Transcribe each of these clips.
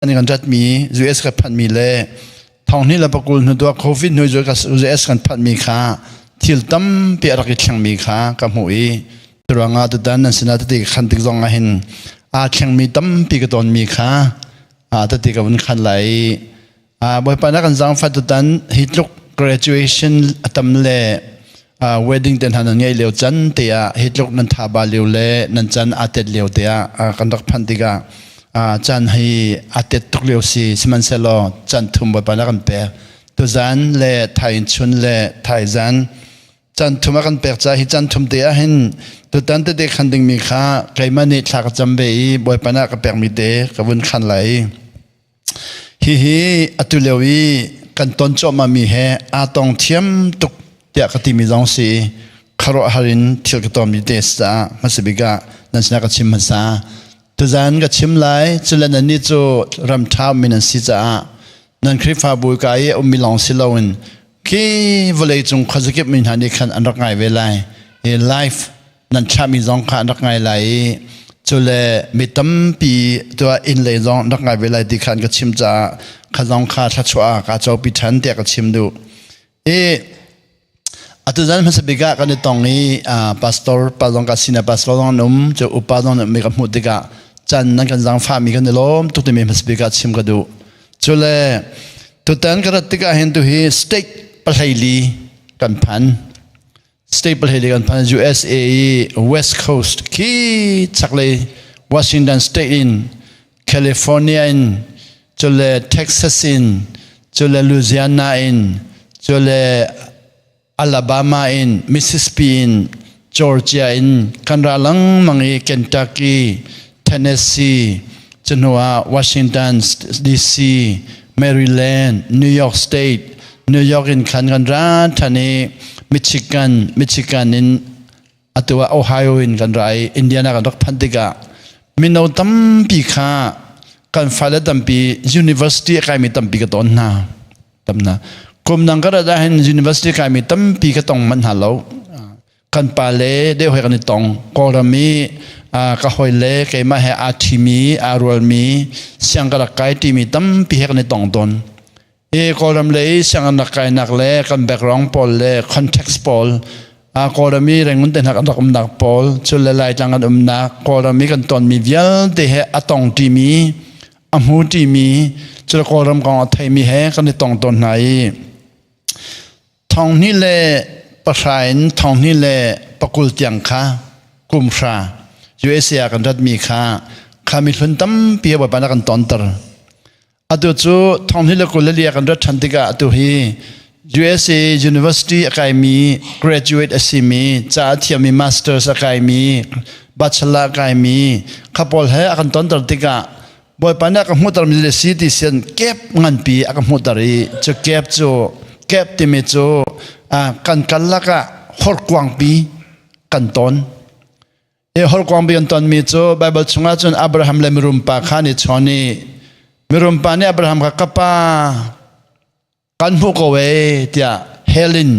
An kan ratmi US ka phanmi le thonghni le pakul hnu tuah COVID hnu US kan phanmi kha thil tampi a rak i thlengmi kha ka hmuh i ruangah tutan nan sinah tete ka khan tik zong ah hin aa thlengmi tampi ka tonmi kha tete ka vun khan lai i Bawipa na kan zaangfah tutan hi tluk graduation a tam le wedding te hna nan ngeih lio can te ah hi tluk nan tha ba lio le nan can aa tet lio te ah kan rak phanh tikah caan hi aa tet tuk lio si. Sihmanhsehlaw caan thum Bawipa na kan pek, tuzan le thain chun le thaizan, caan thum a kan pek ca hi caan thum te ah hin tutan tete khan dingmi kha keimah nih thla ka cam ve i Bawipa na ka pekmi te ka vun khan lai. Hihi atu lio i kan ton cuahmahmi he aa tong thiam tuk tiah ka timi zong si i khuaruahhar in thil ka tonmi te a si caah hmasa bik ah nan sinah ka chim hmasa. Tuzan ka chim lai, cule nannih cu ram ṭha ummi nan si caah nan Khrihfabu ka i a ummi lawng si loin khi vawleicung khuazakip mi hna nih khan an rak ngai ve lai. Hi live nan thlahmi zong kha an rak ngai lai i cule mi tampi tuah inn lei zong an rak ngai ve lai ti kha an ka chim caah kha zong kha thluachuah ah kaa copi ṭhan tiah ka chim duh. I atu zan hmasa bik ah kan i tong i pastor pa zong ka sina pastor zong an um, cu upa zong an um mi ka hmuh tikah can nan kan zaangfahmi kan i lawm tuk timi hmasa bik ah chim ka duh. Cule tutan ka rat tikah hin tu hi state 14 kan phan. State 14 kan phan. USA i West Coast khi chaklei Washington State in, California in, cule Texas in, cule Louisiana in, cule Alabama in, Mississippi in, Georgia in kan ra lengmang i Kentucky, Tennessee, cuhnu ah Washington DC, Maryland, New York State, New York in khan kan ra ṭhan i Michigan, Michigan in atu ah Ohio in kan ra i Indiana kan rak phanh tikah mino tampi kha, kan fale tampi, university a kaimi tampi ka ton hna. Tam hna. Kum dang ka rat ahhin university kaimi tampi ka tong manh hna lo. Kan pa le deuh he kan i tong. Kawlram i ka hawi le keimah he aa ṭhimi, aa rualmi, siang ka rak kai ṭimi tampi he kan i tong tawn. I Kawlram le i siang an rak kainak le kan background pawl le context pawl, Kawlram i Rangoon te hna kan rak umnak pawl, cun le Laitlang kan umnak, Kawlram i kan tonmi vialte he a tong ṭimi, a hmu ṭimi, cun Kawlram kong a theimi he kan i tong tawn hna i 2010 in 2020 tiang kha kum hra USA ah kan ratmi kha kha mihlun tampi Bawipa na kan tonter. Atu cu 2024 kan rat ṭhan tikah atu hi USA University a kaimi, graduate a simi, ca a thiammi, masters a kaimi, bachelor a kaimi kha pawl he a kan tonter tikah Bawipa nih a ka hmuhtermi le si ti sian kep nganpi a ka hmuhter i cu kep cu, kep timi cu kan kal lakah horkuangpi kan ton. I horkuangpi kan tonmi cu Bible chungah cun Abraham le mirum pa kha an i chawn i mirum pa nih Abraham kha, "Ka pa, kan hmuh ko e," tiah hell in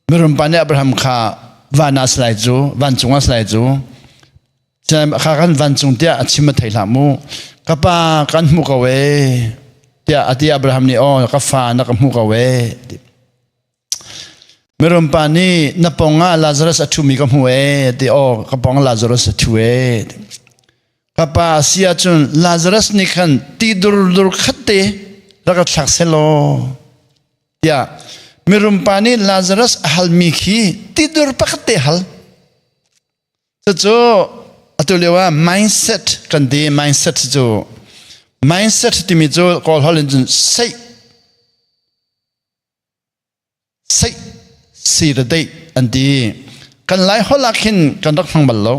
mirum pa nih Abraham kha van ah salai cu, vancung ah salai cu, kha kan vancung tiah a chim a thei hlah mu. "Ka pa, kan hmu ko e," tiah a ti. Abraham nih, "Aw, ka fa, na ka hmu ko e." Mirum pa nih, "Na pong ah Lazarus a ṭhumi ka hmu e," ti. "Aw, ka pong Lazarus a ṭhu e. Ka pa, si ahcun Lazarus nih khan ti dur dur khat te rak ka thlak selaw," tiah mirum pa nih Lazarus a halmi khi ti dur pakhat te hal. Cucu atu lio ah mindset kan ti. Mindset cu, mindset timi cu Kawl holh in cun seih seih si le deih an ti. Kan Lai holh ah khin kan rak hmang bal lo.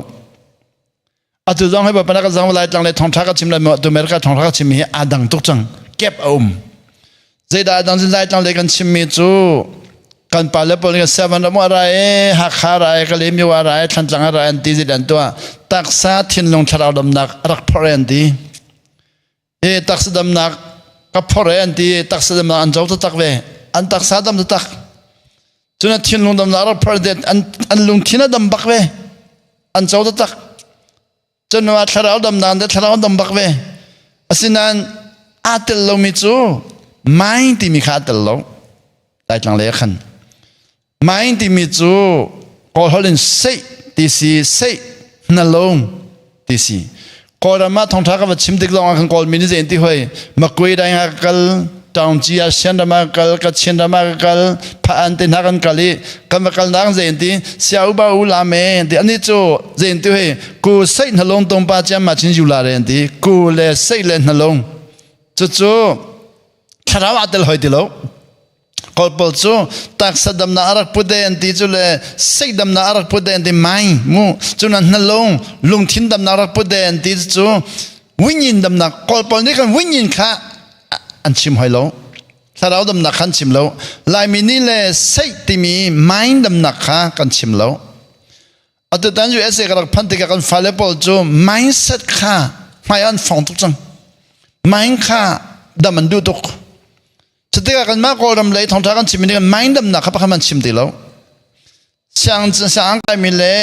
Atu zong hi bapak ka zong Lai tlang le thongtha ka chim lai maw, atu America thongtha ka chim hi aa dang tuk cang. Kep a um. Zeidah dang cun Lai tlang le kan chimmi cu kan pa le pawl nih seven ram ra e, Hakha ra e, Kalemi wa ra e, Thlantlang ra an ti. Zeidah an tuah? Taksa, thinlung, thlarau damnak rak phor an ti. E taksa damnak ka phor e an ti. Taksa damnak an zo taktak ve, an taksa dam taktak. Cun a thinlung damnak rak phor de, an lungthin a dam bak ve, an co taktak. Cun thlarau damnak de, thlarau dam bak ve. Asinain Aa tel lomi cu mind timi kha aa tel lo. Laitlang lei ah khan. Mind timi cu Kawl holh in seih ti si, seih hnalung ti si. Kawlram ah thawngṭha ka va chim tik zong ah khan Kawlmi nih zei an ti hoi, Makwe dai ah ka kal, Taungci ah Sian ram ah ka kal, Kachin ram ah ka kal, Pha-an te hna kan kal i kan va kal nak zei an ti, sia u ba u la me an ti. Anih cu zei an ti hoi, ku seih hnalung tong pa chiam ma chin yu la re an ti. Ku le seih le hnalung. Cucu thlarau ah tel hoi ti lo. Kawlpawl cu taksa damnak a rak put e an ti cu le seih damnak a rak put e an ti mai mu cun an hnalung lungthin damnak a rak put e an ti cu wingin damnak Kawlpawl nih khan wingin kha an chim hoi lo thlarau damnak kha an chim lo Laimi nih le seih timi mind damnak kha kan chim lo atutan USA ka rak phanh tikah kan fale pawl cu mindset kha hmai an fong tuk cang mind kha dam an duh tuk Cutikah kanmah Kawlram lei thawngṭha kan chimmi nih mind damnak kha pakhat an chim ti lo. Siang siang kaimi le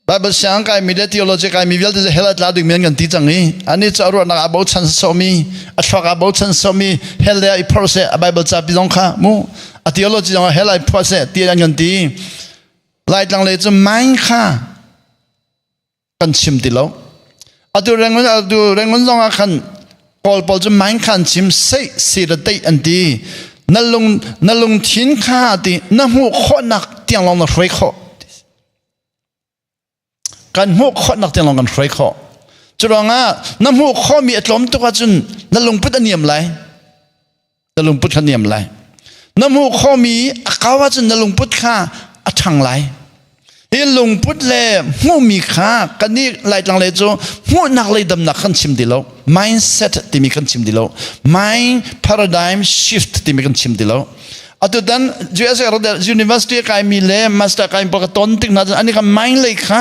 Bible siang kaimi le theology kaimi vialte cu hell a tla dingmi an kan ti cang i ani cu a ruahnak ah bochan sawmi a thluak ah bochan sawmi hell le ah i phorh seh a Bible ca pi zong kha mu a theology zong ah hell ah i phorh seh ti an kan ti. Laitlang lei cu mind kha kan chim ti lo. Atu Rangoon atu Rangoon zong ah khan Kawl pawl cu main khan chim seih si le teih an ti. Na lung na lungthin kha ti na hmuh khawhnak tiang lawng na hruai khawh. Kan hmuh khawhnak tiang lawng kan hruai khawh. Cu ruangah na hmuh khawhmi a tlawm tuk ahcun na lungput a niam lai. Na lungput kha niam lai. Na hmuh khawhmi a kau ahcun na lungput kha a ṭhang lai. Hi lungput le hmuhmi kha kannih Laitlang lei cu hmuhnak lei damnak kan chim ti lo. Mindset timi kan chim ti lo. Mind paradigm shift timi kan chim ti lo. Atutan US University kaimi le master kaimi pawl ka ton tik hna cun ani kan mind lei kha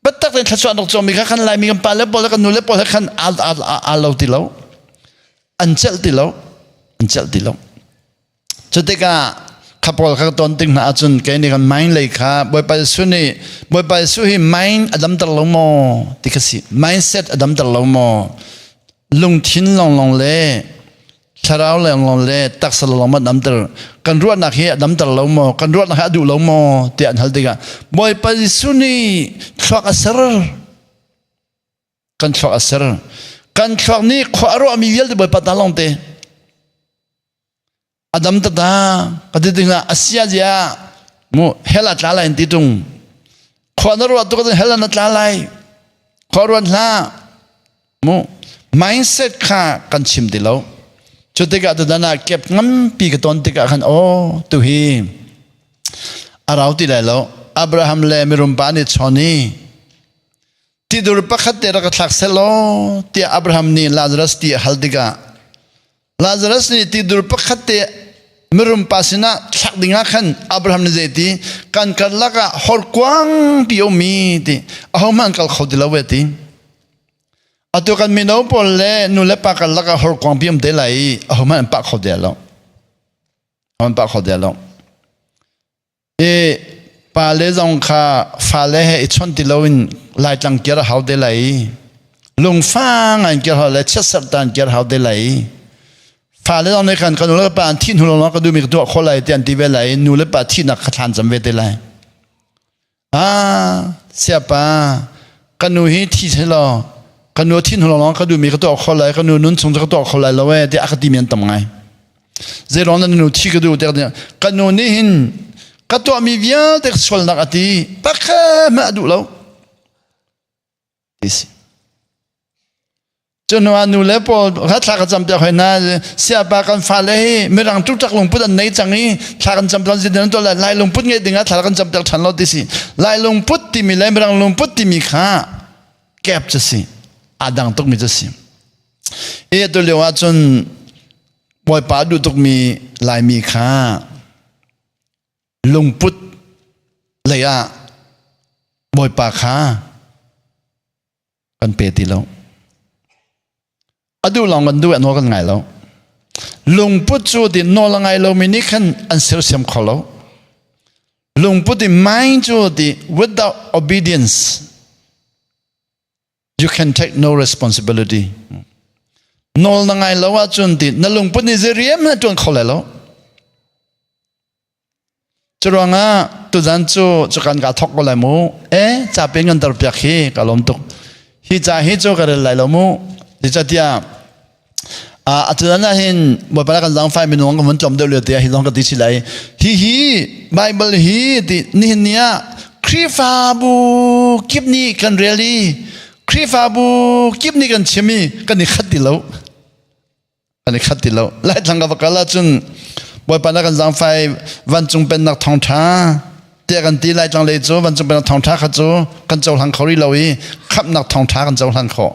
biatak tein thluachuah an rak cawmi kha kan Laimi kan pa le pawl le kan nu le pawl he khan aa lo ti lo. An celh ti lo an celh ti lo. Cu tikah kha pawl kha ton tik hna ahcun kei nih kan mind lei kha Bawipa Jesuh nih Bawipa Jesuh hi mind a damter lo maw ti kha si. Mindset a damter lo maw? Lungthin lawnglawng le thlarau lawnglawng le taksa lawnglawng ma damter kan ruahnak hi a damter lo maw? Kan ruahnak hi a duh lo maw? tiah an hal tikah Bawipa Jesuh nih thluak a ser. Kan thluak a ser. Kan thluak nih khua a ruahmi vialte Bawipa ta lawng te. Adam tata ka ti ding ah asia zia mu hell a tla lai an ti tung. Khua na ruah tuk ahcun hell na tla lai. Khua ruat hlah. Mu mindset kha kan chim ti lo. Cu tikah tutan ah kep ngampi ka ton tikah khan aw tu hi a rau ti lai lo. Abraham le mirum pa nih chawn i Tidur pakhat te rak ka thlak selaw tiah Abraham nih Lazarus ti a hal tikah Lazarus nih tidur pakhat te mirum pa sinah thlak dingah khan Abraham nih zeiti kan karlak ah horkuang pi ummi ti ahohmanh kal kho ti lo ve ti. Atu kan mino pawl le nu le pa karlak ah horkuang pi um te lai i ahohmanh an pah kho te lo. An pah kho te lo. I pale zong kha fale he i chawnh ti loin Laitlang kir a hau te lai. Lungfa ngai kir hau le chiatserh tan kir hau te lai. Fale zong nih khan ka nu le ka pa an thih hnu lawng ka duhmi ka tuah khawh lai ti an ti ve lai. Nu le pa thihnak kha thlan cam ve te lai. Ah, siapa, ka nu hi thi seh law ka nu thi hnu lawng ka duhmi ka tuah kho lai ka nu nun chung cu ka tuah kho lai lo ee tiah a ka timi an tam ngai. Zeiruang na nu thi ka duh tiah ka nu nih hin ka tuahmi vialte sualnak a ti pakhat hmanh a duh lo. Ti si. Cu hnu ah nu le pawl kha thla ka cam piak hoi hna. Siapa kan fale hi mirang ṭukṭak lungput an nei cang i thla kan cam piak zin an tuah lai. Lai lungput ngeih ding ah thla kan cam piak ṭhan lo ti si. Lai lungput timi le mirang lungput timi kha kep cu si. Aa dang tukmi cu si. I atu lio ah cun Bawipa duh tukmi Laimi kha lungput lei ah Bawipa kha kan pe ti lo. A duh lawng kan duh, a nawl kan ngai lo. Lungput cu ti nawl a ngai lomi nih khan an sersiam kho lo. Lungput i mind cu ti without obedience you can take no responsibility. Nawl na ngai lo ahcun ti na lungput nih zei rian na ṭuan kho lai lo. Curuangah tuzan cu cukan ka thok ko lai mu. E ca pe ngan tar piak hi ka lawm tuk. Hi ca hi cu ka rel lai lo mu. Zeicatiah a tuzan ah hin Bawipa kan zaangfai minung kan vun tlawm deuh lio te hi zong ka ti si lai. Hi hi Bible hi ti nihin ni ah Khrihfabu kip nih kan rel i Khrihfabu kip nih kan chim i kan i khat ti lo. Kan i khat ti lo. Laitlang ka va kal ahcun Bawipa na kan zaangfai vancung pennak thawngṭha tiah kan ti Laitlang lei cu vancung pennak thawngṭha kha cu kan cohlang kho rih lo i khamhnak thawngṭha kan cohlan khawh.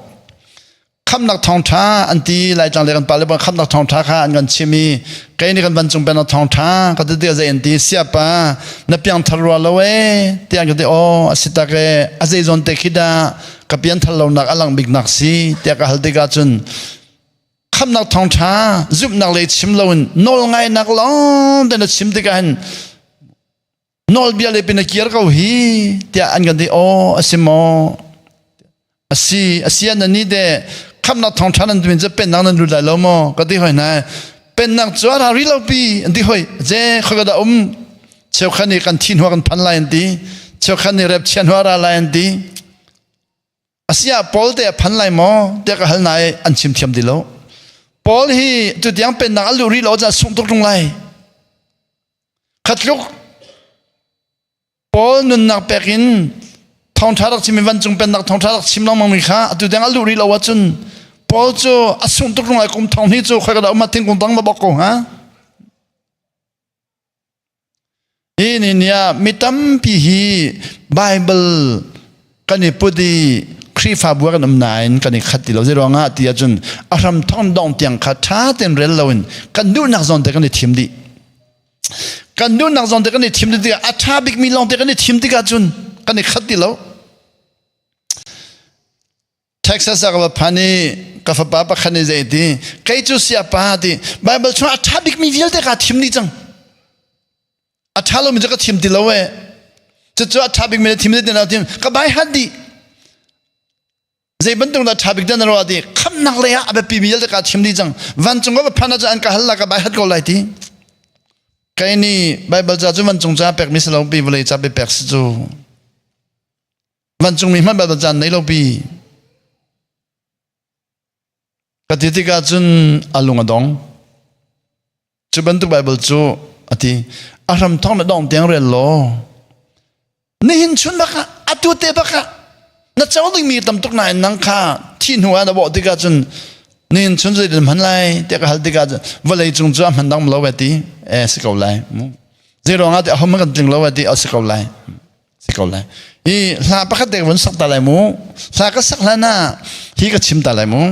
Khamhnak thawngṭha an ti Laitlang lei kan pale bang khamhnak thawngṭha kha an kan chim i kei nih kan vancung pennak thawngṭha ka ti tiah zei an ti siapa na piangthar rua lo ee tiah an ka ti aw a si tak ee a zei zawn te khi dah ka pianthar lonak a langh biknak si tiah ka hal tikah cun khamnak thawngṭha zumhnak lei chim loin nawlngainak lawng te na chim tikah hin nawlbia lei pin na kir ko hi tiah an kan ti aw a si maw a si a si an ni de khamnak thawngṭha nan tuin cu pennak nan lut lai lo maw ka ti hoi hna pennak cu a ra ri lo pi an ti hoi je khoi ka dah um cheukhat nih kan thi hnuah kan phan lai an ti cheukhat nih rep chian hnuah ra lai an ti Asiah Paul te a phan lai maw tiah ka hal na i an chim thiam ti lo. Paul hi tutiang pennak a luh rih lo caah sungh tuk ṭung lai. Khatluk Paul nunnak pek in thawngṭha rak chim i vancung pennak thawngṭha rak chim lengmang mi kha atu tiang a luh rih lo ahcun Paul cu a sungh tuk ṭung lai kum thong hnih cu khoi ka dah um ah thingkung tang va bok ko hnga. Hi ni ni ah mi tampi hi Bible kan i put i Khrihfabu ah kan um nain kan i khat ti lo. Zeiruangah ti ahcun a hram thong dong tiang kha ṭha tein rel loin kan duhnak zawn te kan i thim dih. Kan duhnak zawn te kan i thim dih tikah a ṭha bikmi lawng te kan i thim tikah cun kan i khat ti lo. Texas ah ka va phan i ka fapa pakhat nih zei ti kei cu siapa ti Bible chungah a ṭha bikmi vialte kaa thim dih cang a ṭha lomi cu ka thim ti lo ee cucu a ṭha bikmi na thim ti lo tim ka bai hat dih zei bantuk dah ṭha bik dah na ruah ti khamnak lei ah a biapi mi vialte kaa thim dih cang vancung ka va phan ahcun an ka hal la ka bai hat ko lai ti kei nih Bible ca cu vancung ca pekmi si lo pi vawlei ca pe pek si cu Vancungmi hmanh bal caan nei lo pi. Ka ti tikah cun a lung a dong. Cu bantuk Bible cu a ti. A hram thong na dong tiang rel law. Nihin chun bak ah atu te bak ah na co dingmi tam tuk nain nang kha thi hnu ah na bawh tikah cun nihin chun zei hman lai tiah ka hal tikah vawlei cung cu a hman dang lo ti e si ko lai zei ruangah ti ahom kan tling lo ti a si ko lai si ko lai hi hla pakhat te vun sak ta lai mu hla ka sak hlan ah hi ka chim ta lai mu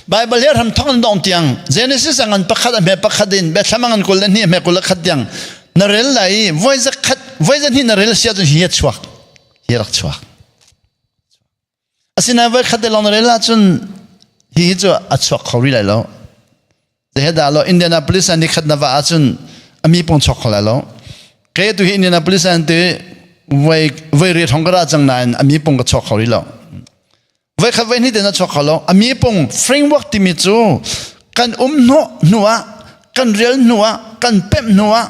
Bible hi ram thong dong tiang Genesis angan pakhat a hme pakhat in Bethlehem angan kul le hnih hme kul le khat tiang na rel lai voi za khat voi za hnih na rel sia cun hi a chuak hi rak chuak Asinain voikhat te lawng na rel ahcun hihi cu a chuak kho rih lai lo. Zehe lo Indianapolis ah nikhat na va ahcun a mi pong chuak kho lai lo. Kei tu hi Indianapolis ah ti voi voi riat hong ka ra cang nain a mi pong ka chuak kho rih lo. Voikhat voi hnih te na chuak kho lo. A mi pong framework timi cu kan um hnawh hnu ah kan rel hnu ah kan pemh hnu ah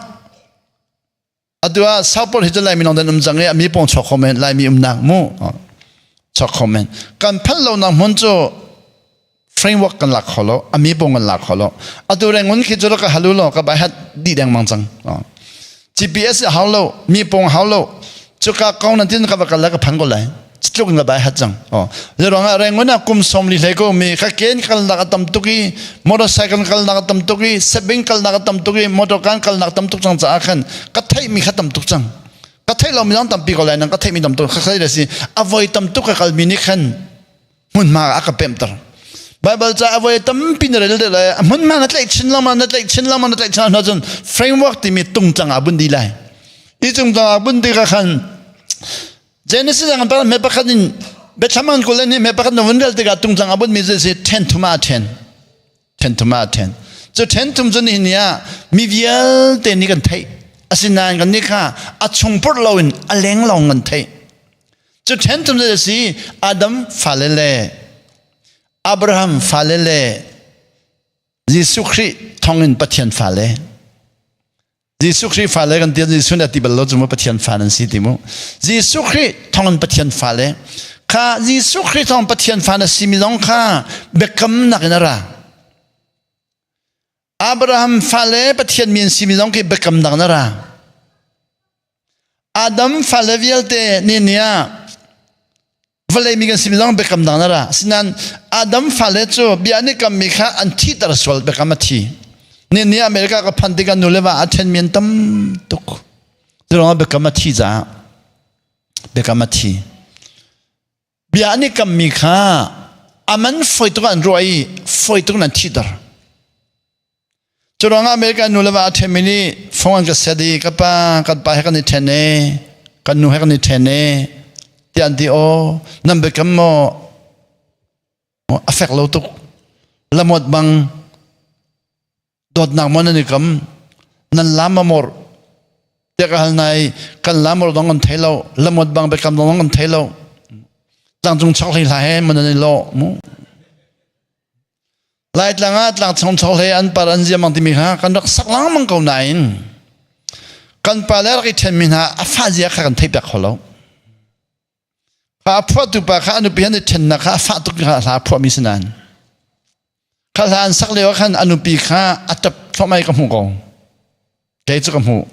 Atu ah Southport hi cu Laimi lawng dan um cang i a mi pawng chuak kho men Laimi umnak mu chuak kho men kan phanh lonak hmun cu framework kan lak kho lo a mi pawng kan lak kho lo atu rengun khi cu ka halu lo ka bai hat di deng mang cang GPS hau lo mi pawng hau lo cuka kong nan tin ka va kal la ka phan ko lai tluk in ka bai hat cang oh zeruang ah rengun ah kum som li hlei ko mi ka ken kal nak a tam tuk i motorcycle kal nak a tam tuk i sebing kal nak a tam tuk i motor kan kal nak tam tuk cang caah khan ka theih mi kha tam tuk cang ka theih lo mi zong tampi ko lai nang ka theih mi tam tuk ka thei le si a voi tam tuk ka kal mi nih khan hmunhma a ka pemter Bible ca a voi tampi na rel le a hmunhma na tlaih chin lama na tlaih chin lama na tlaih chin hna cun framework timi tungtlang ah bun di lai i tungtlang ah bun ti ka khan Genesis ah kan me pakhat in Bethlehem an kul ni me pakhat na vun rel tikah tungtlang a bunmi cu si then thum ah then then thum ah then cu then thum cu nihin ni ah mi vialte nih kan theih asinain kan nih kha a chung purh loin a leng lawng kan theih cu then thum cu si Adam fale le. Abraham fale le Jesuh Khrih thawngin Pathian fale. Jesuh Khrih fale kan ti Jesuh nih a ti bal lo cu mu Pathian fa nan si ti mu. Jesuh Khrih thawngin Pathian fale. Kha Jesuh Khrih thawng Pathian fa na si mi zong kha biakamnak in a ra. Abraham fale Pathian mi an si mi zong khi biakamnak in a ra. Adam fale vialte nih ni ah vawlei mi kan si mi zong biakam dang na ra. Asinain Adam fale cu bia an i kammi kha an thihter sual biakam a thi. Ni ni America ka phan tikah nu le va a ṭhen mi an tam tuk. Cu biakam a thi caah biakam a thi. Bia an i kammi kha a man foi tuk an ruah i foi tuk in an thihter. Cu ruangah American nu le va a ṭhenmi nih phone an ka set i ka pa kan pa he kan i ṭhen e kan nu he kan i ṭhen e tiah an ti aw nan biakam maw a fek lo tuk lamawt bang dawtnak maw nan i kam nan lam a mor tiah ka hal nai kan lam mor dong kan thei lo lamawt bang biakam dong kan thei lo tlangcung chok hlei hla he man nan i lawh mu Laitlang ah tlangchong chokhlei an par an ziamang timi kha kan rak sak lengmang ko nain kan pa le rak i ṭhenmi hna a fa zia kha kan theih piak kho lo. Kha a phuahtu pa kha a nupi han i ṭhennak kha a fah tuk kha hla a phuahmi si nain kha hla an sak lio ah khan a nupi kha a ṭap thluahmah i ka hmuh ko. Kei cu ka hmuh.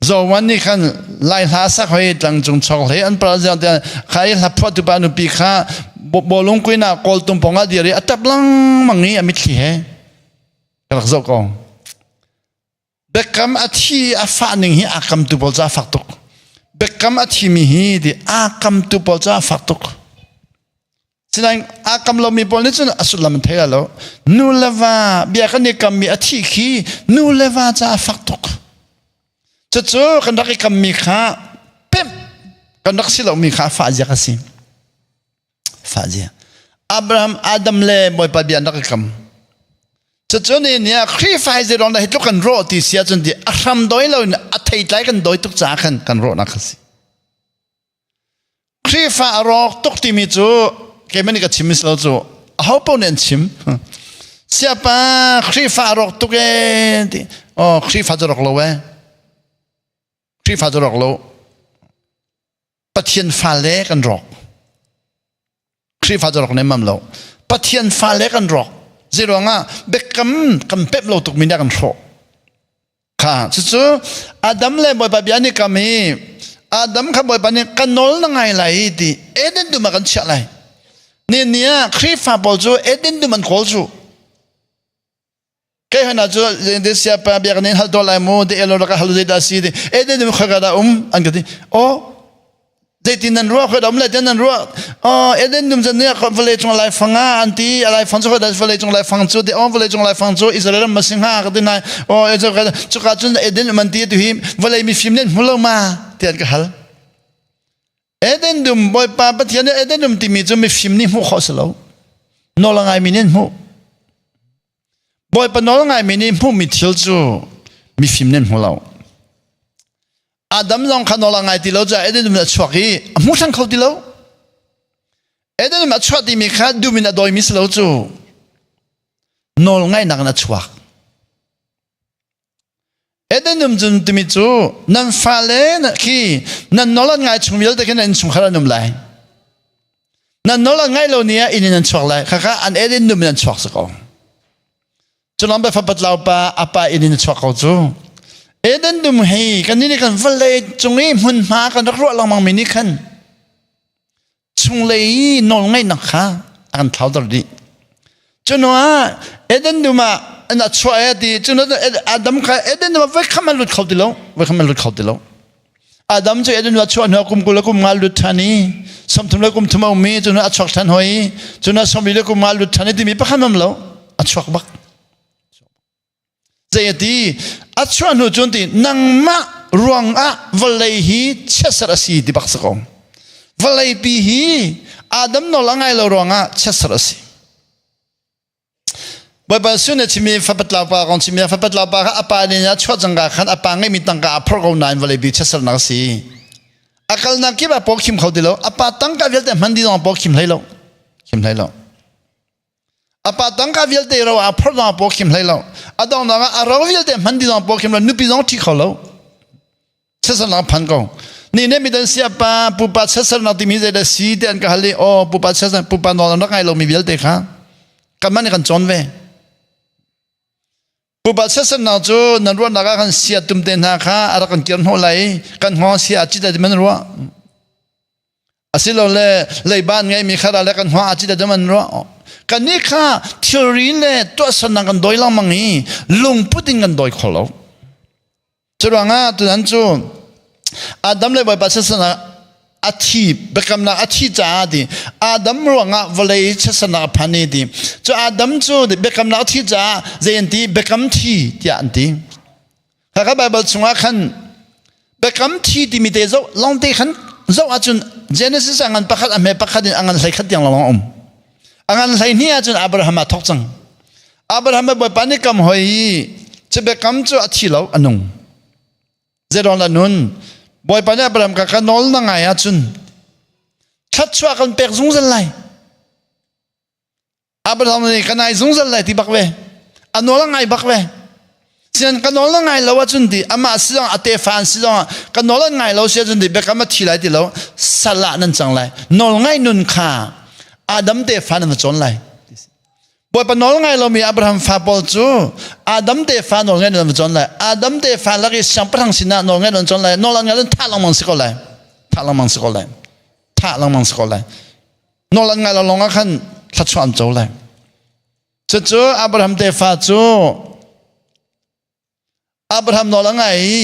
Zowan nih khan Lai hla sak hoi tlangcung chokhlei an par ziang tiah kha i hla phuahtu pa nupi kha bawlung kuin ah kawltung pong ah dir i a tap lengmang i a mitthli he ka rak zoh ko. Biakam a thi a fah ning hi aa kamtu pawl ca a fak tuk. Biakam a thimi hi ti aa kamtu pawl ca a fak tuk. Sinain aa kam lomi pawl nih cun a sullam an thei lai lo. Nu le va bia kan i kammi a thih khi nu le va caah fak tuk. Cucu kan rak i kammi kha pemh kan rak si lomi kha fah zia ka si. Fah zia. Abraham, Adam le Bawipa bia an rak i kam. Cucu ni ni ah Khrihfa hi zeiruang dah hi tluk kan rawh ti si ahcun ti a hram doi loin a theitlai kan doi tuk caah khan kan rawhnak a si. Khrihfa a rawk tuk timi cu keimah nih ka chim lo cu aho paoh nih an chim. Siapa Khrihfa a rawk tuk ee ti. Oh Khrihfa cu rawk lo ee. Khrihfa cu rawk lo. Pathian fale kan rawk. Khrihfa cu rawk nemmam lo. Pathian fale kan rawk. Zeiruangah biakam kan pemh lo tukmi nih a kan hrawh. Kha cucu Adam le Bawipa bia nih kam i Adam kha Bawipa nih ka nawl na ngai lai ti Eden dum ah kan chiah lai. Ni ni ah Khrihfa pawl cu Eden dum an kawl cu. Kei hana cu de siapa bia kan in hal to lai mu de elo ka hal zei dah si ti Eden dum khoi ka dah um an ka ti. Oh Zeitin nan ruah khoi um le ten nan ruah oh Eden dum zan ne vawlei cung laifang ah an ti a laifang cu khoi vawlei cung laifang cu ti oh vawlei cung laifang cu Israel ram ma si hnga ka ti nai oh cuka cun Eden um an ti tu hi vawlei mifim nen hmu lo ma ti an ka hal Eden dum Bawipa Pathian nih Eden dum timi cu mifim nih hmuh khawh si lo nawl a ngaimi nih an hmuh Bawipa nawl ngaimi nih hmuhmi thil cu mifim nih an hmu lo Adam zong kha nawl a ngai ti lo caah Eden dum in a chuak i a hmu ṭhan kho ti lo. Eden dum a chuah timi kha dum in a dawimi si lo cu nawl ngaihnak in a chuak. Eden dum cun timi cu nan fale khi nan nawl an ngai chung vialte khin nan innchungkhar an um lai. Nan nawl an ngaih lo ni ah inn in an chuak lai. Khakha an Eden dum in an chuak si ko. Culam fapat laupa a pa inn in a chuak ko cu. Eden dum hei kan nih kan vawlei cung i hmunhma kan rak ruah lengmang mi nih khan chunglei i nawlngaihnak kha a kan thlauter dih. Cuno ah Eden dum ah an a chuah e ti cuno Adam kha Eden dum ah voi kham an lut kho ti lo voi kham an lut kho ti lo. Adam cu Eden a chuah hnuah kum 20 le kum nga lut ṭhan i 30 le kum thum a um i cun a chuak ṭhan hoi cun a 40 le kum nga lut ṭhan i timi pakhat um lo a chuak bak zei a ti a chuah hnu cun ti nangmah ruangah vawlei hi chiatser a si ti bak si ko vawlei pi hi Adam nawl a ngai lo ruangah chiatser a si Bawipa Jesuh nih a chimmi fapatlau pa kong chimmi fapatlau pa kha a pa nih a chuah cangka khan a pa ngeihmi tangka a phorh ko nain vawlei bi chiatsernak a si. A kalnak kip ah paw khim kho ti lo. A pa tangka vialte hman dih zong paw khim hlei lo. Khim hlei lo. A pa tangka vialte ro a phorh zong paw khim hlei lo. A dong dong ah a ro vialte hman di zong paw khim lo. Nupi zong ṭhi kho lo. Chasal phan ko. Ni ne midan sia pa pupa chasal nak timi zei dah si te an ka hal i oh pupa chasal pupa nawl an rak ngai lomi vialte kha kan man kan cawn ve. Pupa chasal nak cu nan ruahnak ah kan sia tum te hna kha a rak kan kir hnawh lai kan hngawng sia a cit ti man ruah. Asilole leiba an ngeimi kha le kan hngawng a cit ti man ruah. Kan nih kha thilri le tuahsernak kan dawi lengmang i lungput in kan dawi kho lo. Curuangah tutan cu Adam le Bawipa chiatsernak a thi biakamnak a thi caah ti Adam ruangah vawlei chiatsernak a phan i ti cu Adam cu biakamnak a thi caah zei an ti biakam thi tiah an ti. Khakha Bible chungah khan biakam thi timi te zoh lawngte khan zoh ahcun Genesis a ngan pakhat a hme pakhat in a ngan hlei khat tiang lawng um. A ngan hlei hnih ahcun Abraham a thok cang. Abraham Bawipa nih kam hoi i cu biakam cu a thi lo a nung. Zeidawng dah nun? Bawipa nih Abraham ka ka nawl na ngai ahcun thluachuah kan pek zungzal lai. Abraham nih ka nai zungzal lai ti bak ve. A nawl a ngai bak ve. Sian ka nawl na ngai lo ahcun ti amah si zong a tefa an si zong ka nawl an ngai lo si ahcun ti biakam a thi lai ti lo sal ah nan cang lai. Nawl ngai nun kha Adam tefa nan va cawn lai. Bawipa nawl ngai lomi Abraham fa pawl cu Adam tefa nawl ngai nan va cawn lai. Adam tefa lak i siangpahrang sinah nawl ngai nan cawn lai. Nawl an ngai lo thah lengmang si ko lai. Thah lengmang si ko lai. Thah lengmang si ko lai. Nawl an ngai lo lawng ah khan thluachuah an co lai. Cucu Abraham tefa cu Abraham nawl a ngai i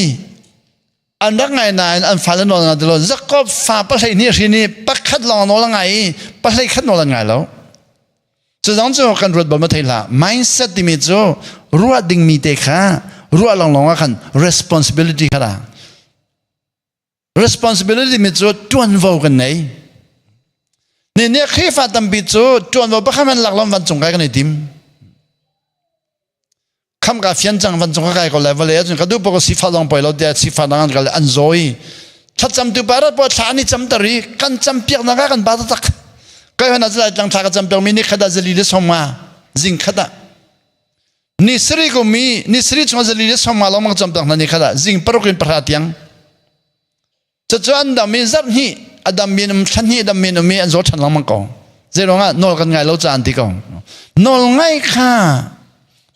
an rak ngai nain an fale nawl a ngai ti lo. Jakob fa pahlei hnih hrin i pakhat lawng nawl a ngai i pahlei khat nawl an ngai lo. Cu zong cu kan ruat bal ma thei hlah. Mindset timi cu ruah dingmi te kha ruah lawnglawng ah khan responsibility kha ra. Responsibility mi cu ṭuanvo kan nei. Ni nih Khrihfa tampi cu ṭuanvo pakhat hmanh lak lo vancung kai kan i tim. Kham ka fian cang vancung ka kai ko lai vale ahcun ka duh pok sifa zong poi lo tiah sifa dang an kal an zawi. Thlacam tu pa rat po thla an i cam tar i kan cam piak nak ah kan ba tak. Kai hon ah tlang thla ka cam piak mi ni khat ah zali le sawm nga zing khat ah ni sari kum i ni sari chung zali le sawm nga lawng cam piak hna ni khat ah zing paruk in pahra tiang cucu an dam i zarh hnih a dam mi um thla hnih dam mi um i an zaw ṭhan lengmang ko zei ruangah nawl kan ngai lo ca an ti ko nawl ngai kha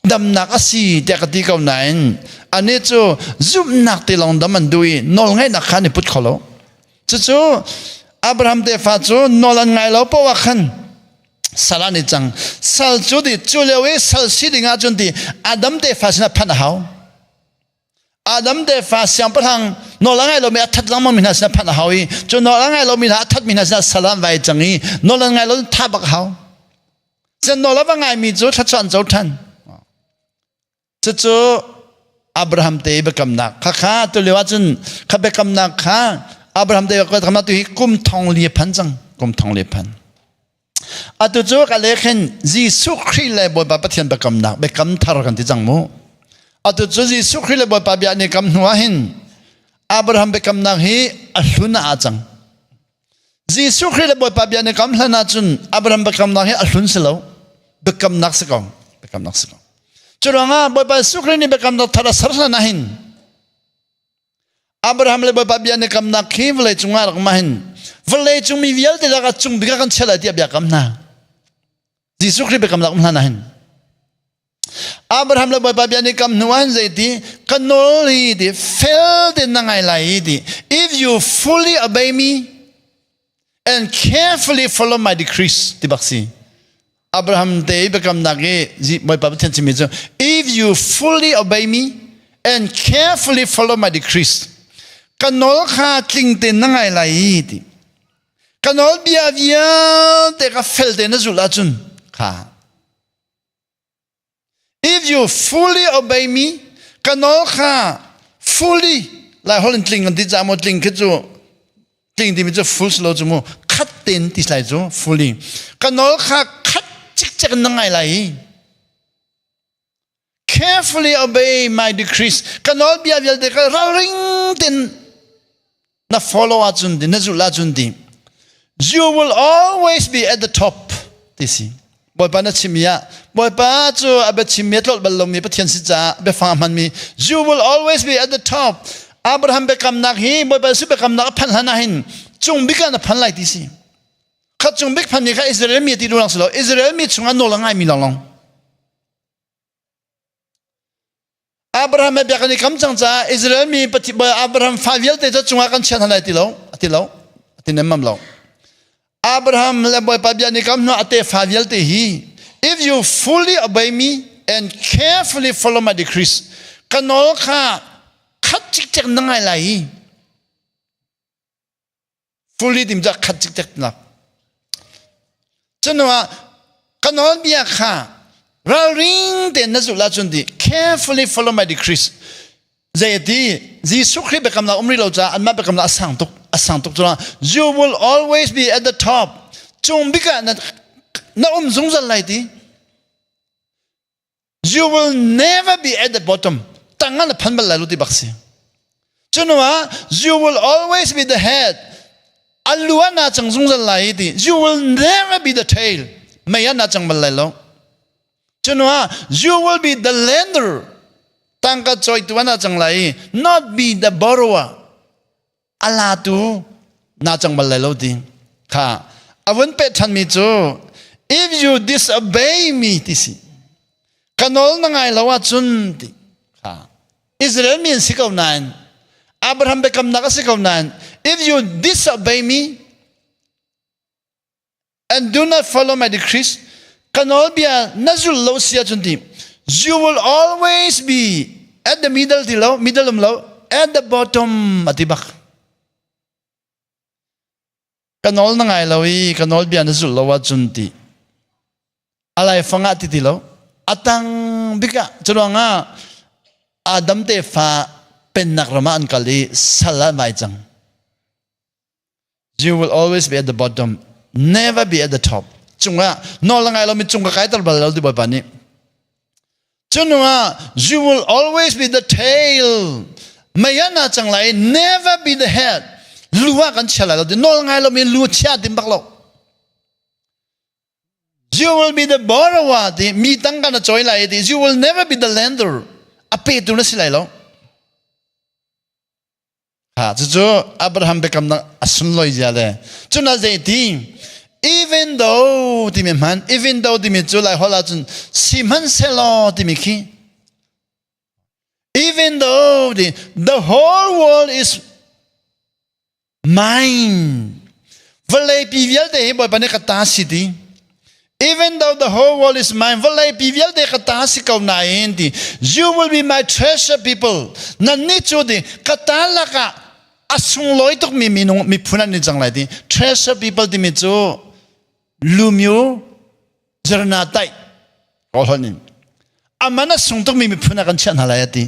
damnak a si tiah ka ti ko nain anih cu zumhnak te lawng dam an duh i nawl ngaihnak kha an i put kho lo cucu Abraham tefa cu nawl an ngai lo poah khan sal an i cang sal cu ti cu lio i sal si ding ahcun ti Adam tefa sinah phanh a hau Adam tefa siangpahrang nawl a ngai lomi a that lengmang mi hna sinah phanh a hau i cu nawl a ngai lomi hna a that mi hna sinah sal an vai cang i nawl an ngai lo tha bak a hau cun nawl a va ngaimi cu thluachuah an co ṭhan Cucu Abraham te biakamnak khakha tulio ahcun kha biakamnak kha Abraham te biakamnak tu hi kum thong li phan cang kum thong li phan atu cu ka le khin Jesuh Khrih le Bawipa Pathian biakamnak biakam thar kan ti cang mu atu cu Jesuh Khrih le Bawipa bia ni kam hnu ah hin Abraham biakamnak hi a hlun ah cang Jesuh Khrih le Bawipa bia ni kam hlan ahcun Abraham biakamnak hi a hlun si lo. Biakamnak si ko. Biakamnak si ko. Cu ruangah Bawipa Jesuh Khrih nih biakamnak thar a ser hlan ahhin Abraham le Bawipa bia ni kamnak khi vawlei cungah rak mah hin vawlei cung mi vialte lakah cung bik ah kan chiah lai tiah bia kam hna. Jesuh Khrih biakamnak um hlan ahhin Abraham le Bawipa bia nih kam hnu ah hin zeiti ka nawl hi ti fel tein na ngai lai hi ti if you fully obey me and carefully follow my decrees ti bak si Abraham te i biakamnak i Bawipa Pathian chimmi cu if you fully obey me and carefully follow my decrees ka nawl kha tling tein na ngai lai hi ti ka nawl bia vialte ka fel tein na zulh ahcun kha If you fully obey me, ka nawl kha fully lai holh in tling kan ti ca maw tling khi cu tling timi cu full si lo cu mu khat tein ti lai cu fully ka nawl kha khat cikcek in na ngai lai i carefully obey my decrees ka nawl bia vialte ka ralring ten na follow ahcun di na zulh ahcun di you will always be at the top ti si. Bawipa na chimmi ah Bawipa cu a biachimmi a tlolh bal lomi Pathian si caah biafang a hmanmi you will always be at the top. Abraham biakamnak hi Bawipa Jesuh biakamnak a phanh hlan ah hin cung bik ah na phan lai ti si. Khat cung bik phanmi kha Israel mi ti duh si lo. Israel mi chungah nawl a ngaimi lawnglawng. Abraham he biak an i kam cang caah Israel mi Abraham fa vialte cu cungah kan chiah hna lai ti lo ti lo ti nemmam lo Abraham le Bawipa bia ni kam hnu a tefa vialte hi if you fully obey me and carefully follow my decrees ka nawl kha khat cikcek na ngai lai i fully tim cu khat cikcek nak cunuah ka nawlbia kha ralring tein na zulh ahcun di carefully follow my decrees zei ti Jesuh Khrih biakamnak um rih lo caah anmah biakamnak a sang tuk a sang tuk cuna you will always be at the top cung bik ah na, na um zungzal lai ti You will never be at the bottom. Tang na phan bal lai lo ti bak si. Cunuah you will always be the head. Alua na cang zungzal lai ti. You will never be the tail. Mei na cang bal lai lo. Cunuah you will be the lender. Tangka coitu na cang lai. Not be the borrower. A latu na cang bal lai lo ti kha a vun peh ṭhanmi cu if you disobey me ti si ka nawl na ngai lo ahcun ti kha Israel mi an si ko nain Abraham biakamnak a si ko nain if you disobey me and do not follow my decrees ka nawlbia na zul lo si ahcun ti you will always be at the middle ti lo middle um lo at the bottom ati bak ka nawl na ngai lo i ka nawlbia na zul lo ahcun ti alai fangah ti ti lo atang bikah curuangah Adam te fa pennak ram ah an kal i sal ah vai cang You will always be at the bottom, never be at the top. Cungah nawl ngai lomi cung ka kaiter bal lo ti Bawipa nih. Cunungah you will always be the tail. Mei na cang lai never be the head. Lu ah kan chia lai lo ti nawl ngai lomi lu chia tim bak lo. You will be the borrower ti mi tangka na cawi lai ti you will never be the lender. A petu na si lai lo. Ha cucu Abraham biakamnak a sunlawi zia le cuna zei ti even though timi hman even though timi cu lai holh ahcun sihmanhsehlaw timi khi even though the, the whole world is mine vawlei pi vialte hi Bawipa nih ka ta si ti Even though the whole world is mine, vawlei pi vialte ka ta si ko nain ti, you will be my treasure people. Nan nih cu ti, ka ta lakah a sunglawi tukmi minung miphun an ni cang lai ti. Treasure people timi cu lumyu zerna tai kawl in aman a sung tukmi miphun ah kan chiah hna lai a ti.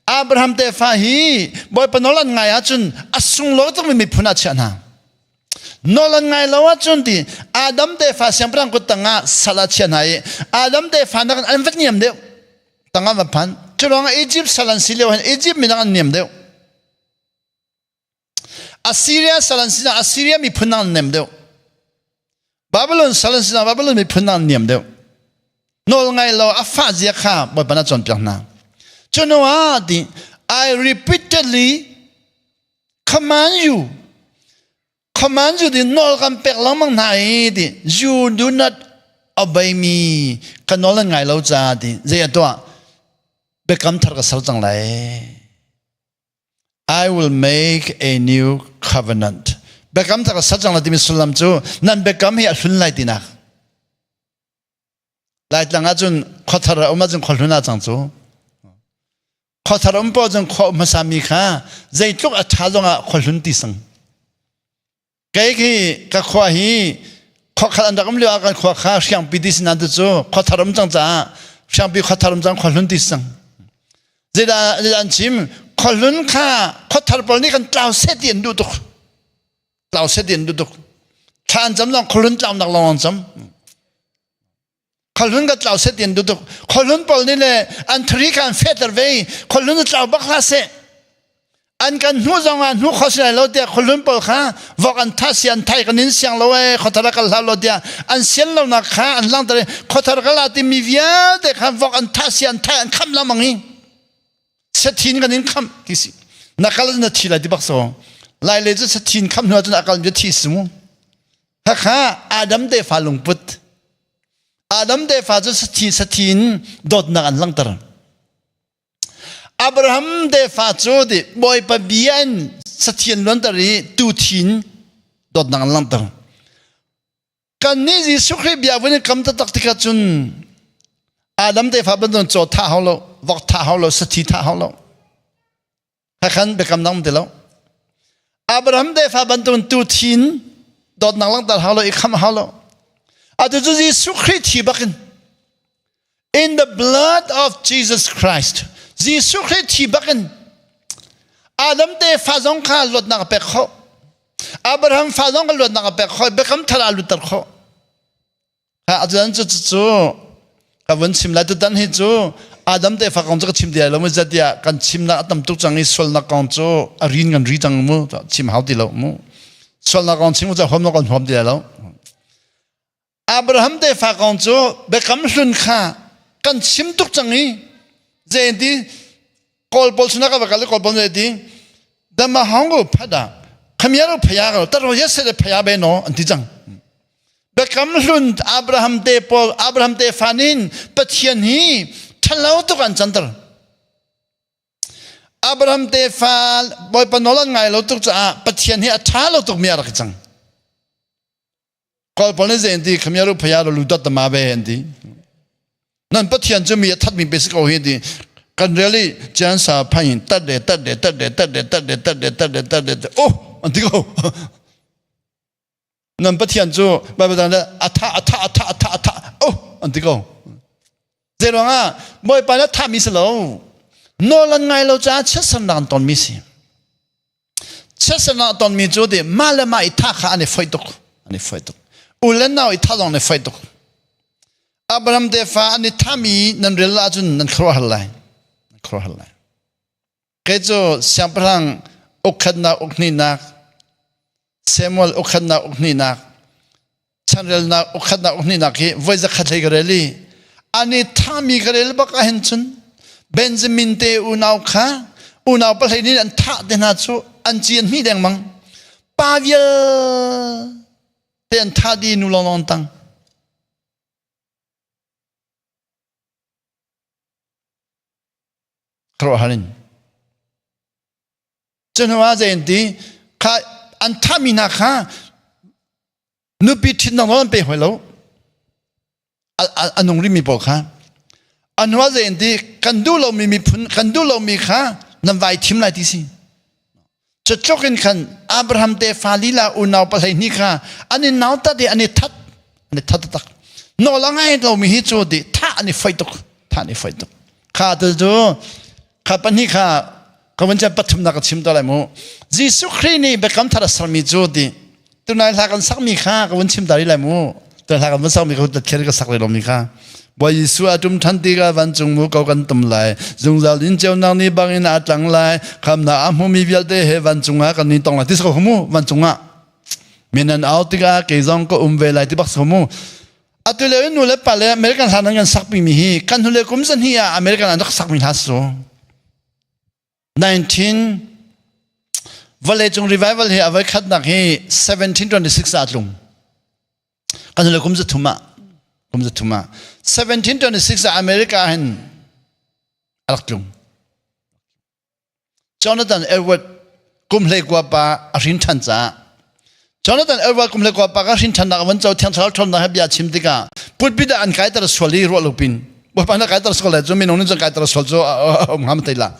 Abraham tefa hi Bawipa nawl an ngai ahcun a sunglawi tukmi miphun ah chiah hna. Nawl an ngai lo ahcun ti Adam tefa siangpahrang kut tangah sal ah chia hna i Adam tefa nakin an va niam deuh tangah va phan. Cu ruangah Egypt sal an si lio hin Egypt mi nak an niam deuh. Assyria sal an si na Assyria miphun nak an niam deuh. Babylon sal an si na Babylon miphun nak an niam deuh. Nawl ngai lo a fah zia kha Bawipa na cawnpiak hna. Cu hnu ah ti I repeatedly command you command you ti nawl kan pek lengmang hna i ti you do not obey me ka nawl an ngai lo ca ti zei a tuah biakam thar ka ser cang lai I will make a new covenant biakam thar ka ser cang lai timi sullam cu nan biakam hi a hlun lai tinak Laitlang ahcun khuathar a um ahcun khuahlun ah cang cu Khuathar um paoh cun khua um hmasa mi kha zeitluk a ṭha zongah khuahlun ti sang. Kei khi ka khua hi khuakhat an rak um lio ah kan khua kha hriangpi ti si nain cu khuathar um cang caah hriangpi khuathar um cang khuahlun ti sang. Zeidah zeidah an chim khuahlun kha khuathar pawl nih kan tlau seh ti an duh tuk. Tlau seh ti an duh tuk. Thla an cam lawng khuahlun tlaunak lawng an cam. Khuahlun ka tlau seh ti an duh tuk. Khuahlun pawl nih le an thari kha an fehter ve i khuahlun cu tlau bak hlah seh. An kan hnu zong ah hnu kho si lai lo tiah khualun pawl kha vok an tha si an thai kan in siang lo ee khuathar ah kal hlah lo tiah an sian lonak kha an langhter i khuathar kal ah timi vialte kha vok an tha si an thai an khamh lengmang i sathin kan in khamh ti si na kal na thi lai ti bak so lai le cu sathin khamh hnu ahcun a kal mi thi si mu Khakha Adam tefa lungput Adam tefa cu sathi sathin dawtnak an langhter Abraham tefa cu ti Bawipa bia in sathian luanter i tuthin dawtnak an langhter. Kannih Jesuh Khrih bia vun in kam taktak tikah cun Adam tefa bantuk caw thah hau lo, vok thah hau lo, sathi thah hau lo. Khakhan biakam dang ti lo. Abraham tefa bantuk tuthin dawtnak langhter hau lo, i khamh hau lo. Atu cu Jesuh Khrih thi bakin In the blood of Jesus Christ, Jesuh Khrih thi bakin Adam tefa zong kha luatnak a pek khawh. Abraham fa zong kha luatnak a pek khawh. Biakam thar ah lutter khawh. Ha atuan cu cu ka vun chim lai tutan hi cu Adam tefa kong cu ka chim ti lai lo mu zatiah kan chimnak a tam tuk cang i sualnak kong cu a rin kan ri cang mu chim hau ti lo mu sualnak kong chim cu huam kan huam ti lai lo Abraham tefa kong cu biakam hlun kha kan chim tuk cang i zei ti kawl pawl sinah ka va kal i kawl pawl nih ti dama hong ko phada khamia ro phaya ko taro yes le phaya be no an ti cang biakam hlun Abraham te pawl Abraham te fanin Pathian hi thalo tuk an canter Abraham tefa Bawipa nawl an ngai lo tuk caah Pathian hi a ṭha lo tuk mi a rak cang Kawl pawl nih zei an ti khamiaru phaya lo lu dot ma ve an ti. Nan Pathian cu mi a that mi pe si ko hi ti. Kan really chian sa phain tat de tat de tat de tat de tat de tat de tat de tat de oh an ti ko. Nan Pathian cu Bible dang atha atha atha atha atha oh an ti ko. Zei ruangah Bawipa na thah mi si lo. Nawl an ngai lo caah chiatsernak an ton mi si. Chiatsernak a tonmi cu ti mah le mah i thah kha an i foih tuk. An i foih tuk. U le nau i thah zong an i foih tuk. Abraham tefa an i thahmi nan rel ahcun nan khuaruahhar lai. Nan khuaruahhar lai. Kei cu siangpahrang ukkhatnak ukhnihnak Samuel ukkhatnak ukhnihnak chanrelnak ukkhatnak ukhnihnak hi voi zakhat hlei ka rel i an i thahmi ka rel bak ahhin cun Benjamin te unau kha unau pahlei nih an thah te hna cu an ci an hmih dengmang pa vialte an thah dih nu lawnglawng tang khuaruahhar in Cu hnu ah zei an ti? Kha an thahmi hna kha nupi ṭhitnak nawl an pe hoi lo. A nung rihmi pawl kha. A hnu ah zei an ti? Kan duh lomi miphun, kan duh lomi kha nan vai thim lai ti si. Cu tluk in khan Abraham tefa lila unau pahlei hnih kha an i nautat i an i that. An i that taktak. Nawl a ngai lomi hi cu ti thah an i foih tuk. Thah an i foih tuk. Kha tu cu kha pahnih kha ka vun chan pathumnak ka chim to lai mu Jesuh Khrih nih biakam thar a sermi cu ti tunai hla kan sakmi kha ka vun chim ta rih lai mu tunai hla kan vun sakmi ka kher ka sak lomi kha Bawi Jesuh a tum than ti ka vancung mu ko kan tum lai zungzal in ceunak ni bangin a tlang lai khamnak a hmumi vialte he vancung ah kan ni tong lai ti ko mu vancung ah minan au tikah kei zong ka um ve lai ti bak so mu Atu lio in nu le pa le American hla nan kan sakmi mi hi kan hnulei kum zahnih ah American an rak sakmi hla si 19 vawleicung revival hi a voi khatnak hi 1726 ah tlung kan hnulei kum zathum ah kum zathum ah 1726 ah America hin a rak tlung Jonathan Edward kum hlei kua pa a hrin ṭhan caah Jonathan Edward kum hlei kua pa ka hrin ṭhannak a van co thiang thlarau ṭhawnnak he bia chim tikah pulpit ah an kaiter sual i ruah lo pin Bawipa na kaiter sual le cu minung nih cun kaiter sual cu a um hnga ma la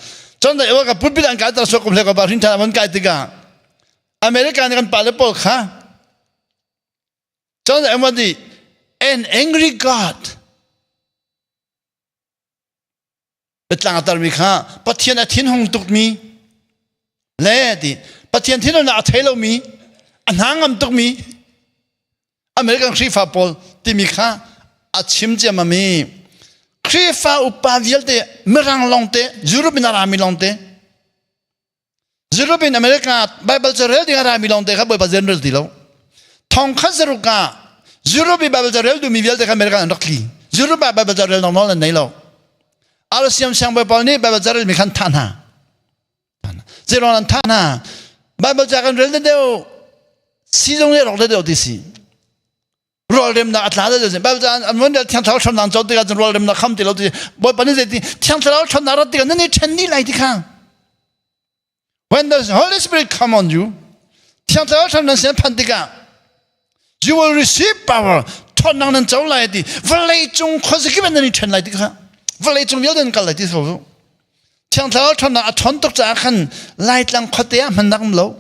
Jonathan Edward ka pulpit ah an kaiter sual kum hlei kua pa hrin ṭhan a van kai tikah America nih kan pale pawl kha Jonathan Edward nih an angry God Biatlang a tarmi kha Pathian a thinhung tukmi le ti Pathian thinhunnak a thei lomi a hna ngam tukmi American Khrihfa pawl timi kha a chim ciammam i Khrihfa upa vialte mirang lawngte Europe in a rami lawngte. Europe in America Bible ca rel ding a rami lawng te kha Bawipa zen rel ti lo. Thong khat zaruk ah Europe i Bible ca rel duhmi vialte kha America an rak tli. Europe ah Bible ca rel nawl an nei lo. RCM siangbawi pawl nih Bible ca relmi khan thah hna. Zeiruang an thah hna? Bible ca kan rel deuh sizung nih rawk deuh ti si. Rualremnak a tla deuh Bible ca an von thiang thlarau ṭhawnnak co tikah cun rualremnak kham ti lo ti Bawipa nih zeiti thiang thlarau ṭhawnnak rat tikah nan i ṭhen dih lai ti kha. When the Holy Spirit come on you, thiang thlarau ṭhawnnak sin phan tikah you will receive power ṭhawnnak nan co lai ti vawlei cung khuazakip in nan i ṭhen lai ti kha vawlei cung vialte nan kal lai ti so thiang thlarau ṭhawnnak a ṭhawn tuk caah khan Laitlang khuate ah hman um lo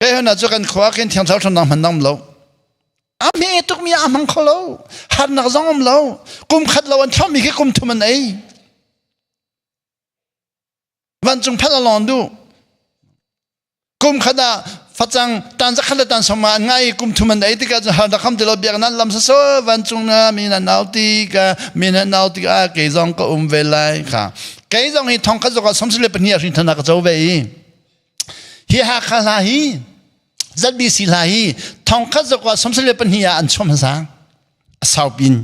Kei hna cu kan khua khin thiang thlarau ṭhawnnak hman um lo a hme tukmi a hmang kho lo harnak zong um lo kum khat lo an thlawmmi khi kum thum an ei vancung phal a lawng duh kum khat ah facang tan zakhat le tan soma an ngai kum thum an ei tikah cun har kham ti lo biak nan lam saso vancung na mi na nau ti ka mi na nau ti ka kei zong ka um ve lai kha kei zong hi thong khat zoka somsi le pahnih a hrin thana ka co ve i hi Hakha hla hi ZBC hla hi thong khat zoka somsi le pahnih ah an chom hmasa a saupin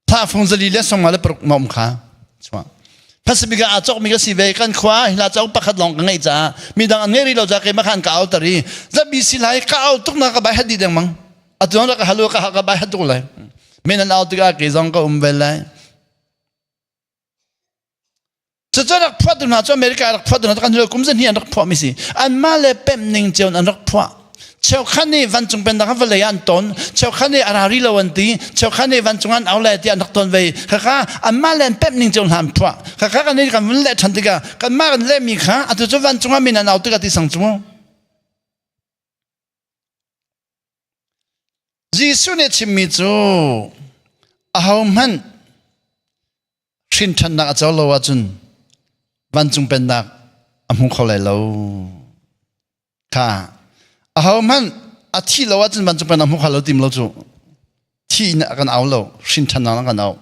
Thla fung zali le songa le paruk ma um kha. Chua. Pasibika a cok mi ka si ve kan khua hila cau pakhat long ka ngei ca mi dang an ngei ri lo ca ke ma khan ka au tari zabi si lai ka au tuk na ka bai hadi deng mang atuang ra ka halu ka ka bai hatu lai men an au tikah ke zong ka um ve lai Cucu rak phuah tu hna cu America rak phuah tu hna kan kum zan hi an rak phuah mi si. Anmah le pemh ning cio an rak phuah. Cheukhat nih vancung pennak kha vawlei an ton, cheukhat nih a ra ri lo an ti, cheukhat nih vancung an au le ti an rak ton ve. Khakha anmah le an pemh ning cio hna an phuah. Khakha kan nih kan vun leh ṭhan tikah kanmah kan lehmi kha atu cu vancung ah min an au tikah ti sang cu mu. Jesuh nih chimmi cu ahohmanh hrinṭhannak a co lo ahcun vancung pennak a hmu kho lai lo. Kha ahohmanh a thi lo ahcun vancung pennak hmu kho lo tim lo cu thi in a kan au lo hrinṭhannak a kan au.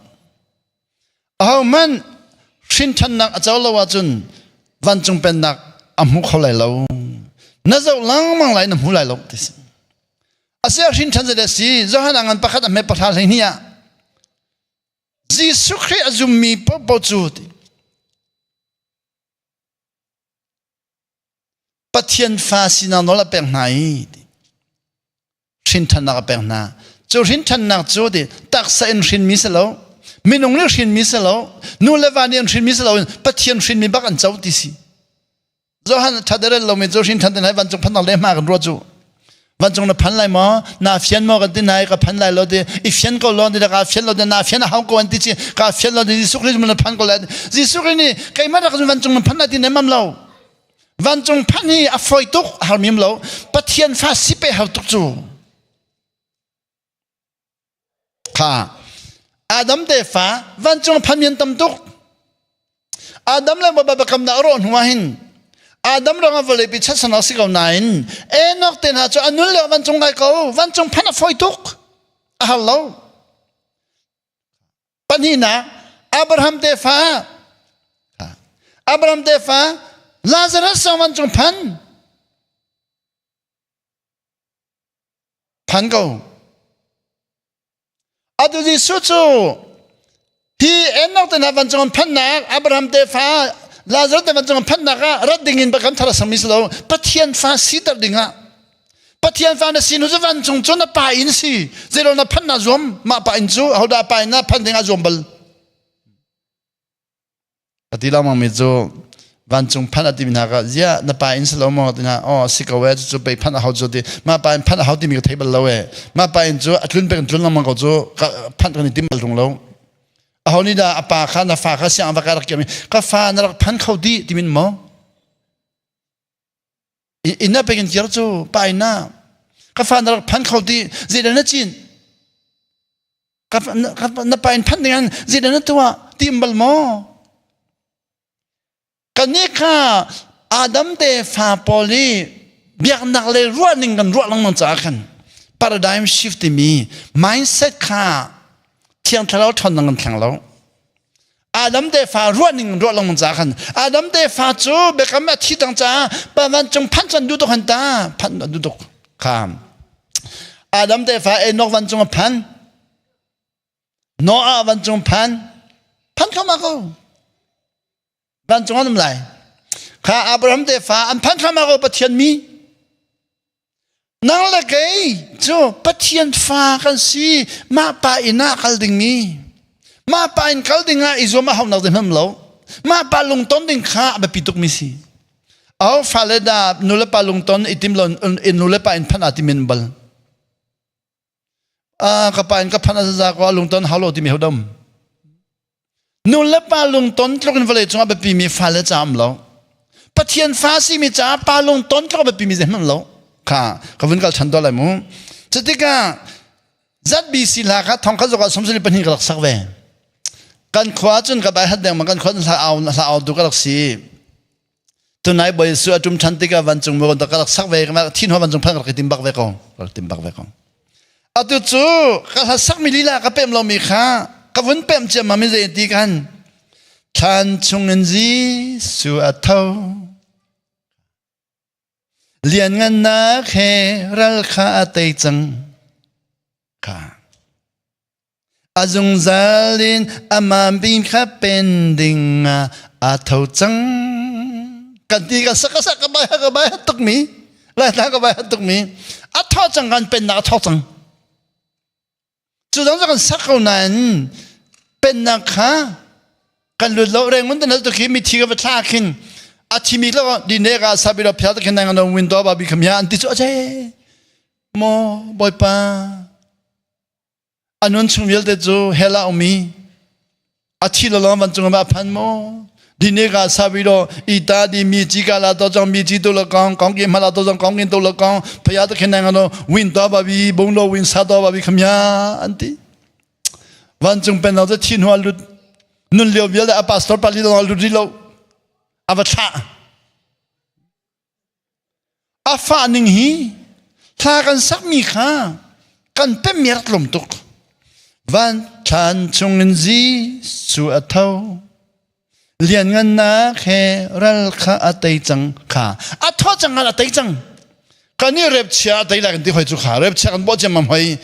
Ahohmanh hrinṭhannak a co lo ahcun vancung pennak a hmu kho lai lo. Na zoh lengmang lai na hmu lai lo ti si. Asiah hrinṭhan zei si Johan a ngan pakhat a hme pahra 12 ah Jesuh Khrih a zummi paohpaoh cu Pathian fa sinak nawl a pek hna i hrinṭhannak a pek hna. Cu hrinṭhannak cu ti taksa in hrinmi si lo, minung nih hrinmi si lo, nu le va nih an hrinmi si lo in Pathian hrinmi bak an co ti si. Johan thaterel lomi cu hrin than hai vancung phan le ma kan ruat cu vancung na phan lai maw na fian maw kan ti nai ka phan lai lo ti i fian ko lo ti ka fian lo ti na fian a hau ko an ti chi ka fian lo ti Jesuh Christ na phan ko lai Jesuh Christ nih keimah rak vancung na phan lai ti ne mam lo vancung phan hi a foi tuk har mim lo Pathian fa si pe har tuk cu Kha Adam tefa vancung phan an tam tuk. Adam le Baba biakam na rawh hnu ah hin Adam rang a vawlei pi chatsan a si ko nain Enoch te hna cu a nun le vancung kai ko vancung phan a fawi tuk a har lo. Pahnihnak Abraham tefa Abraham tefa Lazarus zong vancung phan Phan ko. Atu Jesuh cu hi Enoch te hna vancung an phannak Abraham tefa Lazarus te vancung an phannak ah rat ding in bakam thar a sami si lo Pathian fa siter ding ah Pathian fa na si nu cu vancung cu na pa in si zeilo na phan na zuam mah pa in cu hodah pa in na phan ding ah zuam bal A ti lengmang mi cu vancung phanh a timi hna kha ziah na pa in si lo maw ti hna aw si ko e cu pei phanh a hau cu ti mah pa in phanh a hau timi ka thei bal lo e mah pa in cu a tlun pek in tlun lengmang ko cu phanh kan i tim bal tung lo aho nih dah a pa kha na fa kha siang va ka rak kiam ka fa na rak phan kho di timin maw inn na pek in kir cu pa in na ka fa na rak phan kho di zeidah na cin na pa in phanh ding zeidah na tuah tim bal maw kan nih kha Adam te fa pawl i biaknak le ruahning kan ruah lengmang caah khan paradigm shift timi mindset kha thiang thlarau ṭhawnnak kan thleng lo. Adam tefa ruah ning ruah lengmang ca khan Adam tefa cu biakam a thi tang caah pa vancung phanh can duh tuk han ta phanh duh tuk kha Adam tefa Enoch vancung a phan Noah vancung phan phan kho ma ko vancung an um lai kha Abraham tefa an phan thlam ko Pathian mi nang le kei cu Pathian fa kan si mah pa inn ah kal ding mi mah pa in kal ding ah i zuam a hau nak hmam lo mah pa lungton ding kha a biapi tuk mi si au fale da nu le pa lungton i tim lo in nu le pa in phan a ti min bal ka pa in ka phan a za ko lungton hau lo ti mi hodom Nu le pa lungton tluk in vawlei cungah biapi mi fale ca um lo. Pathian fa simi caah pa lungton tluk biapi mi zeihmanh lo. Kha ka vun kal than to lai mu. Cutikah ZBC hla kha thong kha zokah somsali pahnih ka rak sak ve. Kan khua cun ka bai hat deng ma kan khua hla au hla au tu ka rak si. Tunai boy su atum than tikah vancung mu ka rak sak ve ka thin ho vancung phan ka rak tim bak ve ko. Ka rak tim bak ve ko. Atu cu ka hla sakmi lila ka pem lomi kha ka vun pem ciammam i zei ti kan thlan chungin Jesuh a tho lianngannak he ral kha a tei cang kha A zungzal in amah bin kha pen ding ah aa tho cang. Kan ti ka sak ka sak ka bai ka bai tuk mi lai ka bai tuk mi a tho cang kan pennak a tho cang. Cu dang kan sak ko nain pennak kha kan lut lo reng mun tan tu khi mi thi ka va thla khin a thi mi lo di ne ka sabi lo phya ta khin nang no win to ba bi kham ya an ti chu a che mo boipa A nun chung vialte cu hell ah ummi a thi lawng vancung ah a phan maw? Dine ka sabi do ita di mi chi ka la to chang mi chi to la kong kong ki ma la to chang kong kin to la kong phaya to khen nang ano win to ba bi bung lo win sa to ba bi khamya an ti vancung pen lo te thin hua lut nun lio vialte a pastor pali lo lut ri lo a va thla A fah ning hi thla kan sakmi kha kan pemmi rak tlawm tuk. Van thlan chungin Jesuh a tho. Lianngannak he ral kha a tei cang kha. A tho cang a tei cang. Kan i rep chia a tei lai kan ti hoi cu kha. Rep chia kan bawh ciammam hoi.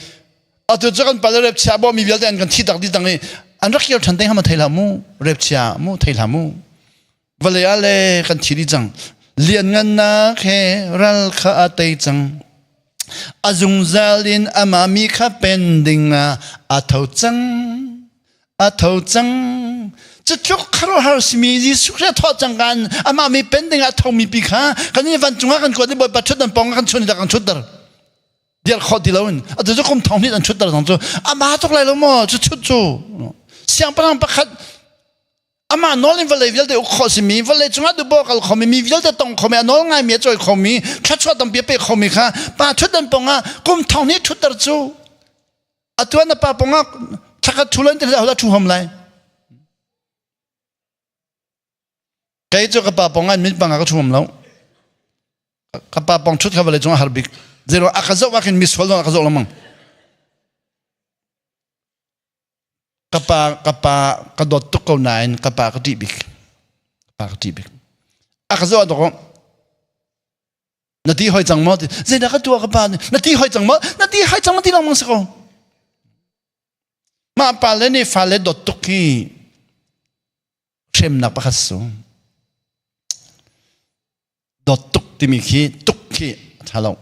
Atu cu kan pal rep chia bawh mi vialte an kan thi tak di tang i an rak kir than te hama thei hlah mu. Rep chia mu thei hlah mu. Vawlei ah le kan thi dih cang. Lianngannak he ral kha a tei cang. A zungzal in amah mi kha pen ding ah a tho cang. A tho cang. Cutluk khuaruahhar simi Jesuh Khrist a thawh cang kan amah mi pen ding ah a thomi pi kha kan in vancung ah kan kuat i Bawipa ṭhutdan pawng ah kan chun i kan ṭhutter. Diar khawh ti loin atu cu kum thong hnih an ṭhutter cang cu amah tuk lai lo maw cu chut cu siangpahrang pakhat Amah nawl in vawlei vialte uk khawh simi, vawlei cungah duhpoah kal khomi, mi vialte tong khomi, a nawl ngaimi, a cawi khomi, thluachuah tampi a pe khomi kha pa ṭhutdan pongah kum thong hnih ṭhutter cu atu ah na pa pongah thlakhat ṭhu loin ti hlah ṭhu hom lai. Kei cu ka pa pongah min pangah ka ṭhu hom lo. Ka pa pong ṭhut kha vawlei cungah har bik. Zeiruang a ka zoh ah khin misual zong a ka zoh lengmang. Ka pa ka pa ka dawt tuk ko nain ka pa ka ṭih bik. Ka pa ka ṭih bik. A ka zoh ah na ti hoi cang maw? Zeidah ka tuah ka pa nih? Na ti hoi cang maw? Na ti hoi cang maw ti lengmang si ko. Mah pa le nih fale dawt tuk hi hremnak pakhat su. Dawt tuk timi khi tuk khi a ṭha lo.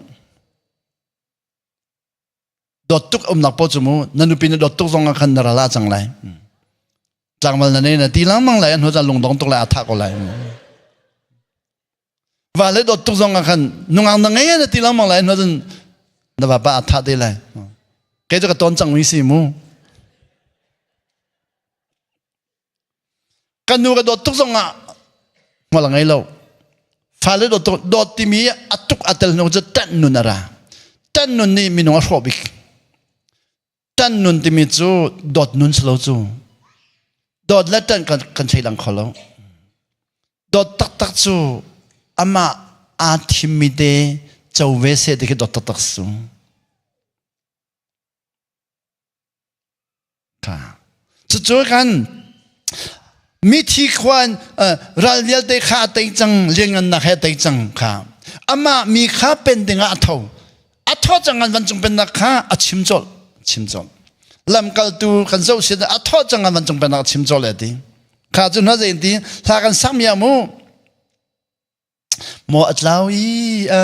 Dawt tuk umnak paoh cu mu na nupi na dawt tuk zong ah khan na ral ah cang lai. Tlangval na nei na ti lengmang lai an hnu caan lungdong tuk lai a thah ko lai. Va le dawt tuk zong ah khan nungak na ngei na ti lengmang lai hnu cun na vapa a thah te lai. Kei cu ka ton cang mi si mu. Kan nu ka dawt tuk zong ah hmual a ngei lo. Fale dawt tuk dawt timi a tuk a tel hnu cu ṭanh nun a ra. Ṭanh nun nih minung a hrawh bik. Ṭanh nun timi cu dawt nun si lo cu. Dawt le ṭanh kan, kan thleidang kho lo. Dawt taktak cu amah aa thimmi te co ve seh ti khi dawt taktak si. Cucu kan Mithi khua in ral vialte kha a tei cang, lianngannak he a tei cang kha. Amah mi kha pen dingah a tho. A tho cang an vancung pennak kha a chim colh. Chim colh. Lamkaltu kan zoh sin a tho cang an vancung pennak a chim colh e ti. Kha cu hna zei ti hla kan sak mi mu. Maw a tlau i a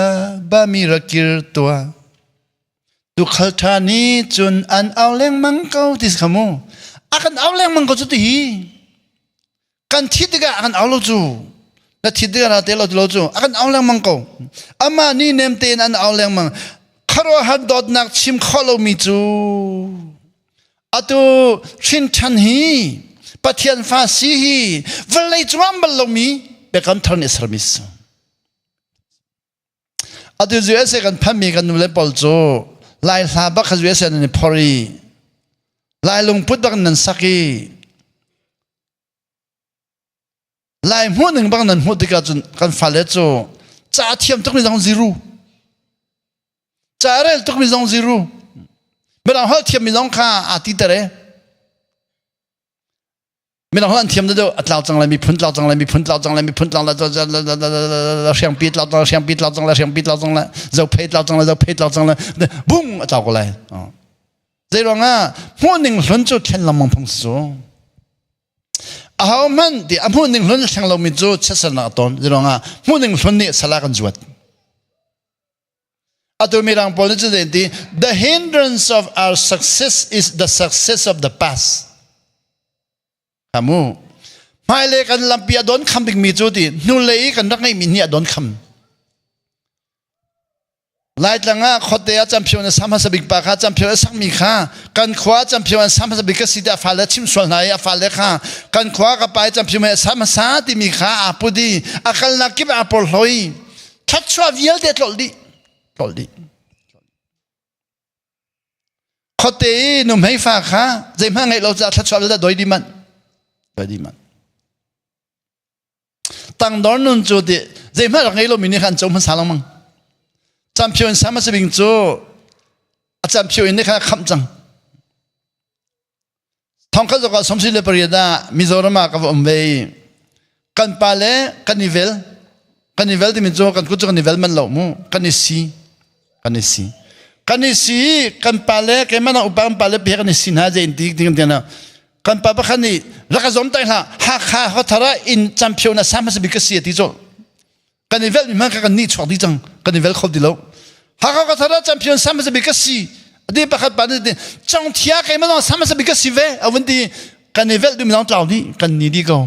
bami rak kir tuah. Tuukhal ṭha nih cun an au lengmang ko ti si kha mu. A kan au lengmang ko cu ti hi. Kan thi tikah a kan au lo cu. Na thi tikah ra te lo ti lo cu. A kan au lengmang ko. Amah nih nem tein an au lengmang. Khuaruahhar dawtnak chim khawh lomi cu Atu hrinṭhan hi Pathian fa si hi vawlei cungah bal lomi biakam thar nih sermi si. Atu USA kan phanmi kan nule pawl cu Lai hla bak kha USA nan i phor i Lai lungput bak nan sak i Lai hmuh ning bang nan hmuh tikah cun kan fale cu ca a thiam tukmi zong zero ca rel tukmi zong zero mirang holh thiammi zong kha aa ti ter e mirang holh an thiam deuh a tlau cang lai miphun tlau cang lai miphun tlau cang lai miphun tlau lai hriangpi tlau cang lai hriangpi tlau cang lai hriangpi tlau cang lai zophei tlau cang lai zophei tlau cang lai bung a tlau ko lai zei ruangah hmuh ning hlun cu thlen lengmang phung si cu Ahohmanh ti a hmuhning hlun thleng lomi cu chiatsernak a ton. Zeiruangah hmuhning hlun nih sal ah kan zuat. Atu mirang pawl nih cu zei ti the hindrance of our success is the success of the past. Khamu. Hmailei kan lampi a don kham bikmi cu ti hnulei i kan rak ngeihmi nih a don kham. Laitlang ah khuate ah camphio na sam hmasa bik pa kha camphio a sakmi kha kan khua camphio an sam hmasa bik ka si tiah fale chim sual hna i a fale kha kan khua ka pa i camphio mei a sam hmasa timi kha aa put i a kalnak kip aa porhlaw i thluachuah vialte tlolh dih tlolh dih khuate i nuhmei fa kha zeihmanh ngeih lo caah thluachuah vialte doi dih manh doi dih manh Tangdor nun cu ti zeihmanh rak ngei lomi nih khan co hmasa lengmang. Camphio in sam a si bing cu a camphio in nih khan a khamh cang. Thongkhat zok ah somsi le pariat ah Mizoram ah ka va um ve i kan pa le kan i vel kan i vel timi cu kan kut cu kan i vel man lo mu kan i si kan i si kan i si kan pa le keimah na upa kan pa le pe kan i si hna je in ti ding tiang kan pa pakhat nih rak ka zom tai hlah Hakha hothar ah inn champion na sam hmasa bik ka si ti cu kan i vel mi hmanh kan ni chuak di cang kan i vel kho ti lo Hakha hothar ah champion sam hmasa bik ka si ati pakhat pa nih chong thia keimah zong sam hmasa bik ka si ve a vun ti kan i vel dum zong tlau di kan ni di ko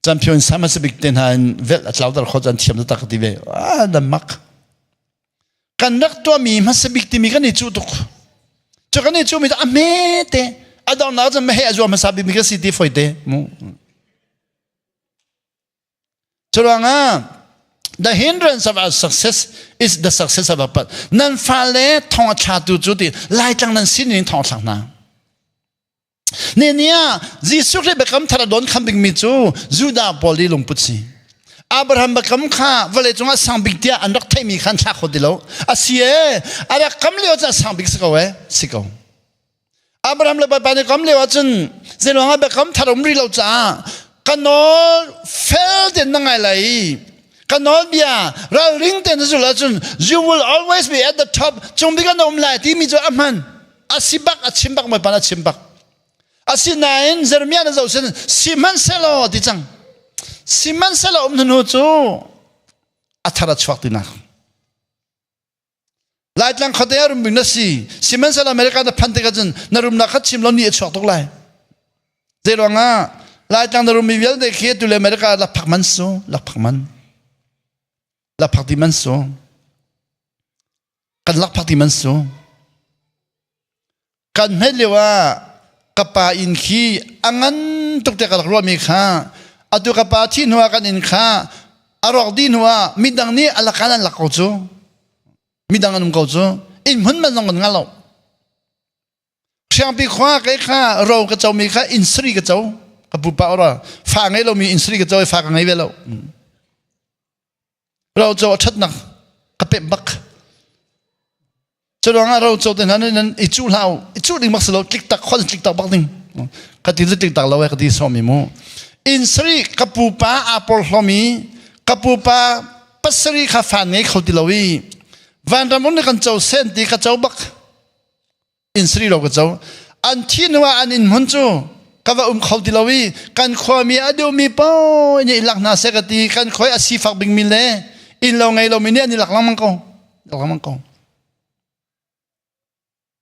champion sam hmasa bik te hna in vel a tlau dar kho chan thiam tak ti ve ah dan mak Kan rak tuahmi hmasa bik timi kan i cuh tuk. Cu kan i cuhmi cu a hmete a donghnak cun meheh a zuam hmasa bikmi ka si ti foite mu. Curuangah the hindrance of our success is the success of our path. Nan fale thong a thlatu cu ti Laitlang nan sin in thong a thlak hna. Ni ah Jesuh Khrih biakam thar a don kham bikmi cu Judah pawl i lungput si. Abraham biakam kha vawlei cungah sang bik tiah an rak theihmi kha an thlah kho ti lo. A si e, a rak kam lio cu a sang bik si ko e, si ko. Abraham le Bawipa nih kam lio ahcun zeiruang ah biakam thar um rih lo caah ka nawl fel tein na ngai lai i ka nawlbia ralring tein na zulh ahcun you will always be at the top cung bik ah na um lai timi cu a hman. A si bak a chim bak Bawipa a chim bak asinain Jeremiah na zoh sin sihmanhsehlaw ti cang sihmanhsehlaw um hnu cu a thar a chuak tinak Laitlang khuate ah rumbing na si sihmanhsehlaw America na phan tikah cun na rumnak kha chim lo ni a chuak tuk lai zei ruangah Laitlang na rummi vialte khi tu le America lakphak man su lakphak man lakphak ti man su Kan lakphak ti man su. Kan hmet lio ah ka pa inn khi a ngan tuk te ka rak ruahmi kha atu ka pa thi hnu ah kan inn kha a rawk dih hnu ah midang nih a lakan an lak ko cu. Midang an um ko cu. Inn hmun man zong kan ngal lo. Hriangpi khua kei kha ro ka comi kha inn sari ka co. Ka pupa ora fa ngei lomi inn sari ka co i fa ka ngei ve lo. Roco a ṭhatnak ka pemh bak. Cu ruangah roco te hna nan i cuh hlah u. I cuh ding bak si lo, tlik tak, khon tlik tak bak ding. Ka ti cu tik tak lo e ka ti sawmi mu. Inn sarih ka pupa aa porhlomi ka pupa pasarih kha fa ngei kho ti lo i vanram um nih kan co sen ti ka co bak. Inn sarih lo ka co. An thi hnu ah an inn hmun cu ka va um kho ti lo i kan khuami a duhmi paoh nih i lak hna seh ka ti. Kan khua i a sifak bingmi le inn lo ngei lomi nih an i lak lengmang ko. Lak lengmang ko.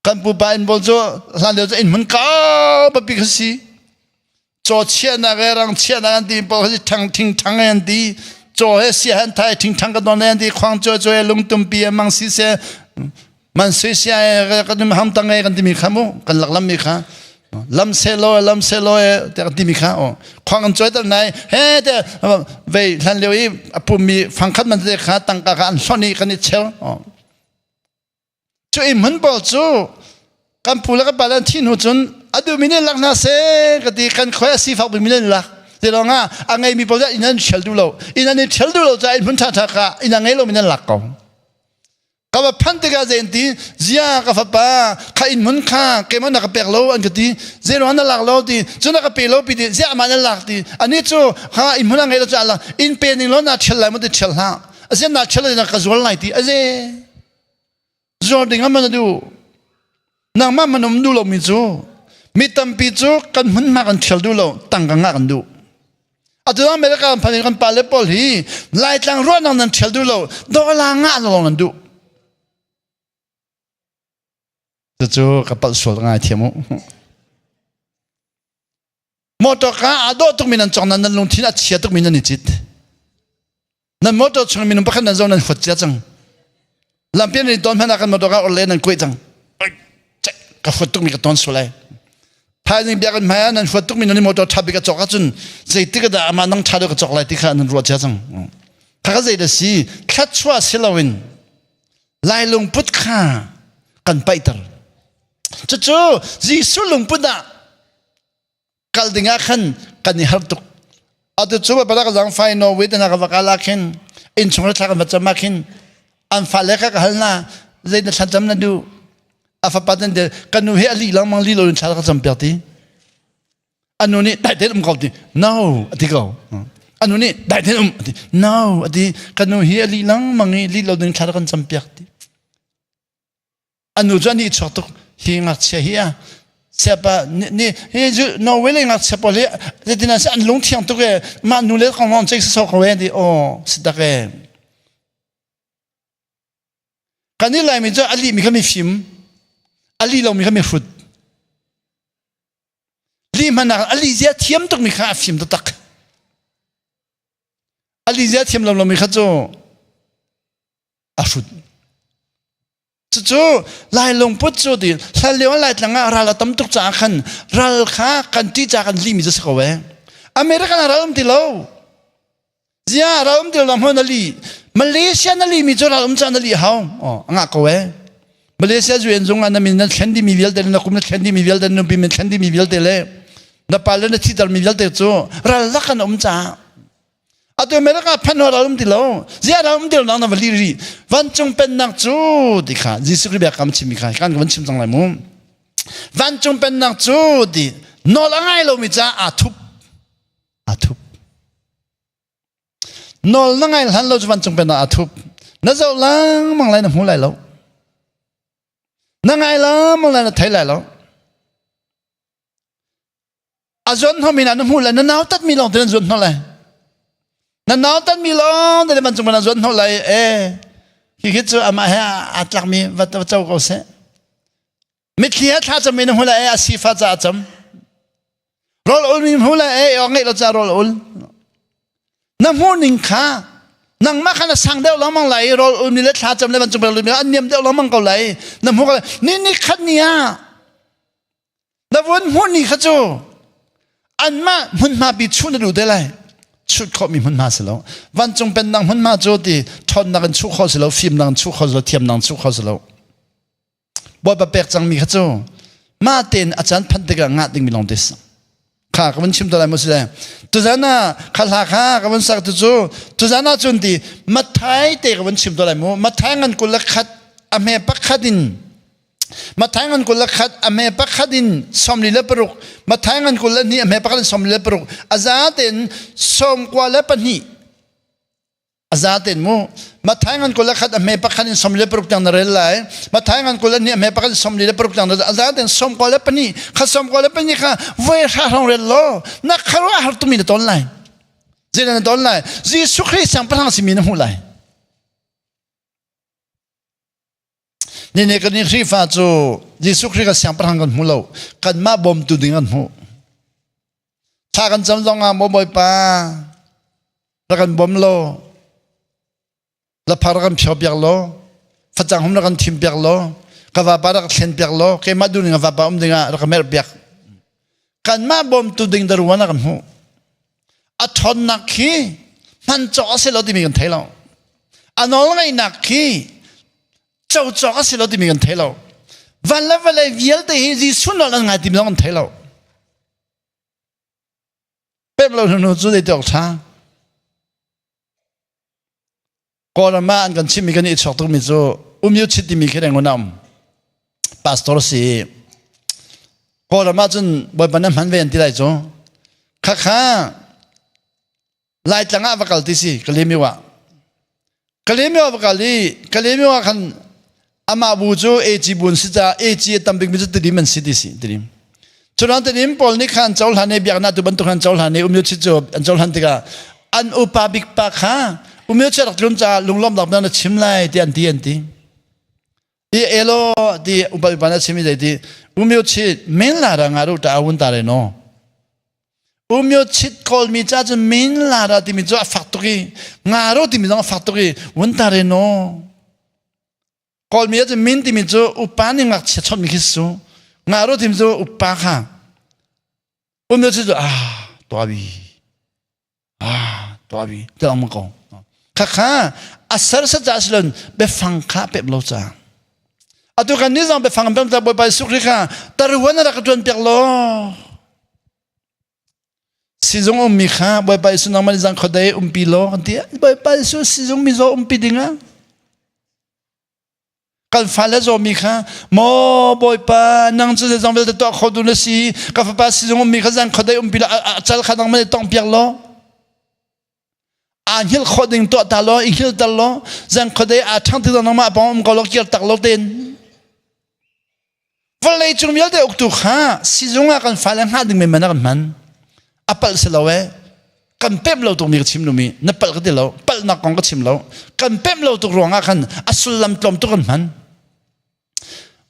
Kan pupa inn pawl cu hlan lio cu inn hmun kau papi kha si. Caw chiahnak he rang chiahnak an ti pawl kha si thang thing thang an ti. Caw he sia han thai thing thang ka don an ti khuang caw caw he lungtumpi he mang si se man sui sia he kan ham tang he kan timi kha mu kan lak lam mi kha lam se lo lam se lo te kan timi kha o khuang an choi tar nai he te vei hlan lio i a pummi fangkhat man te kha tangka kha an hlon i kan i cheu o Cu i hmun pawl cu kan pu le kan pa le an thih hnu cun a duhmi nih lak hna seh ka ti kan khoi a sifak bikmi nih an lak ti lawngah a ngeimi pawl inn an ṭhial duh lo inn an i ṭhial duh lo caah inn hmun ṭhaṭha kha inn a ngei lomi nan lak ko ka va phanh tikah zei an ti zia ka fapa kha inn hmun kha keimah na ka pek lo an ka ti zei ruang na lak lo ti cu na ka pe lo pi ti ziah amah na lak ti ani cu kha inn hmun a ngei lo cu a lak inn pe ning lo na ṭhial lai mu ti ṭhial hlah asian na ṭhial na ka zual lai ti aze Zuar ding ah man a duh. Nangmah man um duh lomi cu mi tampi cu kan hmunhma kan ṭhial duh lo, tangka ngah kan duh. Atu America kan phan kan pale pawl hi Laitlang ruahnak nan ṭhial duh lo, dollar ngah lawng nan duh. Cucu ka palh sual ngai thiam u. Motor ka aa dawh tukmi nan cong nan nan lungthin a chia tukmi nan i cit. Nan motor chung minung pakhat nan zo nan huat cia cang. Lampian in ton hmanh ah kan motor ka orle nan kuai cang. Ka huat tukmi ka ton sual ai. Thaizing biakinn hmai ah nan huat tukmi nan motor tha bik a cawk ahcun zeitik dah amah nang tha deuh ka cawk lai ti kha nan ruah cia cang. Kha ka zei da si thluachuah si loin Lai lungput kha kan paihter. Cucu Jesuh lungput ah kal ding ah khan kan i har tuk. Atu cu ba ka zang fai no wit na ka va kal ah khin inn chung thla kan va cam ah khin an fale kha ka hal na zei na thlacam na duh a fapa ten de ka nu hi a li lengmang li lo in thla ka cam piak ti anu nih dai tein um ko ti no ati ko anu nih dai tein um ati no ati ka nu hi a li lengmang i li lo ding thla kan cam piak ti anu cu a nih chuak tuk hi ngakchia hi a siapa ni hi cu Norway le ngakchia pawl hi zeitin an si an lung thiang tuk e mah nu le kong lawng ceih sawsawh ko e ti aw si tak e kan i laimi cu a lih mi kha mi fim a li lomi kha mi hrut li hmannak a li zia thiam tuk mi kha a fim taktak a li zia thiam lo lomi kha cu a hrut Cucu Lai lungput cu ti hlan lio Laitlang ah ral a tam tuk caah khan ral kha kan ṭih caah kan lihmi cu si ko ee. American ah ral um ti lo. Zia ral um ti lo hmun a li. Malaysia na lihmi cu ral um caah na lih hau. Oh, a ngah ko ee. Malaysia UN zung ah na min na thlen dimi vialte na kum na thlen dimi vialte na nupi min thlen dimi vialte le na pale na thitermi vialte cu ral lak an um caah Atu America phan ral um ti lo. Zia ral um ti lo nang na va li ri. Vancung pennak cu ti kha Jesuh Khrih biakam chimmi kha kan van chim cang lai mu. Vancung pennak cu ti nawl a ngai lomi caah aa thup. Aa thup. Nawl na ngai hlan lo cu vancung pennak aa thup. Na zoh lengmang lai na hmu lai lo. Na ngai lengmang lai na thei lai lo. A zuan hnawmi na hmuh lai na nau tatmi lawng te nan zuan hnawh lai na nau tatmi lawng te man cung na zuan hnawh lai e hi khi cu amah he aa tlakmi va co ko seh mitthli he thla cam mi na hmu lai e a sifa ca a cam rawl ul mi hmu lai e aw ngeih lo ca rawl ul na hmuh ning kha nangmah kha na sang deuh lengmang lai i rawl ul mi le thla cam le van cung mi an niam deuh lengmang ko lai na hmuh ko ni ni khat ni ah Na vun hmuh ni kha cu anmah hmunhma pi chuh na duh te lai. Chut khawhmi hmunhma si lo. Vancung pennak hmunhma cu ti ṭhawnnak in chuh khawh si lo, fimnak in chuh khawh si lo, thiamnak in chuh khawh si lo. Bawipa pek cangmi kha cu mah tein a caan phanh tikah ngah dingmi lawng te si. Kha ka vun chim te lai mu si le. Tuzan ah kha hla kha ka vun sak tu cu tuzan ah cun ti Matthai te ka vun chim te lai mu. Matthai ngan 21 a hme pakhat in. Matthai ngan 21 a hme pakhat in 46, Matthai ngan 22 a hme pakhat in 46, a za tein 92, a za tein mu. Matthai ngan 21 a hme pakhat in 46 tiang na rel lai. Matthai ngan 22 a hme pakhat in 46 tiang na a za tein 92 kha, 92 kha voi hra hrawng rel law na kharuah har tumi na ton lai. Zeidah na ton lai? Jesuh Khrih siangpahrang simi na hmuh lai. Nine kan i Khrihfa cu Jesuh Khrih kan siangpahrang kan hmu lo. Kanmah bawmtu ding kan hmuh. Thla kan cam zong ah maw Bawipa rak kan bawm law, laphar rak kan phio piak law, facang hum rak kan thim piak law, ka vapa rak thlen piak law, keimah duh ning vapa um ding ah rak ka merh piak. Kanmah bawmtu ding daruan ah kan hmuh. A ṭhawnnak khi hman cawk a si lo timi kan thei lo. A nawlngeihnak khi co cawk a si lo timi kan thei lo. Van le vawlei vialte hi Jesuh nawl an ngai timi zong kan thei lo. Pem lo hnu cu zei ti awk ṭha. Kawlram ah an kan chimmi kan i chuak tukmi cu umyu chit timi khi reng um. Pastor si. Kawlram ah cun Bawipa na hman ve an ti lai cu. Khakha Laitlang ah va kal ti si Kalemiu ah. Kalemiu ah va kal i Kalemiu ah khan amah bu cu AG bu an si caah AG a tam bikmi cu Tidim an si ti si Tidim. Curan Tidim pawl nih khan cohlan i biaknak tu bantuk khan cohlan i umyu chit cu an cohlan tikah an upa bik pa kha umyu chit rak tlun caah lunglawmhnak na chim lai ti an ti an ti. I elo ti upa upa na chim i zei ti umyu chit men la ra nga ru ta awun ta re no. Umyo chit kawlmi ca cun min la ra timi cu a fak tuk i nga ro timi zong a fak tuk i wun ta re no. Kawlmi ahcun min timi cu upa nih ngakchia chawnhmi khi si cu. Ngakro timi cu upa kha. Umyo cu cu ah tuabi ah tuabi ti lang ko. Khakha a ser sa ca silon biafang kha pep lo ca. Atu kan ni zong biafang pem ta Bawipa Jesuh Khrih kha taruan rak ka tuan piak lo. Sizung ummi kha Bawipa Jesuh nangmah nih zang khuadei umpi law kan ti. Bawipa Jesuh sizung mizaw umpi dingah kan fale zawmi kha maw Bawipa nang cu zeizong vialte tuah kho tu na si, ka fapa sizung ummi kha zang khuadei umpi law a cal kha nangmah nih tong piak law, aa hngilh khawh ding tuah ta law, i hngilh tal law, zang khuadei aa ṭhang ti nangmah pawng um ko law, kir tak lo tein. Vawlei cung vialte uktu kha sizung ah kan fale hngah ding men kan hman. A palh si lo e. Kan pemh lo tuk mi ka chim lumi na palh ka ti lo, palhnak kong ka chim lo. Kan pemh lo tuk ruangah khan a sullam tlawm tuk kan hman.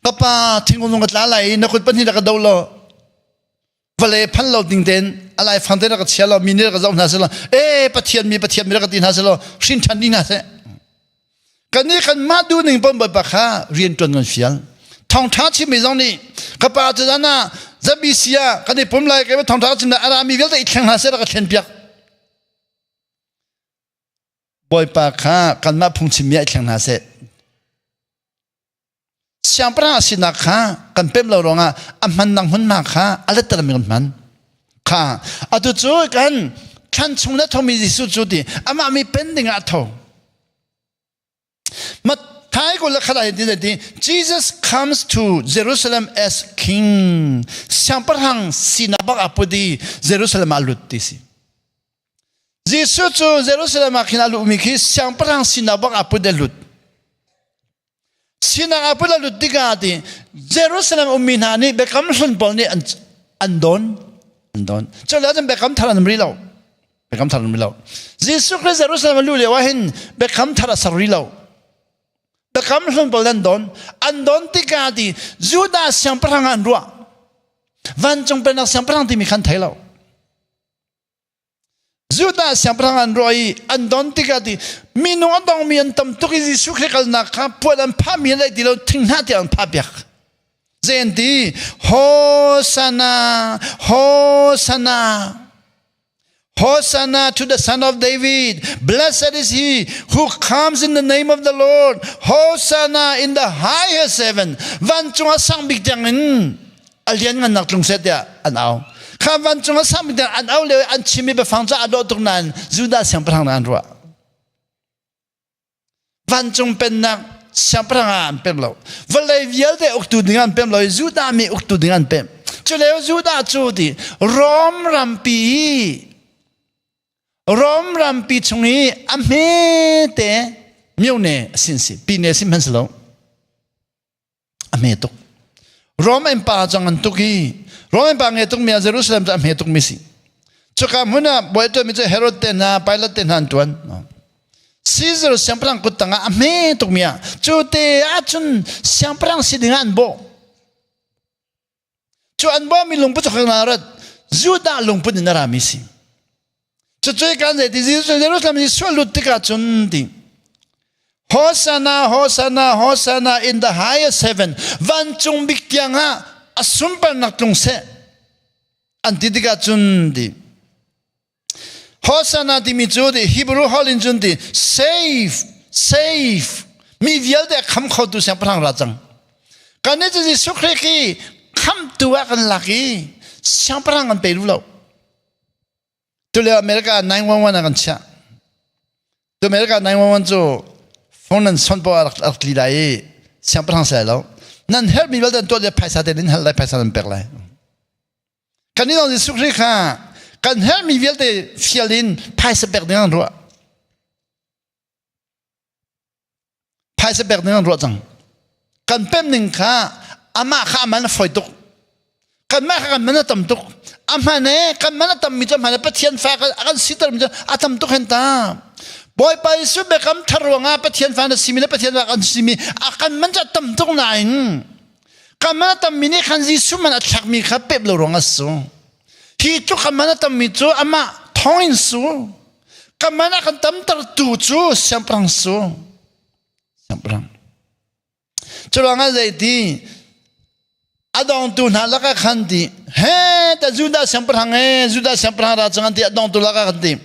Ka pa, thingkung ka tla lai i na kut pahnih rak ka do law, vale phan lo ding ten alai fang te rak ka chia lo, mi nih rak ka zoh hna seh law, e Pathian mi, Pathian mi rak ka ti hna seh law, hrin ṭhan ding hna seh. Kan nih kan mah duh ning pon Bawipa kha rian ṭuan kan fial. Thawngṭha chimmi zong nih ka pa cu zan ah ZBC ah kan i pum lai, kai thawngṭha chim lai, a rami vialte i thleng hna seh, rak ka thlen piak. Bawipa kha kanmah phungchimmi ah i thleng hna seh. Siangpahrang a sinak kha kan pemh lo ruangah a hmannak hmunhma kha a lettermi kan hman. Kha atu cu kan thlan chung le thomi Jesuh cu ti amah mi pen ding ah a tho. Matthai kul le khat ah hin ti Jesus comes to Jerusalem as king. Siangpahrang sinak bak a put i Jerusalem ah lut ti si. Jesuh cu Jerusalem ah khin a luhmi khi siangpahrang sinak bak a put a lut. Sinak a put a lut tikah ti Jerusalem ummi hna nih biakam hlun pawl nih an don an don. Cu lio cun biakam thar an um rih lo. Biakam thar an um rih lo. Jesuh Khrist Jerusalem a luh lio ah hin biakam thar a ser rih lo. Biakam hlun pawl an don. An don tikah ti Judah siangpahrang ah an ruah. Vancung pennak siangpahrang timi khan thei lo. Judah siangpahrang an ruah i an don tikah ti minung a dongmi an tam tuk i Jesuh Khrih kalnak kha puan an phahmi an laih ti lo, thinghnah tiang an phah piak. Zei an ti? Hosanna, Hosanna. Hosanna to the Son of David. Blessed is he who comes in the name of the Lord. Hosanna in the highest heaven. Vancung ah sang bik tiang in a lian ngan nak tlung seh tiah an au. Kha vancung a sang bik tiang an au lio i an chimmi biafang cu aa dawh tuk nain Judah siangpahrang an ruah. Vancung pennak. siangpahrang ah an pem lo. Vawlei vialte uktu ding an pem lo i Judah mi uktu ding an pem. Culeo Judah cu ti Rom rampi i Rom rampi chung i a hmete myone sin si pine si hman si lo. A hme tuk. Rom Empire cang an tuk i Rom Empire nge tuk mi ah Jerusalem cu a hme tuk mi si. Cuka hmun ah bawi tuan mi cu Herod te hna, Pilate te hna an tuan. Caesar siangpahrang kut tangah a hme tuk mi ah cu te ahcun siangpahrang si ding ah an bawh. Cu an bawhmi lungput cu na rat Judah lungput in a rami si. Cucu kan zei ti Jerusalem i sual lut tikah cun ti Hosanna Hosanna Hosanna in the highest heaven vancung bik tiang ah a sunparnak tlung seh an ti tikah cun ti Hosanna timi cu ti Hebrew holh in cun ti save save mi vialte kham khotu siangpahrang ra cang kan nih cu Jesuh Khrih khi khamtu ah kan lak i siangpahrang kan pe duh lo Tulio America 911 ah kan chiah. Tu America 911 cu phone nan son poah rak rak tli lai i siangpahrang sai lo. Nan herh mi vialte an tuah le phaisa te nan hal lai phaisa nan pek lai. Kan i dong Jesuh Khrih kha kan herh mi vialte fial in phaisa pek ding an ruah. Phaisa pek ding an ruah cang. Kan pem ning kha amah kha aman a fawi tuk. Kanmah kha kan man a tam tuk. A hman e kan man a tam mi cu hman e Pathian fa a kan siter mi cu a tam tuk hen ta. Bawipa Jesuh biakam thar ruangah Pathian fa na simi le Pathian fa kan simi a kan man cu a tam tuk nain kan man a tam mi nih khan Jesuh man a thlak mi kha pep lo ruang a su. Hi tluk kan man a tam mi cu amah thawng in su. Kan man a kan tamtertu cu siangpahrang su. Siangpahrang. Curuangah zeiti a dongtu hna lakah khan ti he ta Judah siangpahrang e Judah siangpahrang ra cang an ti a dongtu lakah khan ti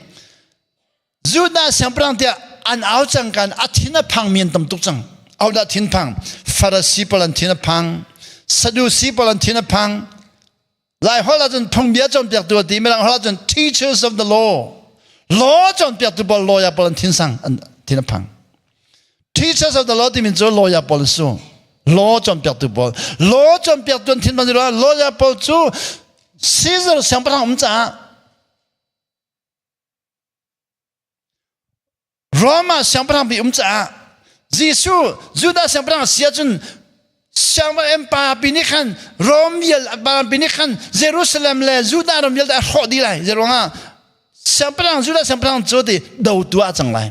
Judah siangpahrang tiah an au cang kan a thin a phang mi an tam tuk cang au dah thin phang Farasi pawl an thin a phang Sadusi pawl an thin a phang Lai holh ahcun phungbia cawnpiaktu a ti mirang holh ahcun teachers of the law law cawnpiaktu pawl lawyer pawl an thin sang an thin a phang teachers of the law timi cu lawyer pawl an su law cawnpiaktu pawl law cawnpiaktu an thin phang lawyer pawl cu Caesar siangpahrang um caah Rome ah siangpahrang bi um caah Jesuh Judah siangpahrang si ahcun siangpahrang empire pi nih khan Rome vial pi nih khan Jerusalem le Judah ram vialte a hrawh dih lai zeiruangah siangpahrang Judah siangpahrang cu ti dotu ah cang lai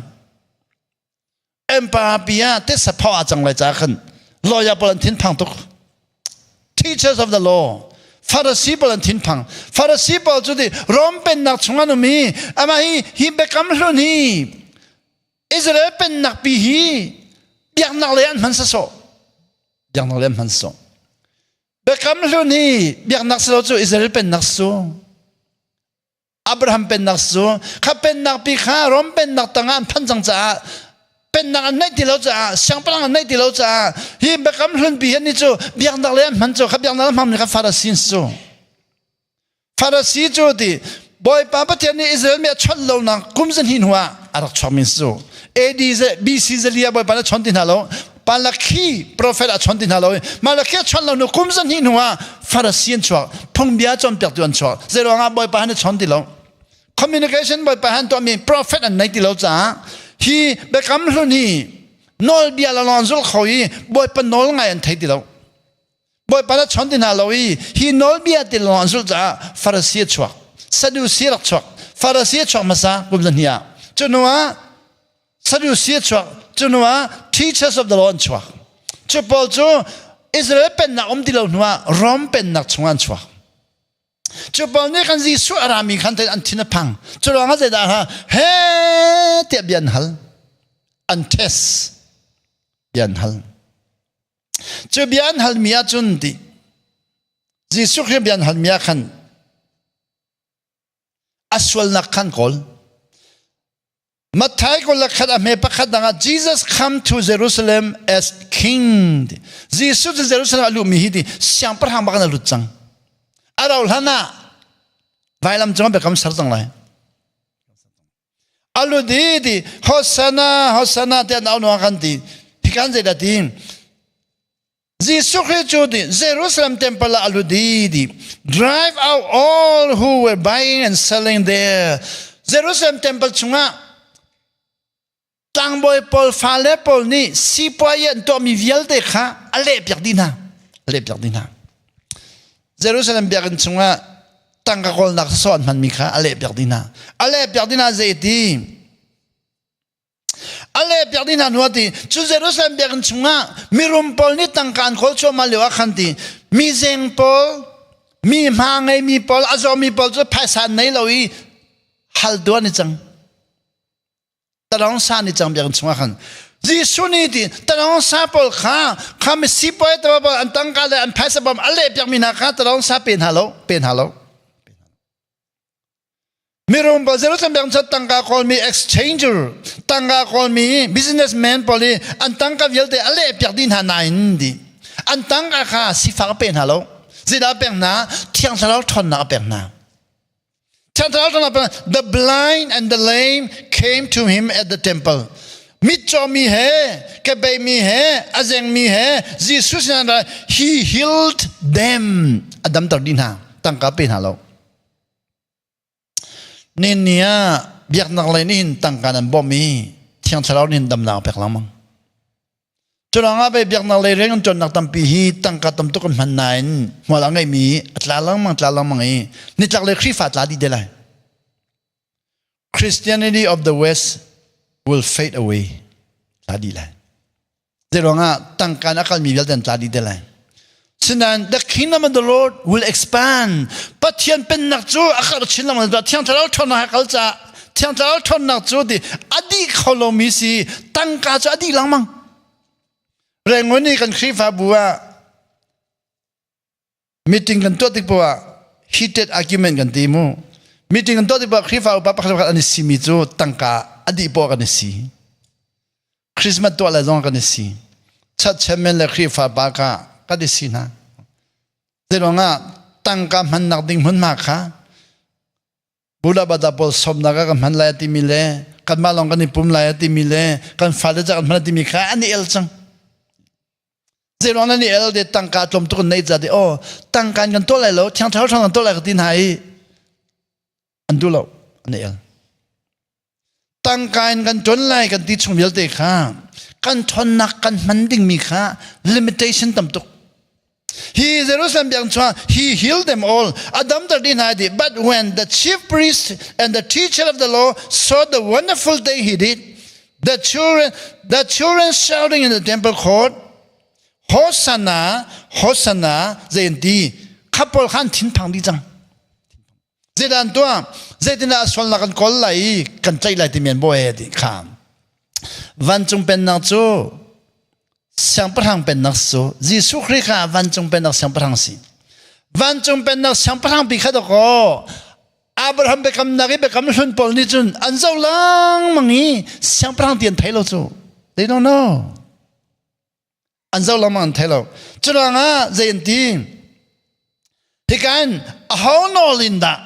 empire pi ah titsa phau ah cang lai caah khan lawyer pawl an thinphang tuk teachers of the law Pharisee pawl an thinphang Pharisee pawl cu ti Rom pennak chung an um i amah hi hi biakam hlun hi Israel pennak pi hi biaknak lei an hman sasawh biaknak lei an hman sasawh biakam hlun hi biaknak silo cu Israel pennak su Abraham pennak cu kha pennak pi kha Rom pennak tangah an phan cang caah pennak an neih ti lo caah siangpahrang an neih ti lo caah hi biakam hlun pi hi ni cu biaknak lei an hman cu kha biaknak an hmang kha Farasi cu Farasi cu ti Bawipa Pathian nih Israel mi a chawnh lonak kum zahnih hnu ah a rak chuak mi cu AD BC zalia Bawipa nih a chawnh ti hna lo Malakhi prophet a chawnh ti hna lo i Malakhi a chawnh lo hnu kum zahnih hnu ah Farasi an chuak phungbia cawnpiaktu an chuak zeiruangah Bawipa han a chawn ti lo communication Bawipa han tuahmi prophet an nei ti lo caah hi biakam hlun hi nawlbia la lawng zul kho i Bawipa nawl ngai an thei ti lo Bawipa na chawn ti hna lo i hi nawlbia ti lawng an zulh caah Farasi a chuak Sadusi rak chuak Farasi a chuak hmasa kum zahnih ah cu hnu ah Sadusi a chuak cu hnu ah teachers of the law an chuak cu pawl cu Israel pennak um ti lo hnu ah Rom pennak chungah an chuak cu pawl nih khan Jesuh a rami khan an thin a phang cu ruangah zeidah ha he tiah bia an hal an test bia an hal Cu bia an halmi ahcun ti Jesuh Khrih bia an halmi ah khan a sualnak khan kawl. Matthai kul le khat a hme pakhat dang ah Jesus come to Jerusalem as king. Jesuh cu Jerusalem a luhmi hi ti siangpahrang bak in a lut cang. A rau hlan ah vailam cung ah biakam ser cang lai. Alu di ti Hosanna Hosanna tiah an au kan ti. Hikan zeidah ti? Jesuh Khrih cu di Jerusalem temple ah a lut i di drive out all who were buying and selling there. Jerusalem temple chungah tlangbawi pawl fale pawl nih sipuai an tuahmi vialte kha a lehpiak dih hna. A lehpiak dih hna. Jerusalem biakinn chungah tangka kawlnak sawh an hmanmi kha a lehpiak dih hna. A lehpiak dih hna zeiti? A lehpiak dih hna hnu ah ti cu Jerusalem biakinn chungah mirum pawl nih tangka an kawl cuahmah lio ah khan ti mi zeng pawl mi hma ngeimi pawl a zawmi pawl cu phaisa an nei lo i hal tu an i cang. Talong sa ni cang biakinn chungah khan Jesuh nih ti talong sa pawl kha kha mi sipawi te pawl an tangka le an phaisa bom a leh piak mi hna kha talong sa pe hna lo pe hna lo. Mirum pawl Jerusalem biakinn chung tangka kawlmi exchanger tangka kawlmi businessman pawl i an tangka vialte a leh piak dih hna nain di an tangka kha sifak a pe hna lo. Zeidah a pek hna? Thiang Thlarau ṭhawnnak a pek hna. The blind and the lame came to him at the temple. Mitcaw mi he, kebei mi he, a zeng mi he, Jesus sinah he healed them. A damter dih hna. Tangka pe hna lo. Nin ni ah biaknak lei nih hin tangka nan bawmh i Thiang Thlarau nih hin damnak a pek lengmang. Culangah pei biaknak lei rian kan ṭuannak tampi hi tangka tam tuk kan hman nain hmual a ngeimi a tla lengmang tla lengmang i nitlak lei Khrihfa tla dih te lai. Christianity of the West will fade away. Tla dih lai. Zeiruangah tangka in a kalmi vialte an tla dih te lai. Sinain the kingdom of the Lord will expand. Pathian pennak cu a karh chin lengmang. Thiang Thlarau ṭhawnnak he kal caah Thiang Thlarau ṭhawnnak cu ti a dih kho lomi si tangka cu a dih lengmang. Rengon i kan Khrihfabu ah meeting kan tuah tik poah ah heated argument kan ti mu. Meeting kan tuah tik poah Khrihfa upa pakhat pakhat an i simi cu tangka a dih poah kan i si. Christmas tuah le zong kan i si. Church chairman le Khrihfa pa kha kan i si hna. Zeiruangah tangka hmannak ding hmunhma kha Buddha pawl sawmnak ah kan hman lai a timi le kanmah lawng kan i pum lai a timi le kan fale ca kan hman a timi kha an i el cang. Zeiruang nan i el de tangka tlawm tuk an nei ca de oh tangka in kan tuah lai lo thiang thlarau thang kan tuah lai ka ti hna i an duh lo an i el. Tangka in kan ṭuan lai kan ti chung vialte kha kan ṭhawnnak kan hman dingmi kha limitation tam tuk. Hi Jerusalem biakinn chungah he healed them all. A damter dih hna dih. But when the chief priest and the teacher of the law saw the wonderful thing he did, the children shouting in the temple court, Hosanna, Hosanna, zei an ti. Kha pawl kha an thinphang dih cang. Zeidah an tuah? Zeitindah a sualnak kan kawl lai i kan tlaih lai timi an bawi ti kha. Vancung pennak cu siangpahrang pennak cu Jesuh Khrih kha vancung pennak siangpahrang si. Vancung pennak siangpahrang pi kha dakaw Abraham biakamnak i biakam hlun pawl nih cun an zoh lengmang i siangpahrang ti an thei lo cu. They don't know. An zoh lengmang an thei lo. Curuangah zei an ti? Hika in aho nawl in dah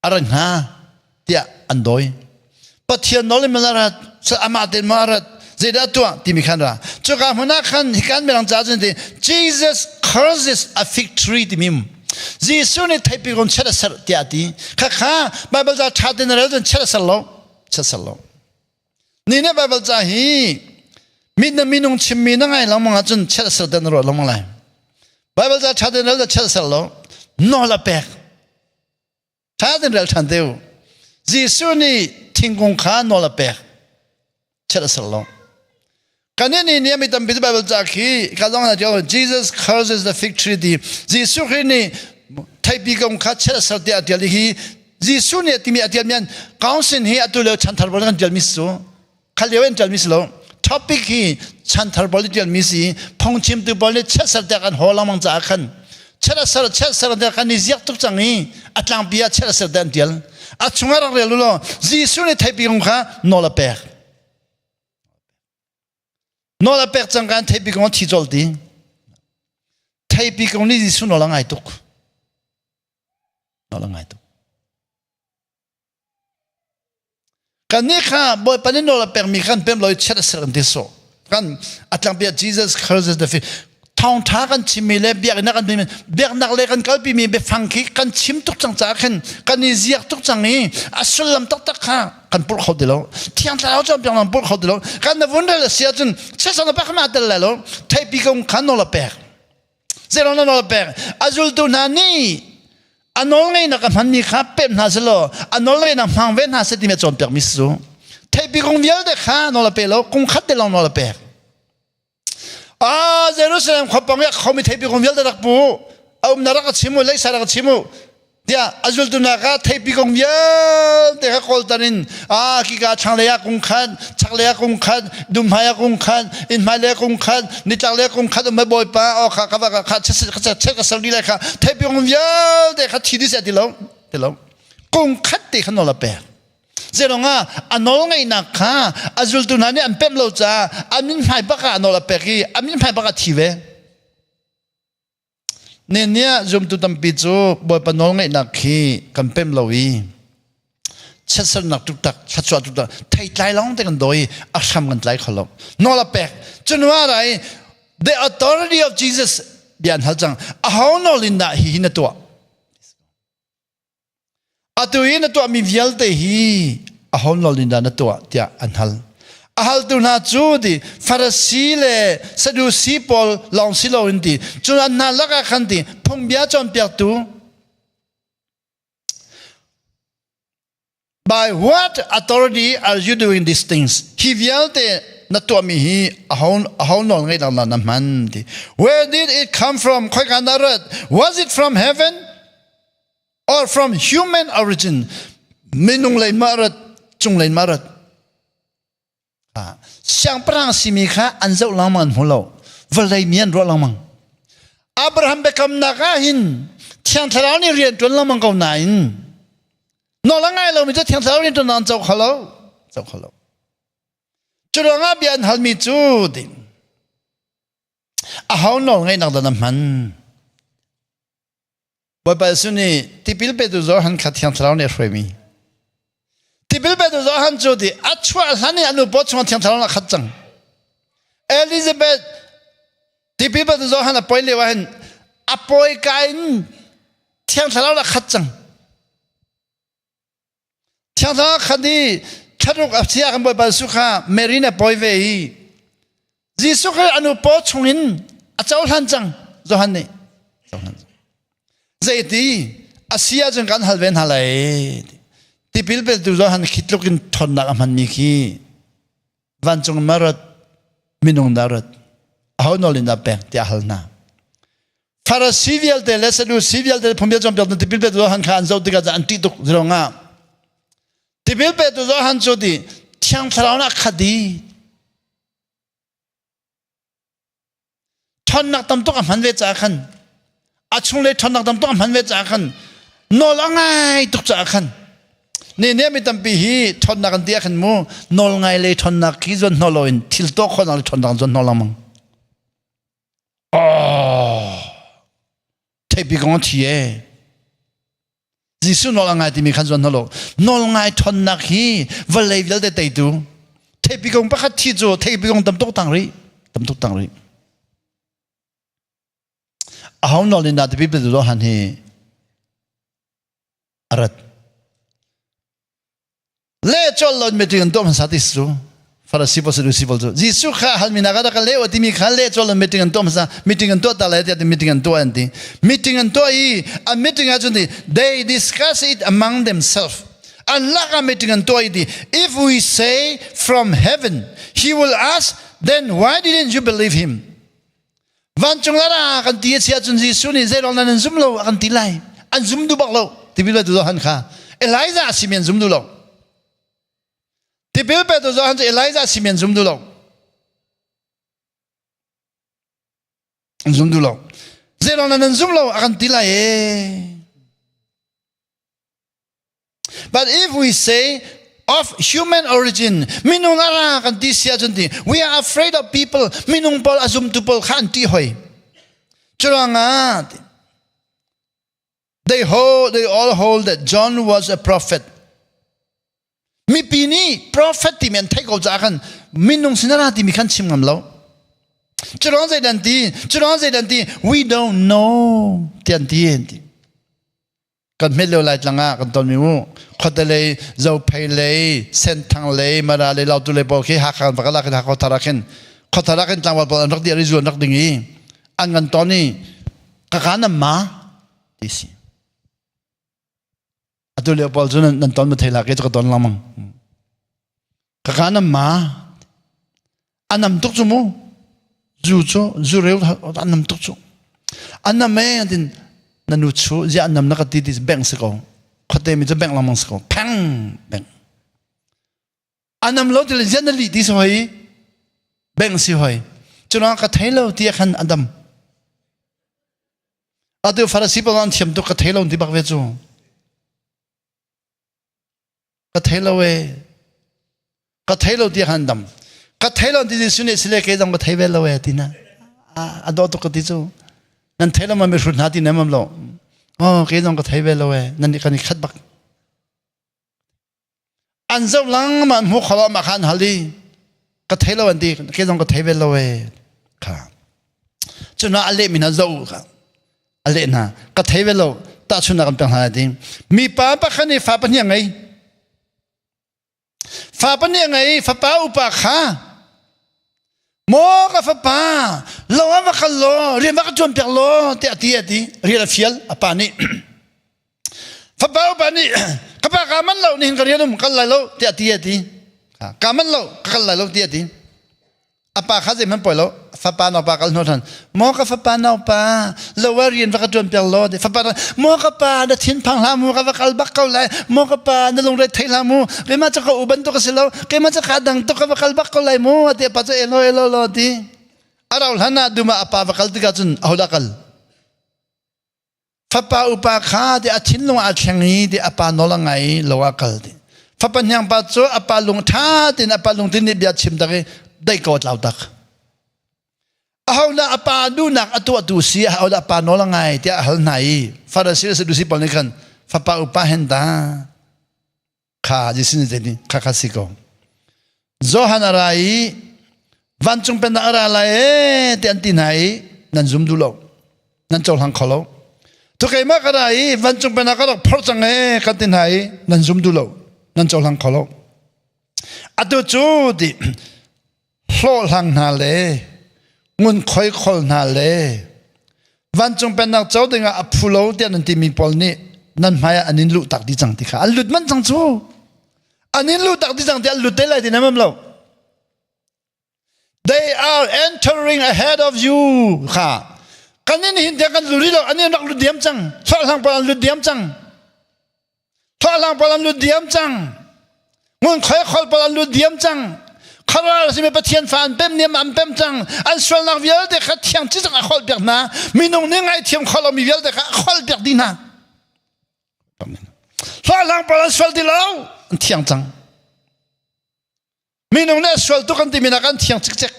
a ra hnga tiah an dawi. Pathian nawl in a rat, amah tein maw a rat, zeidah a tuah timi khan ra. Cuka hmun ah khan hikan mirang ca cun ti Jesus curses a fig tree timi um. Jesuh nih theipi kung chiat a serh tiah a ti. Khakha Bible ca ṭha tein na rel cun chiat a ser lo. Chiat ser lo. Ni nih Baibal ca hi mit na minung chimmi na ngai lengmang ahcun chiatser te na ruah lengmang lai. Baibal ca ṭha tein rel chiatser lo, nawl a pek. Ṭha tein rel ṭhan te u. Jesuh nih thingkung kha nawl a pek. Chiat a ser lo. Kan nih nih mi tampi Baibal ca khi ka zong na tial Jesus curses the fig tree ti Jesuh Khrih nih theipi kong kha chiat a ser tiah a tial hi Jesuh nih timi a tial mi an council hi atu lio chanthar pawl kan tial mi su khal lio an tial mi si lo topic hi chanthar pawl tial mi si phungchimtu pawl nih chiat ser tiah kan haw lengmang caah khan chiat a ser chiat ser tiah kan i ziak tuk cang i a tlangpi ah chiat a ser tiah an tial a chungah rak rel u law Jesuh nih theipi kong kha nawl a pek. Nawl a pek cang kan theipi kong thi colh ti. Theipi kong nih Jesuh nawl a ngai tuk. Nawl a ngai tuk. Kan nih kha Bawipa nih nawl a pekmi khan pem lo i chiat a ser kan ti sawh. Kan a tlangpi ah Jesus curses the fish. Thawngtha kan chimmi le biakinn kan chimmi biaknak le kan kalpimi biafang khi kan chim tuk cang caah khin kan i ziak tuk cang i a sullam taktak kha kan purh kho ti lo. Thiang Thlarau cawnpiak kan purh kho ti lo. Kan na vun rel a si ahcun chiatsan a pek ma tel lai lo. Theipi kong kha nawl a pek. Zeirong na nawl pek? A zultu hna nih a nawlngeihnak a hmanmi kha pem hna selaw a nawlngeihnak hmang ve hna seh timi a cawnpiakmi si cu. Theipi kung vialte kha nawl a pe lo, kung khat te lawng nawl a pek. Ah, Jerusalem khuapang i a khomi theipi kung vialte rak pu, a umnak rak ka chim u, leisa rak ka chim u. Tiah a zultu hna kha theipi kung vialte kha kawltan in a kika thlanglei ah kung khat chaklei ah kung khat dumhmai ah kung khat innhmailei ah kung khat nitlaklei ah kung khat um bawipa aw kha ka va kha chet ka ser dih lai kha theipi kung vialte kha thi dih seh ti lo ti lo kung khat te kha nawl a pek Zeirong ah a nawl ngeihnak kha a zultu hna nih an pemh lo caah a min hmai bak ah a nawl a pek i a min hmai bak ah thi ve. Nehniah zumtu tampi cu Bawipa nawlngaihnak khi kan pemh lo i chiatsernak tuktak, thluachuah tuktak, theitlai lawng te kan dawi i a hram kan tlai kho lo. Nawl a pek. Cun ra i the authority of Jesus bia an hal cang. Aho nawl in dah hihi na tuah? Atu i na tuahmi vialte hi aho nawl in dah na tuah tiah an hal. A haltu hna cu ti Farasi le Sadusi pawl lawng si loin ti cun an hna lakah khan ti phungbia cawnpiaktu By what authority are you doing these things? Hi vialte na tuahmi hi aho aho nawl ngeih nak na hman ti. Where did it come from? Khoika na rat? Was it from heaven? Or from human origin? Minung lei ma rat, cung lei ma rat? Siangpahrang simi kha an zoh lengmang an hmu lo. Vawlei mi an ruah lengmang. Abraham biakamnak ah hin Thiang Thlarau nih rian ṭuan lengmang ko nain nawl a ngai lomi cu Thiang Thlarau rian ṭuan an co kho lo. Co kho lo. Cu ruangah bia an halmi cu ding. Aho nawl ngeihnak dah na hman? Bawipa Jesuh nih tipil petu Johan kha Thiang Thlarau nih a hruaimi. Tipil petu Johan cu ti a chuah hlan in a nu paw chungah Thiang Thlarau a khat cang. Elizabeth tipil petu Johan a poi lio ah hin a pawi ka in Thiang Thlarau a khat cang. Thiang Thlarau khat i thlaruk a sia kan Bawipa Jesuh kha Mary nih a pawi ve i Jesuh kha a nu paw chungin a cohlan cang Johan nih cohlan cang. Zeiti a si ahcun kan hal ve hna lai. Tipil petu Johan khi tluk in ṭhawnnak a hmanmi khi vancung marat minung dah rat aho nawl in dah pek tiah hal hna. Farasi vialte le Sadusi vialte phungbia cawnpiaktu tipil petu Johan kha an zoh tikah an ṭih tuk zirong ah tipil petu Johan cu ti Thiang Thlarau nih a khat i ṭhawnnak tam tuk a hman ve caah khan a chunglei ṭhawnnak tam tuk a hman ve caah khan nawl a ngai tuk caah khan ne ne mi tampi hi ṭhawnnak an ti ah khan mu nawl ngai le ṭhawnnak khi zuan hnaw loin thil tuah khawhnak le ṭhawnnak zuan hnaw lengmang. Oh, theipi kong a thi e. Jesuh nawl a ngai timi khan zuan hna Nawl ngai ṭhawnnak hi vawlei vialte teitu. Theipi kong pakhat thi cu theipi kong tam tuk tang rih. Tam tuk tang rih. Aho nawl in dah tipi betu han hi a rat. Le chol lon meeting an tuah hmasa ti su Farasi pawl Sadusi pawl cu Jesuh kha halmi nak ah ka leh timi kha le chol lon meeting an tuah hmasa meeting an tuah ta lai tiah meeting an tuah an ti meeting an tuah i an meeting ah cun ti they discuss it among themselves an lak ah meeting an tuah i ti if we say from heaven he will ask then why didn't you believe him vancung la kan ti a si ahcun Jesuh nih zeiruang nan an zum lo a kan ti lai an zum duh bak lo tipil petu Johan kha Elijah a simi an zum duh lo tipil petu Johan cu Elijah a simi an zum duh lo an zum duh lo zeiruang nan an zum lo a kan ti lai e But if we say of human origin, minung ara kan ti sia cun ti, we are afraid of people, minung pawl a zumtu pawl kha an ti hoi. Curuangah they hold, they all hold that John was a prophet. Mipi nih prophet timi an theih ko caah khan minung sin a ra timi khan chim ngam lo. Curuang zei dan ti, curuang zei dan ti, we don't know ti an ti an ti. Kan hmet lio lai tlang ah kan ton mi mu. Khuate lei, Zophei lei, Senthang lei, Mara lei, Lautu lei pawl khi Hakha kan va kal ah khin Hakha thar ah khin khuathar ah khin tlangval pawl an rak dir i zu an rak ding i an kan ton i kaka nan ma ti si. Atu lio pawl cu nan ton ma thei la ke cu ka ton lengmang. Kaka nan ma anam tuk cu mu zu cu zu reu anam tuk cu anam e tin na nu chu zia anam na ka ti ti beng si ko khuate mi cu beng lengmang si ko pheng beng anam lo ti le zia na li ti si hoi beng si hoi cunak ka thei lo ti khan adam Atu Farasi pawl an thiam tuk ka thei lo ti bak ve cu. Ka thei lo e. Ka thei lo ti han dam. Ka thei lo ti Jesuh nih sile ke zong ka thei ve lo e ti na. A dawh tuk ka ti cu. Nan thei lo ma mi hrut hna ti nem am lo. Oh ke zong ka thei ve lo e. Nan kan i khat bak. An zoh lang ma an hmu kho ma kha an hal i ka thei lo an ti ke zong ka thei ve lo e kha cuna a leh mi hna zoh kha a leh hna ka thei ve lo tahchunnak kan pek hna ti mipa pakhat nih fa pahnih a ngei fa pahnih a ngei fapa upa kha maw ka fapa lo ah va kal law rian va ka ṭuan piak law tiah a ti a ti rian a fial a pa nih fapa upa nih ka pa kaa manh lo nihin ka rian um kal lai lo tiah a ti a ti kaa manh lo ka kal lai lo tiah a ti a pa kha zeihmanh poi lo fapa naupa kal hnu ṭhan maw ka fapa naupa lo ah rian va ka ṭuan piak law fapa maw ka pa na thin phang hlah mu ka va kal bak ko lai maw ka pa na lungre thei hlah mu keimah cu ka u bantuk a si lo keimah cu ka dang tuk ka va kal bak ko lai mu ti pa cu elo elo lo ti a rau hlan ah dum ah a pa va kal tikah cun ahodah kal Fapa upa kha ti a thinlung aa thleng i ti a pa nawl a ngai i lo ah kal ti fapa hniang pa cu a pa lung ṭha tein a pa lungthin nih bia chim tak i dai ko tlau tak ahodah a pa duhnak a tuahtu si ahodah a pa nawl a ngai tiah a hal hna i Farasi le Sadusi pawl nih khan fapa upa hen ta kha Jesuh nih zei kha kha si ko Johan a ra i vancung pennak a ra lai e ti an ti hna i nan zum duh lo nan cohlang kho lo tu keimah ka ra i vancung pennak ka rak phorh cang e kan ti hna i nan zum duh lo nan cohlang kho lo atu cu ti hlawhhlang hna le ngunkhuai khol hna le vancung pennak co dingah a phu lo tiah nan timi pawl nih nan hmaiah an in luh tak dih cang ti kha an lut manh cang cu an in luh tak dih cang ti an lut te lai ti nan lo they are entering ahead of you kha kan in hin tiang kan lut rih lo an in rak lut diam cang hlawhhlang pawl an lut diam cang Thawhlang pawl an lut diam cang. Ngunkhuai khol pawl an lut diam cang. Kharal simi Pathian fa an pem niam an pem cang. An sualnak vialte kha thiang ci cang a kholh piak hna. Minung nih ngaihthiam kho lomi vialte kha a kholh piak dih hna. Hlawhhlang pawl an sual ti lo. An thiang cang. Minung nih a sual tuk an timi nak an thiang cikcek.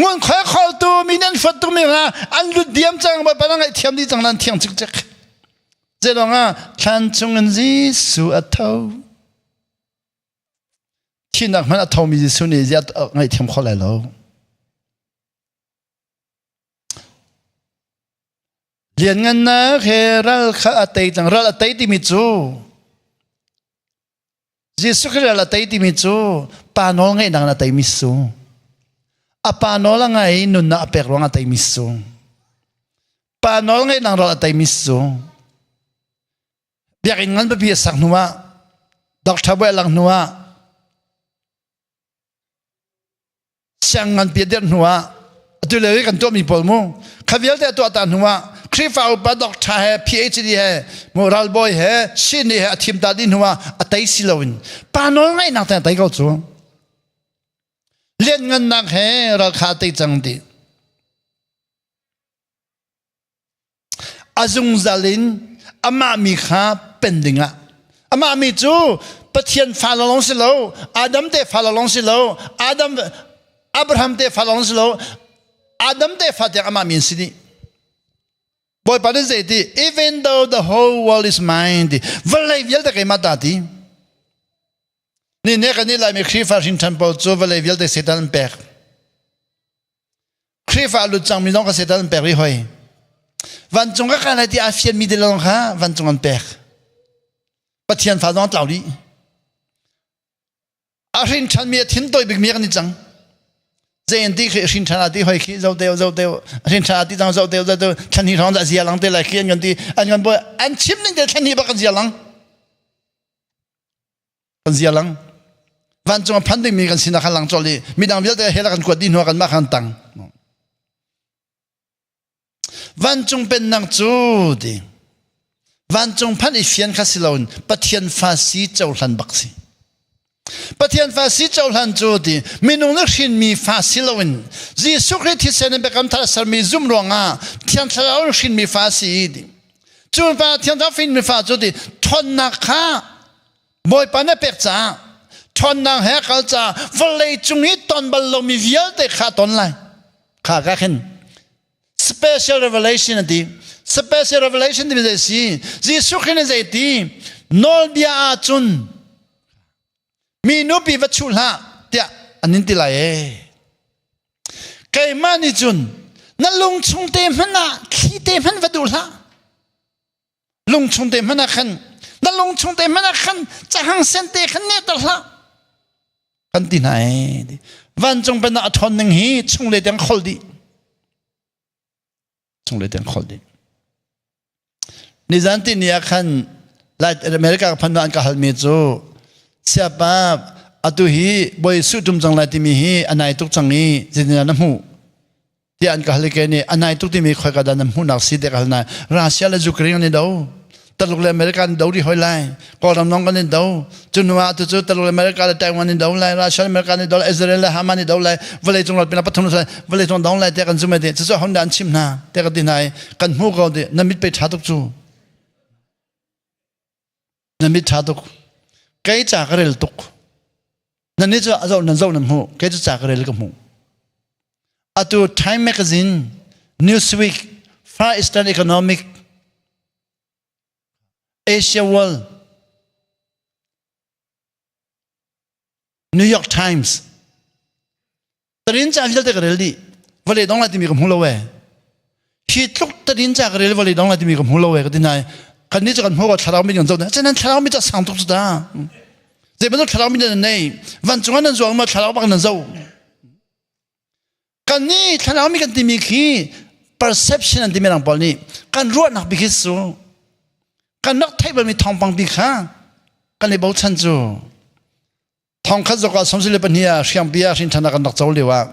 Ngunkhuai khawltu mi nan hruat tukmi hna an lut diam cang Bawipa na ngaihthiam dih cang nan thiang cikcek. Zeilong ah thlan chungin Jesuh a tho. Thihnak hmanh a thomi Jesuh nih ziah ngaihthiam kho lai lo. Lianngannak he ral kha a tei cang. Ral a tei timi cu Jesuh Khrih ral a tei timi cu pa nawl ngeihnak in a teimi si. A pa nawl a ngai i nunnak a pek ruang a teimi si. Pa nawl ngeihnak ral a teimi si. Biakinn ngan pipi a sak hnu ah Dr. Buai lang hnu ah siang nganpi a dirh hnu ah atu lio i kan tuahmi pawl mu kha vialte a tuah ta hnu ah Khrihfa upa doctor he PhD he mu ralbawi he sini he a thim ta dih hnu ah a tei si loin pa nawl ngaihnak te a tei ko cu lianngannak he ral kha a tei cang ti A zungzal in amah mi kha pen dingah amah mi cu Pathian fa lawng si lo Adam te fa lawng si lo Adam Abraham te fa lawng si lo Adam te fa tiang amah mi an si dih Bawipa nih zei ti even though the whole world is mine ti vawlei vialte keimah ta ti. Ni ne kan i Laimi Khrihfa hrinṭhan pawl cu vawlei vialte Satan an pek. Khrihfa lut cangmi zong kha Satan an pek rih hoi. Vancung ka kai lai ti aa fianmi te lawng kha vancung an pek. Pathian fa zong an tlau dih. A hrin ṭhanmi a thin tawi bikmi kan i cang. Zei an ti khi hrin ṭhan a ti hoi khi zo teo zo teo hrin ṭhan a ti cang zo teo zo teo thlan hi hrawng dah zia lang te lai khi an kan ti an kan bawi an chim ning te thlan hi bak kan zia lang. Kan zia lang. Vancung a phan dingmi kan sinak kha lang colh i midang vialte hell ah kan kuat dih hnu ah kanmah khan tang. Vancung pennak cu ti vancung phanh i fian kha si loin Pathian fa si cohlan bak si. Pathian fa si cohlan cu ti minung nih hrinmi fa si loin Jesuh Khrih thisen in biakam thar sermi zum ruangah Thiang Thlarau in hrinmi fa si ti. Cu fa Thiang Thlarau hrinmi fa cu ti ṭhawnnak kha Bawipa na pek caah ṭhawnnak he kal caah vawlei cung i ton bal lomi vialte kha ton lai. Kha ka khin special revelation a ti. Special revelation timi zei si? Jesuh Khrih nih zei ti? Nawlbia ahcun mi nupi va chuh hlah tiah an in ti lai ee. Keimah nih cun na lung chung te hmanh ah thli te hmanh va duh hlah. Lungchung te hmanh ah khan na lungchung te hmanh ah khan cahang sen te khan ne ter hlah kan ti hna ee vancung pennak a ṭhawn ning hi chung le tiang khol dih chung le tiang khol dih nizan ti ni ah khan America ka phan an ka halmi cu siapa atu hi boi su tum cang lai timi hi anai tuk cang i zeitindah na hmuh tiah an ka hal i kei nih a nai tuk timi khoika dah nan hmuhnak si te ka hal nai Russia le Ukraine an i do Taluk le America an do rih hoi lai Kawlram zong kan i do cu hnu ah tu cu Taluk le America le Taiwan in do lai Russia le America an i do lai Israel le Hamas an i do lai vawlei cung ralpin pathum lai vawlei cung dong lai tiah kan zum ai ti cucu Honda an chim hna tiah ka ti hna i kan hmu ko ti na mit pe ṭha tuk cu na mit ṭha tuk kei ca ka rel tuk Nan nih cu a zoh nan zoh nan hmuh kei cu ca ka rel ka hmuh. Atu Time Magazine, Newsweek, Far Eastern Economic, Asia World, New York Times, tarin ca vialte ka rel dih. Vawlei dong lai timi ka hmu lo ee. Hi tluk tarin ca ka rel vawlei dong lai timi ka hmu lo ee ka ti nai. Kan nih cu kan hmu ko thlarau mi kan zoh na. Nan thlarau mi ca sang tuk cu ta. Zei bantuk thlarau mi nan nei. Vancung ah nan zuang ma thlarau bak nan zoh. Kan nih thlarau mi kan timi khi perception an timi rang pawl nih kan ruahnak bik hi su kan rak theih balmi thawngpang bi kha kan i bochan cu Thongkhat zok ah 32 ah hriangpi ah hrin ṭhan ah kan rak co lio ah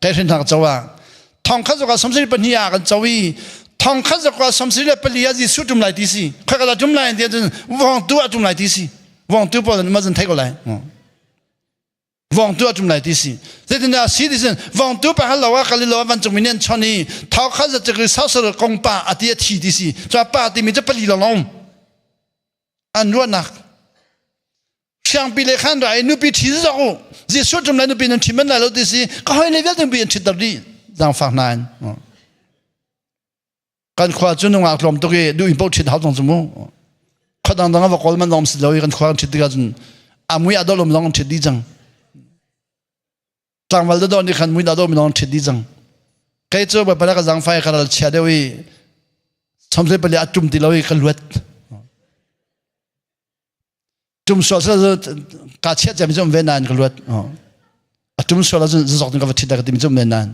kai hrin ṭhan co ah thongkhat zok ah 32 ah kan co i thongkhat zok ah 34 ah Jesuh ṭum lai ti si khoi ka ṭum lai ti cun vongtu ah ṭum lai ti si vongtu pawl ma zan thei ko lai vongtu ah ṭum lai ti si zeitindah si ti sin vongtu pa hal lo ah kalilo ah vancung mi nih an chon i thongkhat zat cu sausal kong pa ati a thi ti si cua pa timi cu pali lawng an ruahnak Siangpi le khan ra i nupi ṭhi zok u Jesuh ṭum lai nupi nan ṭhi man lai lo ti si ka hoi le vialte nupi an ṭhitter dih zaangfak hna in kan khua cu nungak tlawm tuk i duh in paoh ṭhit hau cang cu mu khua dangdang a va kawl man zong si lo i kan khua kan ṭhit tikah cun a mui a dolom zong an ṭhit dih cang tlangval dawdawh nih khan mui dawdawh mi lawng ṭhit dih cang kei cu bawipa ka zaangfai ka ral chia deuh i chomsei pali a ṭum ti lo i ka luat ṭum sual sal ka chiat ciami cu um ve nain ka luat a ṭum sual ahcun zazok ding ka va ṭhit ka timi cu um ve nain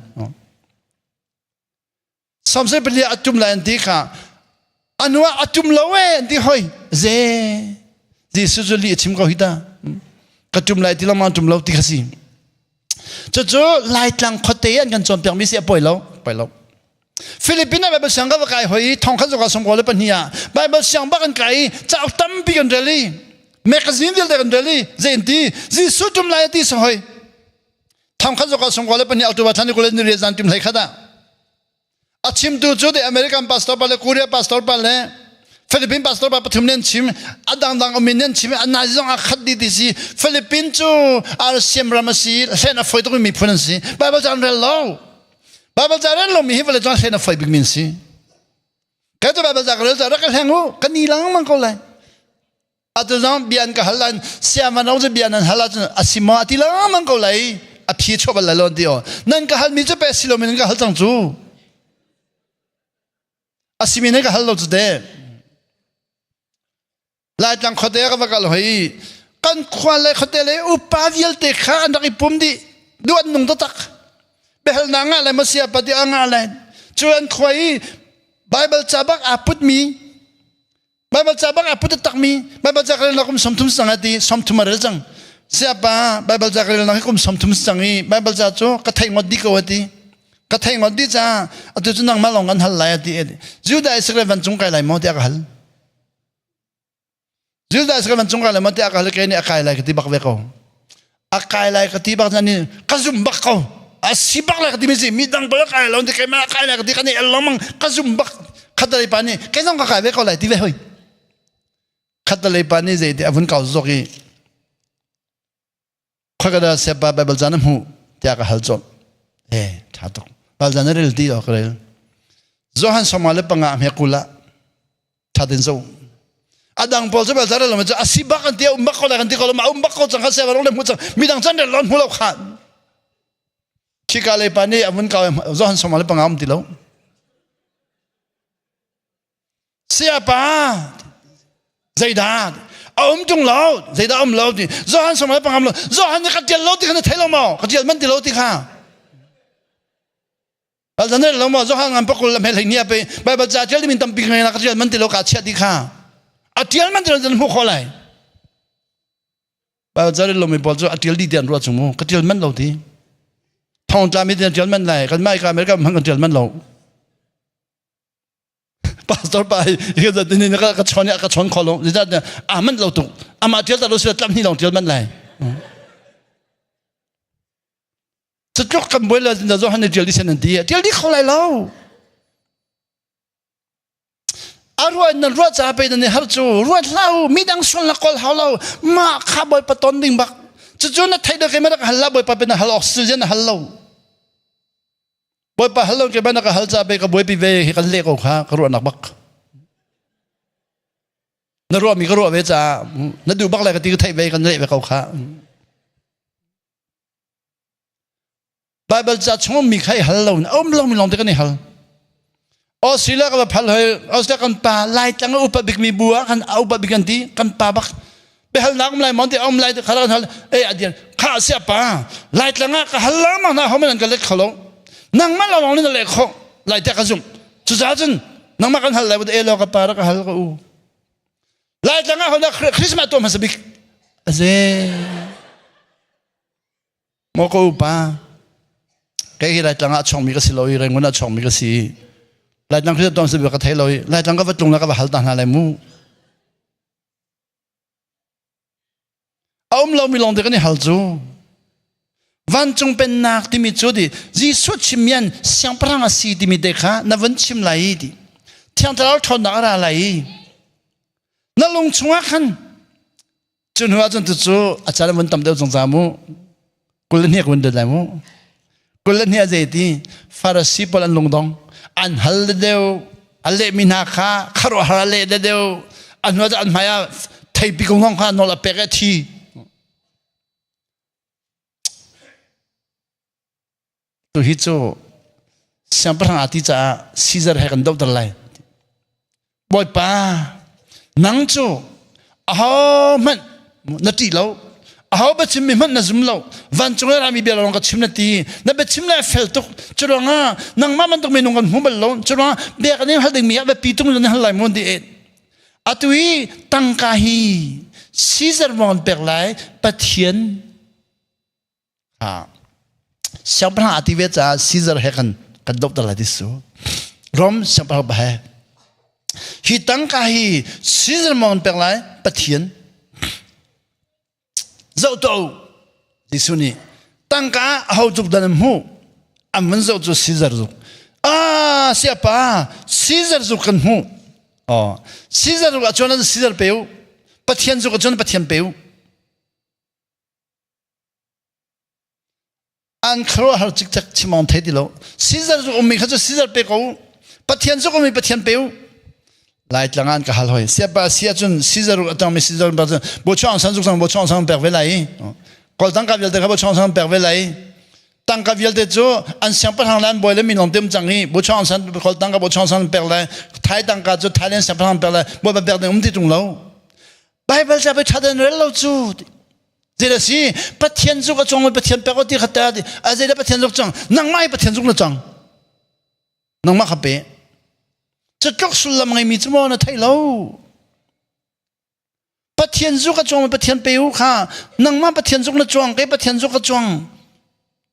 Samson pali a tum lai an ti kha anu ah a tum lo e an ti hoi ze Jesuh cu lih a chim ko hi ta ka tum lai ti lama tum lo ti kha si cucu Laitlang khuate an kan cawnpiak mi si a poi lo poi lo Philippines ah Bible siang ka va kai hoi thong khat zoka som ko le pahnih ah Bible siang bak an kai i cauk tampi kan rel i magazine vialte kan rel i zei an ti Jesuh tum lai ti sa hoi Thong khat zoka sung le pahnih October thla ni kul ni riat zan tim hlei khat ah a chimtu cu the American pastor pa le Korea pastor pa le Philippine pastor pa pathum nen chim a dangdang umin nen chim a nai zong a khat di ti si Philippine cu RCM ram a si hlen a foi tuk mi miphun an si Bible ca an rel lo Bible ca rel lo mi hi vawlei cung hlen a foi bik mi an si kai tu Bible ca ka rel ca rak ka hleng u kan ni lang mang ko lai. Atu zong bia an ka hal lan siama nong cu bia nan hal ahcun a si maw a ti lengmang ko lai a phi chuah bal lai lo an ti aw nan ka halmi cu pe si lomi nan ka hal cang cu a simi nan ka hal lo cu te Laitlang khuate ka va kal hoi kan khua le khuate le upa vialte kha an rak i pum dih duh an nung taktak biahalnak ngah lai maw sia pa ti a ngah lai cu an khua i Bible ca bak aa putmi Bible ca bak aa put takmi Bible ca ka rel kum 30 cang ati 30 a rel cang siapa Bible ca ka rel nak kum 30 cang i Bible ca cu ka theih ngot dih ko ati ka theih ngot dih ca atu cu nangmah lawng kan hal lai ati Judah Israel van cung kai lai maw tiah ka hal Judah Israel van cung kai lai maw tiah ka hal ke nih a kai lai ka ti bak ve ko a kai lai ka ti bak ni ka zum bak ko a si bak lai ka ti mi si mi dang bal kai lo ti keimah kai lai ka ti kan i el lengmang ka zum bak khatalei pa nih kei zong ka kai ve ko lai ti ve hoi khatalei pa nih zei ti a vun kau zok i Khoi sepa Bible ca na hmuh tiah ka hal colh. Eh, ṭha tuk. Bible ca na rel ti ka rel. Johan sawma le panga hme kul ah ṭha ten zo. A dang pawl cu Bible ca rel lo cu a si bak an ti um bak ko lai kan ti ko lo ma um bak ko cang kha sepa rong le hmu cang midang can rel lo hmu lo kha. Khika le pa nih a vun kau Johan sawma le panga um ti lo. Sayapa zeidah a um tung lo zeidah um lo ti Johan song le pangam lo Johan nih ka tial lo ti kha na thei lo maw ka tial man ti lo ti kha Bal zan lo maw Johan ngan pakul la mel ni ape Bible ca tial min tampi ngai na ka tial man ti lo ka chia ti kha a tial man ti lo zan hmu kho lai Bible ca lo mi pawl cu a tial di ti an ruah chung mu ka tial man lo ti thong tla mi ti an tial man lai kan mai ka America man kan tial man lo Pastor pa hi ni ka chon ka chon kho lo zeicahtiah aa manh lo tuk amah tial ta lo sila tlam hni lawng tial manh lai Catluk kan buai lo na Johan nih tial di sen an ti tial di kho lai lo a ruah nan ruah ca pe nan har cu ruat hlah u midang sual na kawl hau lo mah kha bawipa ton ding bak cucu na theih deuh keimah rak hal la bawipa pe na hal oxygen na hal lo Bawipa hal lo ke ban ka hal ca be ka buaipi ve hi kan leh ko kha ka ruahnak bak. Na ruah mi ka ruah ve ca na duh bak lai ka ti ka theih ve kan leh ve ko kha. Bible ca chung mi kha i hal lo na um lo mi lawng te kan i hal. Australia ka va phal hoi Australia kan pa lai tlang upa bik mi bu ah kan upa bik kan ti kan pa bak biahalnak um lai mon ti um lai kha kan hal e adian kha sia pa lai tlang ah ka hal la ma na homan an ka let kholo nangmah lawng ni na le kho lai te ka zum cu ca cun nangmah kan hal lai e lo ka pa ra ka hal ka u lai tlang ah hona Christmas tuah hmasa bik aze Maw ka upa, kei hi Laitlang ah a chawngmi ka si lo i Rangoon ah a chawngmi ka si. Laitlang Christian tuan si ka thei lo i Laitlang ka va tlung la ka va hal ta hna lai mu. A um lomi lawng te kan i hal cu. Vancung pennak timi cu di Jesuh chimmian siangpahrang a si timi te kha na vun chim lai i ti. Thiang Thlarau ṭhawnnak a ra lai i na lung chungah khan Cu hnu ahcun tucu a can vun tam deuh zungzal mu. 21 vun dut lai mu. 22 a zei ti Farasi pawl an lungdong an hal deuh a lehmi hna kha kharuahhar a leh deuh a hnu ah an hmai ah theipi kung kha nawl a pek i a thi. Tu hi cu siangpahrang aa ti caah Caesar he kan dohter lai. Bawipa, nang cu ahohmanh na ṭih lo, aho biachimmi hmanh na zum lo, vancung i rami bia lawng ka chim na ti, na biachim le a fel tuk, cu ruangah nangmah bantuk minung kan hmu bal lo, cu ruangah bia kan in hal dingmi ah biapi tung in hal lai mu ti atu hi tangka hi Caesar maw kan pek lai, Pathian Siangpahrang aa ti ve caah Caesar he kan kan dohter lai ti su. Rom siangpahrang pa he. Hi tangka hi Caesar maw kan pek lai Pathian. Zoh tuah u. Jesuh nih tangka aho cuk dan an hmuh an vun zoh cu Caesar zuk. Ah siapa Caesar zuk kan hmuh. Oh Caesar zuk ahcun Caesar pe u. Pathian zuk ahcun Pathian pe u. An khuaruahhar cikcek chim awng thei ti lo. Caesar zuk ummi kha cu Caesar pe ko u. Pathian zuk ummi Pathian pe u. Laitlang ah an ka hal hoi. Siapa si ahcun Caesar a tangmi Caesar pa cun Bochuang san zuk sang Bochuang san pek ve lai. Kawl tangka vialte kha Bochuang san pek ve lai. Tangka vialte cu an siangpahrang le an bawi le minung tem cang i Bochuang san kawl tangka Bochuang san pek lai. Thai tangka cu Thailand siangpahrang pek lai. Bawipa pek ding um ti tung lo. Bible ca pe ṭha den rel lo cu. Zei si Pathian zuk a cong Pathian pek o ti kha ta a zei Pathian zuk cang nangmah hi Pathian zuk na cang. Nangmah kha pe. Catluk sullam ngeimi cu maw na theih lo? Pathian zuk a cuang Pathian pe u kha nangmah Pathian zuk na cuang kei Pathian zuk ka cuang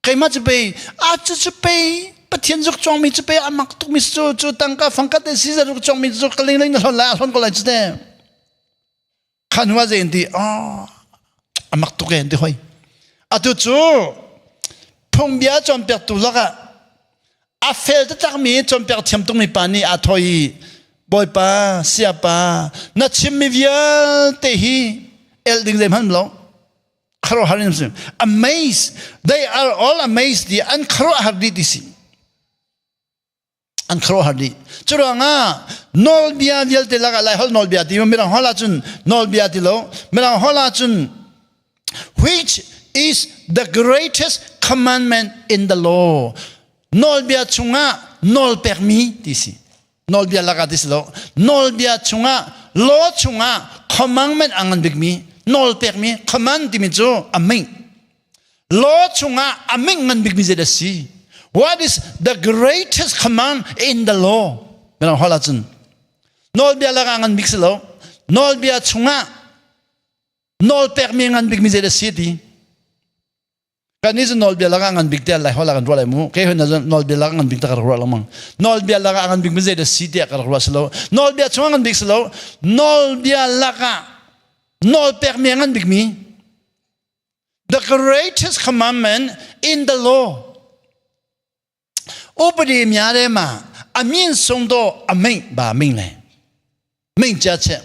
keimah cu pe a cu cu pe Pathian zuk cuang mi cu pe a mak tuk mi cu cu tangka fangkat te si zuk cuang mi cu ka ling ling na hlon lai a hlon ko lai cu te kha hnu ah zei an ti a mak tuk e an ti hoi atu cu phungbia cawnpiaktu lakah a fel taktakmi cawnpiak thiam tukmi pa nih aa thawh i bawipa siapa na chimmi vialte hi el ding zeihmanh lo khuaruahhar in amazed they are all amazed di an khuaruahhar dih ti si an khuaruahhar dih curuangah nawlbia vialte lakah Laiholh nawlbia ti mirang holh ahcun nawlbia ti lo mirang holh ahcun which is the greatest commandment in the law nawlbia chungah nawl pekmi ti si nawlbia lakah ti si lo nawlbia chungah law chungah commandment a ngan bikmi nawl pekmi command timi cu a ming Law chungah a min ngan bikmi zei a si? What is the greatest command in the law? Mirang holh ahcun nawlbia lakah ngan bik si lo. Nawlbia chungah nawl pekmi ngan bikmi zei a si ti? Kan nih cu nawlbia lakah ngan bik tiah lai holh ah kan ruah lai mu. Kei hoi na nawlbia lakah ngan bik ta ka rak ruah lengmang. Nawlbia lakah ngan bikmi zei a si tiah ka rak ruah si lo. Nawlbia chungah ngan bik si lo. Nawlbia lakah nawl pekmi a ngan bikmi The greatest commandment in the law. Upadi mya de ma amin sung do aming ba ming le. Ming cha che.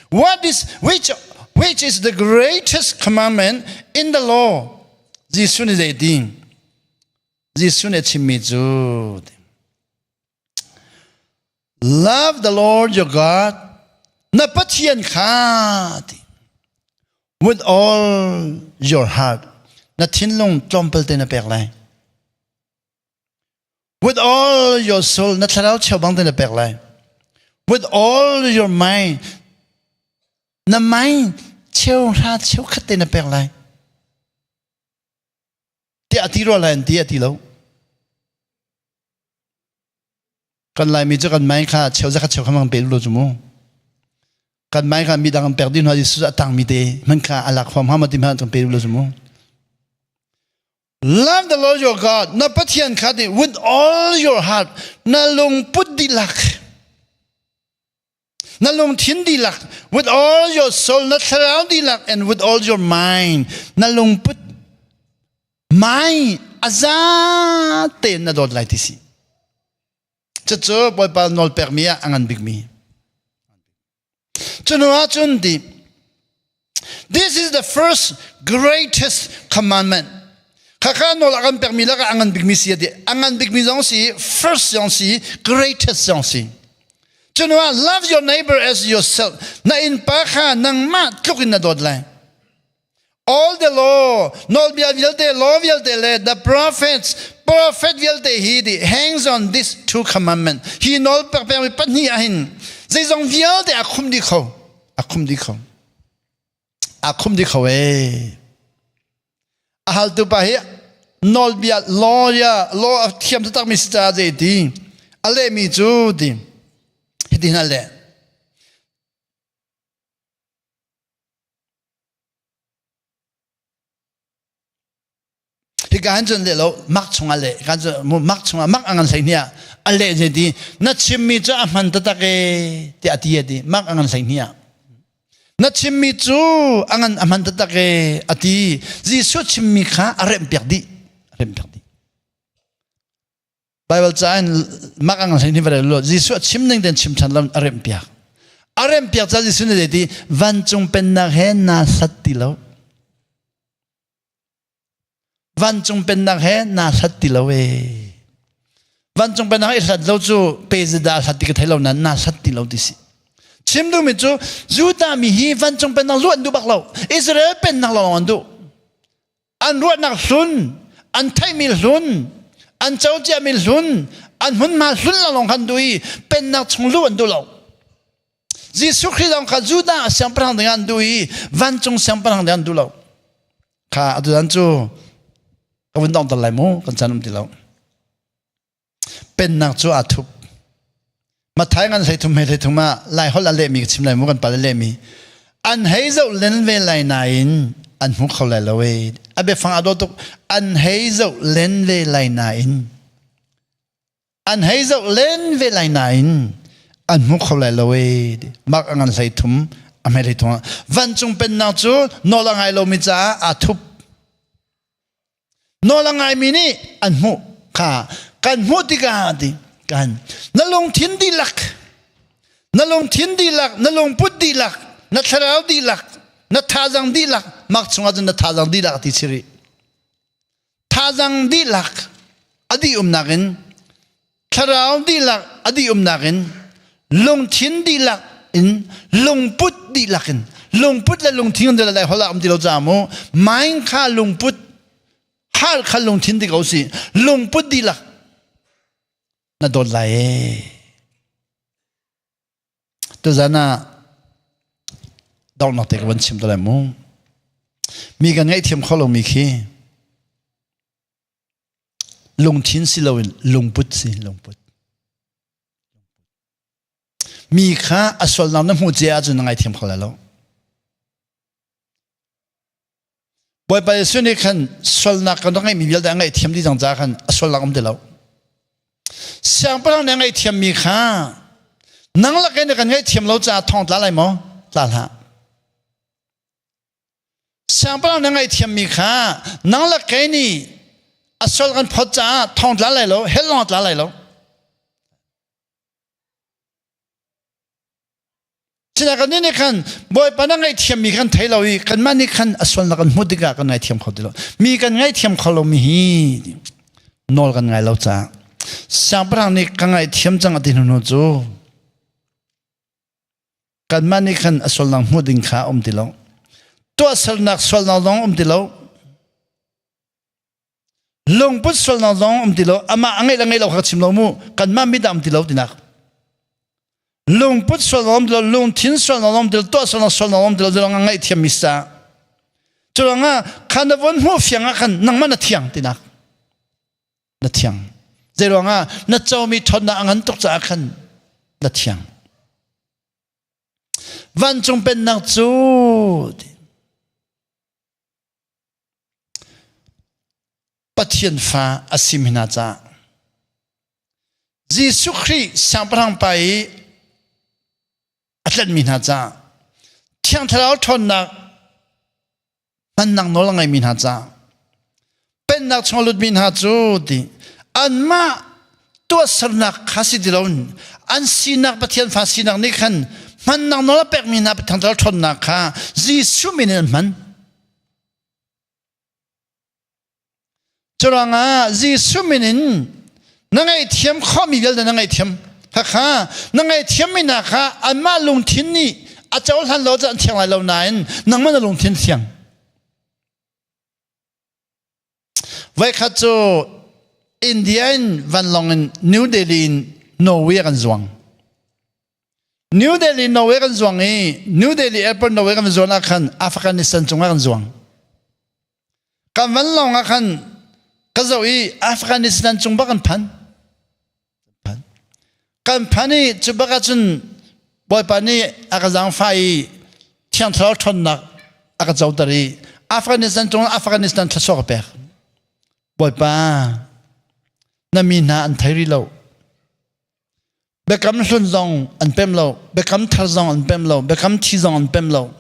What is which which is the greatest commandment in the law? Jesuh nih zei ti? Jesuh nih a chimmi cu Love the Lord your God na Pathian kha ti with all your heart na thinlung tlawmpal te na pek lai with all your soul na thlarau cheubang te na pek lai with all your mind na mind cheu hra cheu khat te na pek lai tiah a ti rua lai an ti a ti lo Kan Laimi cu kan mai kha cheu zakhat cheu kha mang pe lo cu mu. Kan mai kha midang an pek dih hna Jesuh a tangmi te hman kha a lak huam hama ti hman kan pe lo cu mu. Love the Lord your God na Pathian kha ti with all your heart na lungput dihlak na lungthin dihlak with all your soul na thlarau dihlak and with all your mind na lungput Mai a za tein na dawt lai ti si. Cucu Bawipa nawl pekmi ah a ngan bikmi. Cu hnu ah cun ti This is the first greatest commandment. Khakha nawl a kan pekmi lakah a ngan bikmi si a ti. A ngan bikmi zong si, first zong si, greatest zong si. Cu hnu ah love your neighbor as yourself. Na innpa kha nangmah tluk in na dawt lai. All the law, nawlbia vialte, law vialte le the prophets, prophet vialte hi di hangs on this two commandment. Hi nawl pekpekmi pahnih ahhin zeizong vialte a khum dih kho. A khum dih kho. A khum dih kho ee. A haltu pa hi nawlbia law ya law a thiam taktak mi si caah zei ti a lehmi cu ti hiti hna le Hika han cun leh lo mak chungah leh kan cu mak chungah mak angan hlei hnia a leh je ti na chimmi cu a hman taktak e tiah a ti a ti mak angan hlei hnia na chimmi cu angan a hman taktak e a ti Jesuh chimmi kha a remh piak dih a remh piak dih Bible ca in mak ang hlei ni vare lo Jesuh a chim ning den chim than lam a remh piak a remh piak ca Jesuh nih ti vancung pennak he naa hlat ti lo vancung pennak he naa hlat ti lo e vancung pennak i hlat lo cu pe dah hlat ti ka thei lo nan naa hlat ti lo ti si. Chim duhmi cu Judah mi hi vancung pennak luh an duh bak lo. Israel pennak lawng an duh. An ruahnak hlun, an theihmi hlun, an cociami hlun, an hmunhma hlun lawng kan duh i pennak chung luh an duh lo. Jesuh Khrih zong kha Judah siangpahrang ding an duh i vancung siangpahrang ding an duh lo. Kha atu dan cu ka vun dong tal lai mu kan chan um ti lo. Pennak cu aa thup. Mathai ngan 33 he 33 ah Lai holh a lehmi ka chim lai mu kan pa le lehmi. An hei zoh len ve lai nain an hmu kho lai lo e. A biafang a dawh tuk. An hei zoh len ve lai nain an hei zoh len ve lai nain an hmu kho lai lo e mak a ngan 33 a hmei 33 ah vancung pennak cu nawl a ngai lomi caah aa thup nawl a ngaimi nih an hmuh kha kan hmuh tikah ti kan na lungthin dihlak na lungthin dihlak na lungput dihlak na thlarau dihlak na thazang dihlak mak chungah cun na thazang dihlak ti chiri Thazang dihlak a dih umnak in thlarau dihlak a dih umnak in lungthin dihlak in lungput dihlak in lungput le lungthin kan lai holh ah um ti lo ca mu mind kha lungput heart kha lungthin ti ko si lungput dihlak na dawt lai ee Tuzan ah donghnak te ka van chim te lai mu. Mi kan ngaihthiam kho lomi khi lungthin si loin lungput si lungput. Mi kha a sualnak na hmuh cia ahcun na ngaithiam kho lai lo. Bawipa Jesuh nih khan sualnak kan rak ngeihmi vialte a ngaihthiam dih cang caah khan a sualnak um ti lo. Siangpahrang nih a ngaihthiammi kha nang lakin kan ngaihthiam lo caah thong tla lai maw? Tla hlah. Siangpahrang nih a ngaihthiammi kha nang le kei nih a sual kan phawt caah thong tla lai lo, hell lawng tla lai lo. Sinain kannih nih khan Bawipa na ngaihthiammi kan thei lo i kanmah nih khan a sualnak kan hmuh tikah kan ngaithiam kho ti lo. Mi kan ngaithiam kho lomi hi nawl kan ngai lo caah siangpahrang nih ka ngaihthiam cang a ti hnu cu kanmah nih khan a sualnak hmuh ding kha a um ti lo. Tuahsernak sualnak zong um ti lo. Lungput sualnak zong um ti lo amah a ngeih le ngeih lo kha chim lo mu kanmah mit ah um ti lo tinak lungput sualnak um ti lo lungthin sualnak um ti lo tuah sualnak sualnak um ti lo zalong a ngaihthiam mi sa curuangah kha na von hmuh fiang ah khan nangmah na thiang tinak na thiang zeiruangah na comi ṭhawnnak a ngan tuk caah khan na thiang vancung pennak cu Pathian fa a simi hna caah Jesuh Khrih Siangpahrang pa i a tlanhmi hna caah Thiang Thlarau ṭhawnnak hmannak nawl a ngeimi hna caah pennak chung a lutmi hna cu ti anmah tuahsernak kha si ti loin an sinak Pathian fa sinak nih khan hmannak nawl a pekmi hna Thiang Thlarau ṭhawnnak kha Jesuh min in an hman. Curuangah Jesuh min in na ngaihthiam khawhmi vialte na ngaihthiam. Khakha na ngaihthiammi hna kha anmah lungthin nih a cohlan lo cu an thiang lai lo nain nangmah na lungthin thiang. Voikhat cu India in vanlawng in New Delhi in Norway kan zuang. New Delhi Norway kan zuang i New Delhi airport Norway kan zuan ah khan Afghanistan cungah kan zuang. Kan vanlawng ah khan ka zoh i Afghanistan cung bak kan phan. Kan phan i cu bak ah cun Bawipa nih a ka zaangfah i Thiang Thlarau ṭhawnnak a ka coter i Afghanistan cung Afghanistan thluachuah ka pek. Bawipa na mi hna an thei rih lo. Biakam hlun zong an pem lo, biakam thar zong an pem lo, biakam thi zong an pem lo.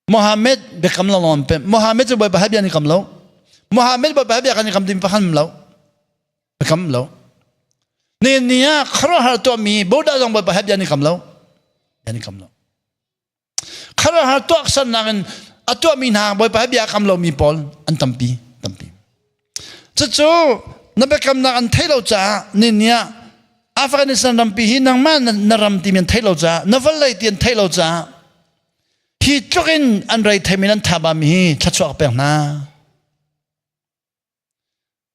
Mohammed biakam lo an pem. Mohammed cu Bawipa he bia an i kam lo. Mohammed Bawipa he bia kan i kam ding pakhat lo. Biakam lo. Ni ni ah khuaruahhar tuahmi Buddha zong Bawipa he bia an i kam lo. Bia an i kam lo. Khuaruahhar tuahsernak in a tuahmi hna Bawipa he bia a kam lomi pawl an tampi tampi. Cucu na biakamnak an theih lo caah ni ni ah Afghanistan rampi hi nangmah na ram timi an theih lo caah na vawlei ti an theih lo caah hi tluk in an rei theimi an thaba mi hi thluachuah ka pek hna.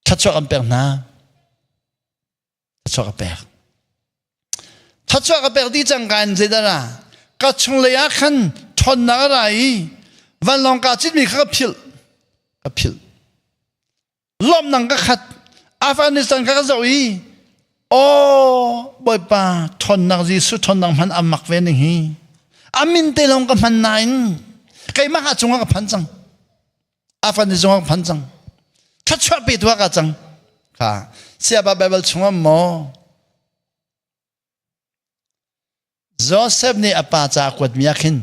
Thluachuah kan pek hna. Thluachuah ka pek. Thluachuah ka pek dih cang ka in zeidah ka chunglei ah khan ṭhawnnak a ra i vanlawng kaa citmi kha ka philh. Ka philh. Lawmnak ka khat. Afghanistan kha ka zoh i aw Bawipa ṭhawnnak Jesuh ṭhawnnak hman a mak ve ning hi. A min te lawng ka hman nain keimah a cungah ka phan cang. Afghanistan cungah ka phan cang. Thluachuah pe tu ah ka cang. Kha siapa Bible chungah maw Joseph nih a pa ca a kuatmi ah khin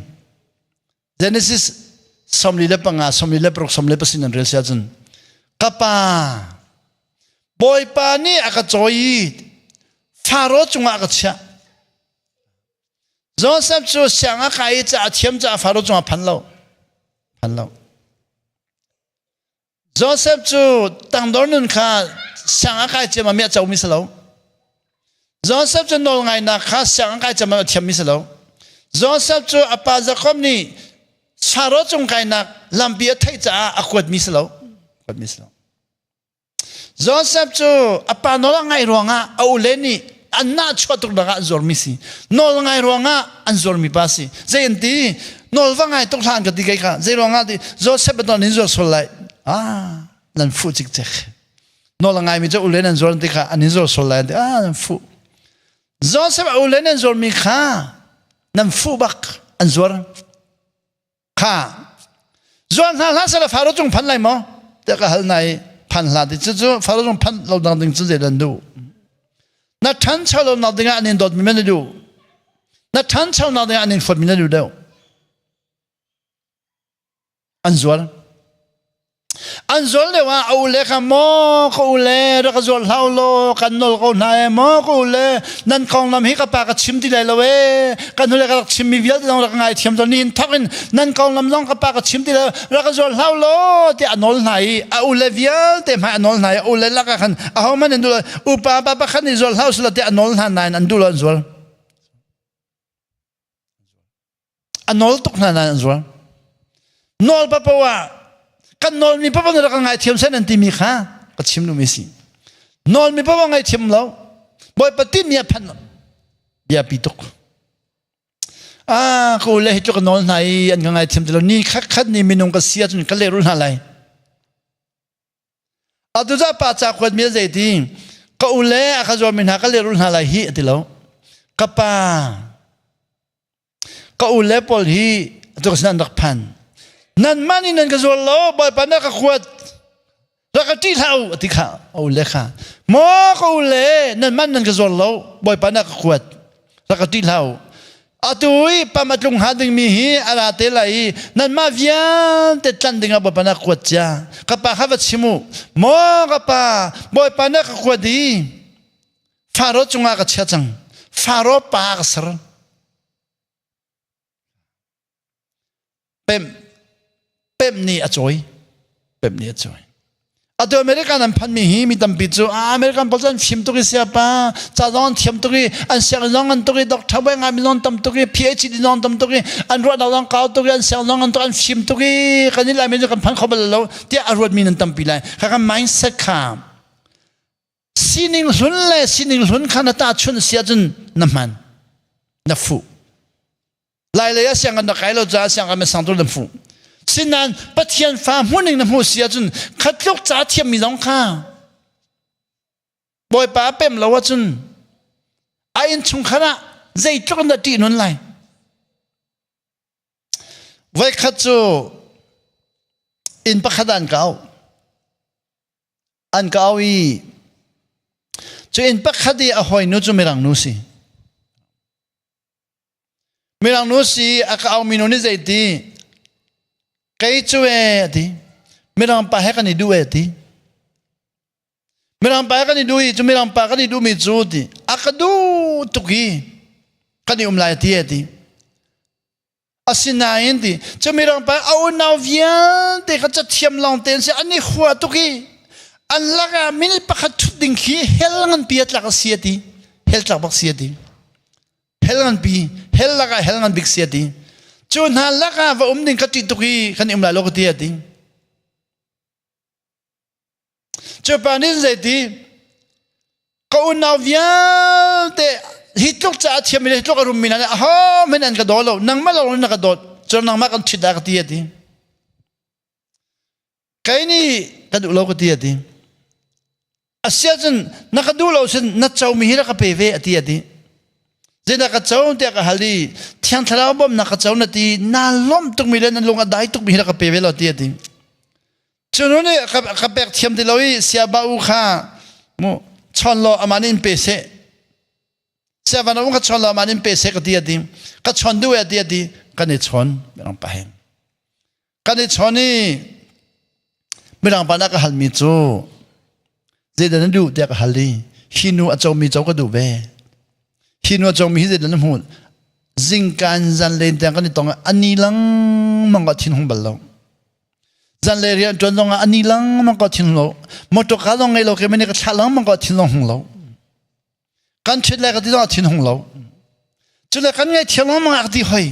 Genesis 45, 46, 37 an rel si ahcun ka pa Bawipa nih a ka cawi i Faro cungah a ka chiah. Joseph cu siang a kai i ca a thiam caah Faro cungah phan lo. Phan lo. Joseph cu tangdor nun kha siang a kai ciammam i a comi si lo. Joseph cu nawlngainak kha siang a kai ciammam a thiammi si lo. Joseph cu a pa Jakob nih Faro cung kainak lampi a theih caah a kuatmi si lo. Kuatmi si lo. Joseph cu a pa nawl a ngaih ruangah a ule nih an nahchuah tuk nak ah an zuarmi si. Nawl ngai ruangah an zuarmi pa si. Zei an ti? Nawl va ngai tuk hlah an ka ti kei kha. Zei ruangah ti? Joseph a nawl in zuar sual lai. Ah, nan fuh cikcek. Nawl a ngaimi cu ule nan zuar ti kha an in zuar sual lai an ti. Ah, nan fuh. Joseph a ule nan zuarmi kha nan fuh bak an zuar. Kha zuan hna hlah seh Faro cung phan lai maw? Tiah ka hal nai phan hlah ti cu cu Faro cung phan lo dang ding cu zei dan duh. Na ṭhancho lo nak dingah an in dawtmi man na duh. Na ṭhancho nak dingah an in fuatmi na duh deuh. An zual. An zual lio ah a ule kha maw ka ule rak ka zual hlah law kan nawl ko hna e maw ka ule nan konglam hi ka pa ka chim ti lai lo e kan ule ka rak chimmi vialte zong rak ngai thiam ni in thok in nan konglam zong ka pa ka chim ti lai rak ka zual hlah law tiah a nawl hna i a ule vialte hmai a nawl hna i a ule lakah khan ahohmanh an duh lo upa pa pakhat nih zual hlah usih law tiah a nawl hna nain an duh lo an zual. A nawl tuk hna nain an zuar. Nawl papo ah kan nawlmi papo na rak ngaithiam sen an timi kha ka chim duhmi si. Nawlmi papo ngaithiam lo. Bawipa timi a phan bia pi tuk. Ah, ka ule hi tluk ka nawl hna i an ka ngaithiam ti lo. Ni khat khat ni minung ka si ahcun ka lehrul hna lai. Atu ca pa ca kuat mi zei ti ka ule a ka zuarmi hna ka lehrul hna lai hi a ti lo. Ka pa ka u le pawl hi atu ka sin an rak phan nanmah nih nan ka zuar lo bawipa na ka kuat rak ka ṭih hlah u a ti kha a u le kha maw ka u le nanmah nan ka zuar lo bawipa na ka kuat rak ka ṭih hlah u atu i pam a tlung hnga dingmi hi a ra te lai i nanmah vialte tlanh dingah bawipa na kuat cia ka pa kha va chim u maw ka pa bawipa na ka kuat i Faro cungah ka chia cang. Faro pa ka ser. Pem pem nih a cawi. Pem nih a cawi. Atu American an phanmi hi mi tampi cu American pawl cu an fim tuk i siapa ca zong an thiam tuk i an sianginn zong an tuk i doctor bai ngai mi zong tam tuk i PhD zong tam tuk i an ruahnak zong kau tuk i an siang zong an tuk an fim tuk i kan i laimi cu kan phan kho bal lo tiah a ruatmi nan tampi lai. Kha kan mindset kha Sining hlun le sining hlun kha na tahchunh si ahcun na hman na fuh lailei ah sianginn na kai lo caah sianginn na sang tu na fuh sinain Pathian fa hmuhning na hmuh si ahcun khatluk ca thiammi zong kha Bawipa a pem lo ahcun a innchungkhar ah zeitluk in dah ṭih nun lai voikhat cu inn pakhat ah an kau An ka au i cu inn pakhat i a hawinu cu Mirang nu si. Mirang nu si a ka aumi nu nih zeiti kei cu e a ti. Mirang pa he kan i duh e a ti. Mirang pa he kan i duh i cu mirang pa kan i duhmi cu ti a ka duh tuk i kan i um lai a ti e a ti. Asinain ti cu mirang pa a unau vialte kha cathiam lawng te an si an i hua tuk i an lakah minute pakhat ṭhut ding khi hell nganpi a tlak a si a ti. Hell tlak bak si a ti. Hell nganpi, hell lakah hell ngan bik si a ti. Cu hna lakah va um ding ka ṭih tuk i kan um lai lo ka ti a ti. Cu pa nih zeiti ka unau vialte hi tluk ca a thiammi le hi tluk a rummi hna nih aho hmanh an ka daw lo nangmah lawng na ka dawt cun nangmah kan ṭhit dah ka ti a ti. Kei nih ka duh lo ka ti a ti. Asiahcun na ka duh lo sin na comi hi rak ka pe ve a ti a ti. Zeidah ka co tiah ka hal i Thiang Thlarau bawmhnak ka co na ti naa lawmh tukmi le na lung a dai tukmi hi rak ka pe ve lo ti a ti. Cu nu nih ka pek thiam ti lo i siaba u kha mu chawn law amah nih in pe seh. Siava na ka chawn law amah nih in pe seh ka ti a ti. Ka chawn duh e ti a ti. Kan i chawn mirang pa he. Kan i chawn i mirang pa na ka halmi cu zeidah na duh tiah ka hal i hi nu a comi co ka duh ve. Hi nu a comi hi zeidah na hmuh? Zingkan zan len tiang kan i tong ani lengmang ka thin hung bal lo. Zanlei rian ṭuan zong ah a ni lengmang ko thin lo. Motor ka zong ngei lo ke mani ka thlah lengmang ko thin hung lo. Kan ṭhit lai ka ti zong ah thin hung lo. Cule kan ngei thiam lengmang ah ka ti hoi.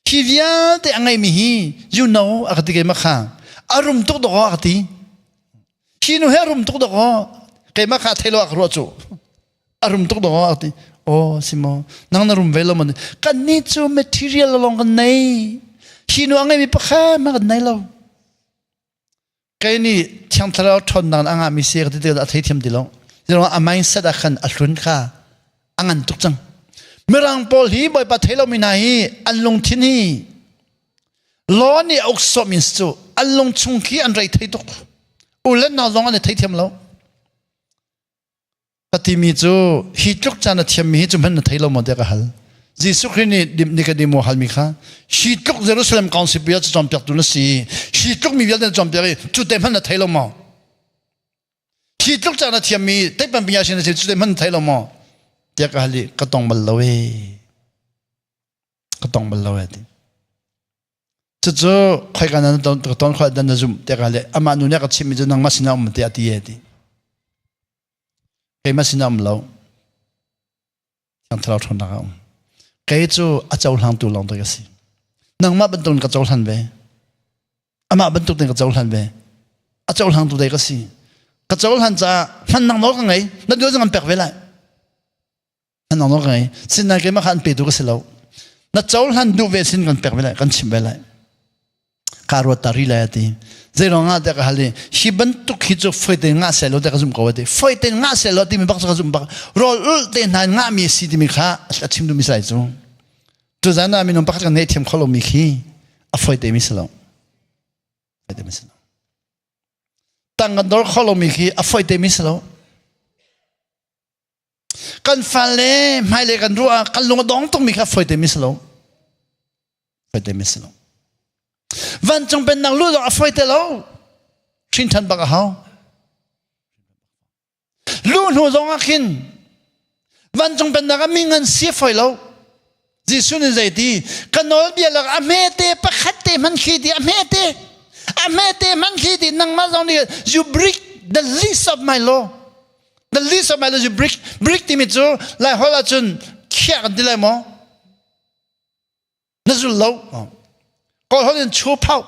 Hi vialte a ngeimi hi you know a ka ti keimah kha. A rum tuk dawk a ka ti. Hi nu he a rum tuk dawk keimah kha thei lo a ka ruah cu. A rum tuk dawk a ti. Oh simo nang na rum ve lo man kan ni cu material lawng kan nei. Hi nu a ngeimi pakhat ma kan nei lo. Kei nih thiang thlarau ṭhawnnak a ngahmi si ka ti tikah a theithiam ti lo. Zeiruang a mindset ah khan a hlun kha a ngan tuk cang. Mirang pawl hi Bawipa thei lomi hna hi an lungthin hi law nih a uk sawh means cu an lungchung khi an rei thei tuk. U le nau zong an i theithiam lo. Ka timi cu hi tluk caan a thiammi hi cu hmanh na thei lo maw tiah ka hal. Jesuh Khrih nih Nikodemo halmi kha hi tluk Jerusalem Council pi ah cawnpiaktu na si hi tluk mi vialte na cawnpiak i cu te hmanh na thei lo maw? Hi tluk caan a thiammi teipan pinya sin na si cu te hmanh na thei lo maw? tiah ka hal i ka tong bal lo ee. Ka tong bal lo ee ti. Cucu khoika na ka ton khoi dan na zumh tiah ka hal i amah nu nih a ka chimmi cu nangmah sinah um tiah a ti ee ti. Keimah sinah um lo. Thiang Thlarau ṭhawnnak ah um. Kei cu a cohlangtu lawng te ka si. Nangmah bantuk in ka cohlan ve. Amah bantuk in ka cohlan ve. A cohlangtu te ka si. Ka cohlan caah hmannak nawl ka ngei. Na duh zong an pek ve lai. Hmannak nawl ka ngei. Sinain keimah kha an petu ka si lo. Na cohlan duh ve sin kan pek ve lai, kan chimh ve lai. Ka ruat ta ri lai a ti. Zeiruang ah tiah ka hal i hi bantuk hi cu foi tein ngah seh law tiah ka zumh ko a ti. Foi tein ngah seh law timi bak cu ka zumh bak. Rawl ulh te hna in ngahmi a si timi kha a chim duhmi si lai cu. Tuzan ah minung pakhat kan ngei thiam kho lomi khi a foi te mi si lo. Foi te mi si lo. Tang kan dor kho lomi khi a foi te mi si lo. Kan fale hmailei kan ruah ah kan lung a dong tukmi kha foi te mi si lo. Foi te mi si lo. Vancung pennak lu zong a foi te lo. Hrin ṭhan bak a hau. Lu hnu zong ah khin vancung pennak ah mi ngan si a foi lo. Jesuh nih zeiti ka nawlbia lak a hmete pakhat te hman khi ti a hmete a hmete hman khi ti nangmah zong nih you break the least of my law the least of my law you break break timi cu lai holh ahcun khiah kan ti lai maw na zul lo kawl holh in chu phau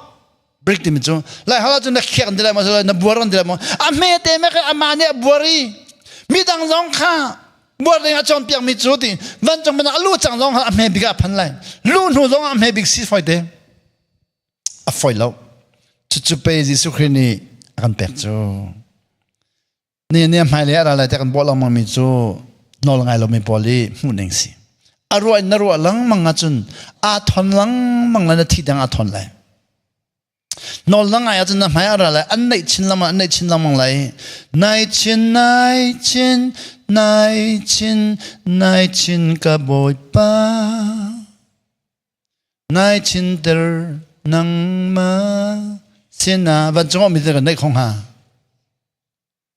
break timi cu lai holh ahcun na khiah kan ti lai maw na buar kan ti lai maw a hmete me kha amah nih a buar i midang zong kha buar ding a cawnpiak mi cu ti vancung man a lu cang zong a hme bik ah phan lai lu hnu zong a hme bik si foi te a foi lo cucu pe Jesuh Khrih nih a kan pek cu ni ni hmai le a ral lai te kan bawh lengmang mi cu nawl ngai lomi pawl i hmuh ning si a ruah in na ruah lengmang ahcun aa thon lengmang le na thi dang aa thon lai Nawl na ngai ahcun na hmai a ra lai an neih chin lengmang an neih chin lengmang lai nai chin nai chin nai chin nai chin ka bawipa nai chin ter nangmah sinah vancung ah mi te kan neih kho hnga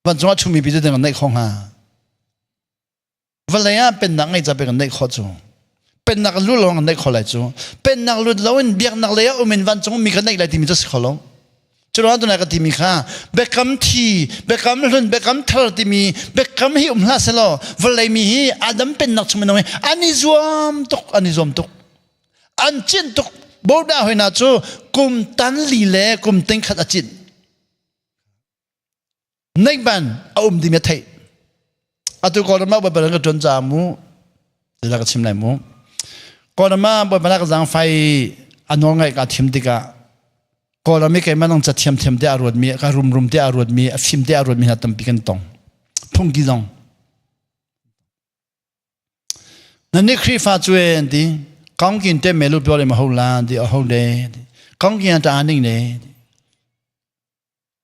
vancung ah chumi pi te kan neih kho hnga Vawlei ah pennak ngei ca pe kan neih khawh cu. Pennak lu lawng kan neih khawh lai cu. Pennak lut loin biaknak lei ah um in vancung mi kan neih lai timi cu si kho lo. Curuang tunai ka timi kha biakam thi, biakam hlun, biakam thar timi biakam hi um hlah selaw vawlei mi hi Adam pennak chung minung hi an i zuam tuk, an i zuam tuk. An cin tuk. Boda hoina cu kum tan li le kum ting khat a cin. Neihban a um dimi a theih. Atu Kawlram ah Bawipa ka ṭuan caah mu zeidah ka chim lai mu. Kawlram ah Bawipa ka zaangfai a nawl ngaih kaa thim tikah Kawlram i keimah nang ca thiamthiam te a ruatmi, ka rumrum te a ruatmi, a fim te a ruatmi hna tampi kan tong. Phungki zong. Nan nih Khrihfa cu e an ti. Kongkin te melu pyo le ma ho la ti a ho le. Kongkin ta ning le.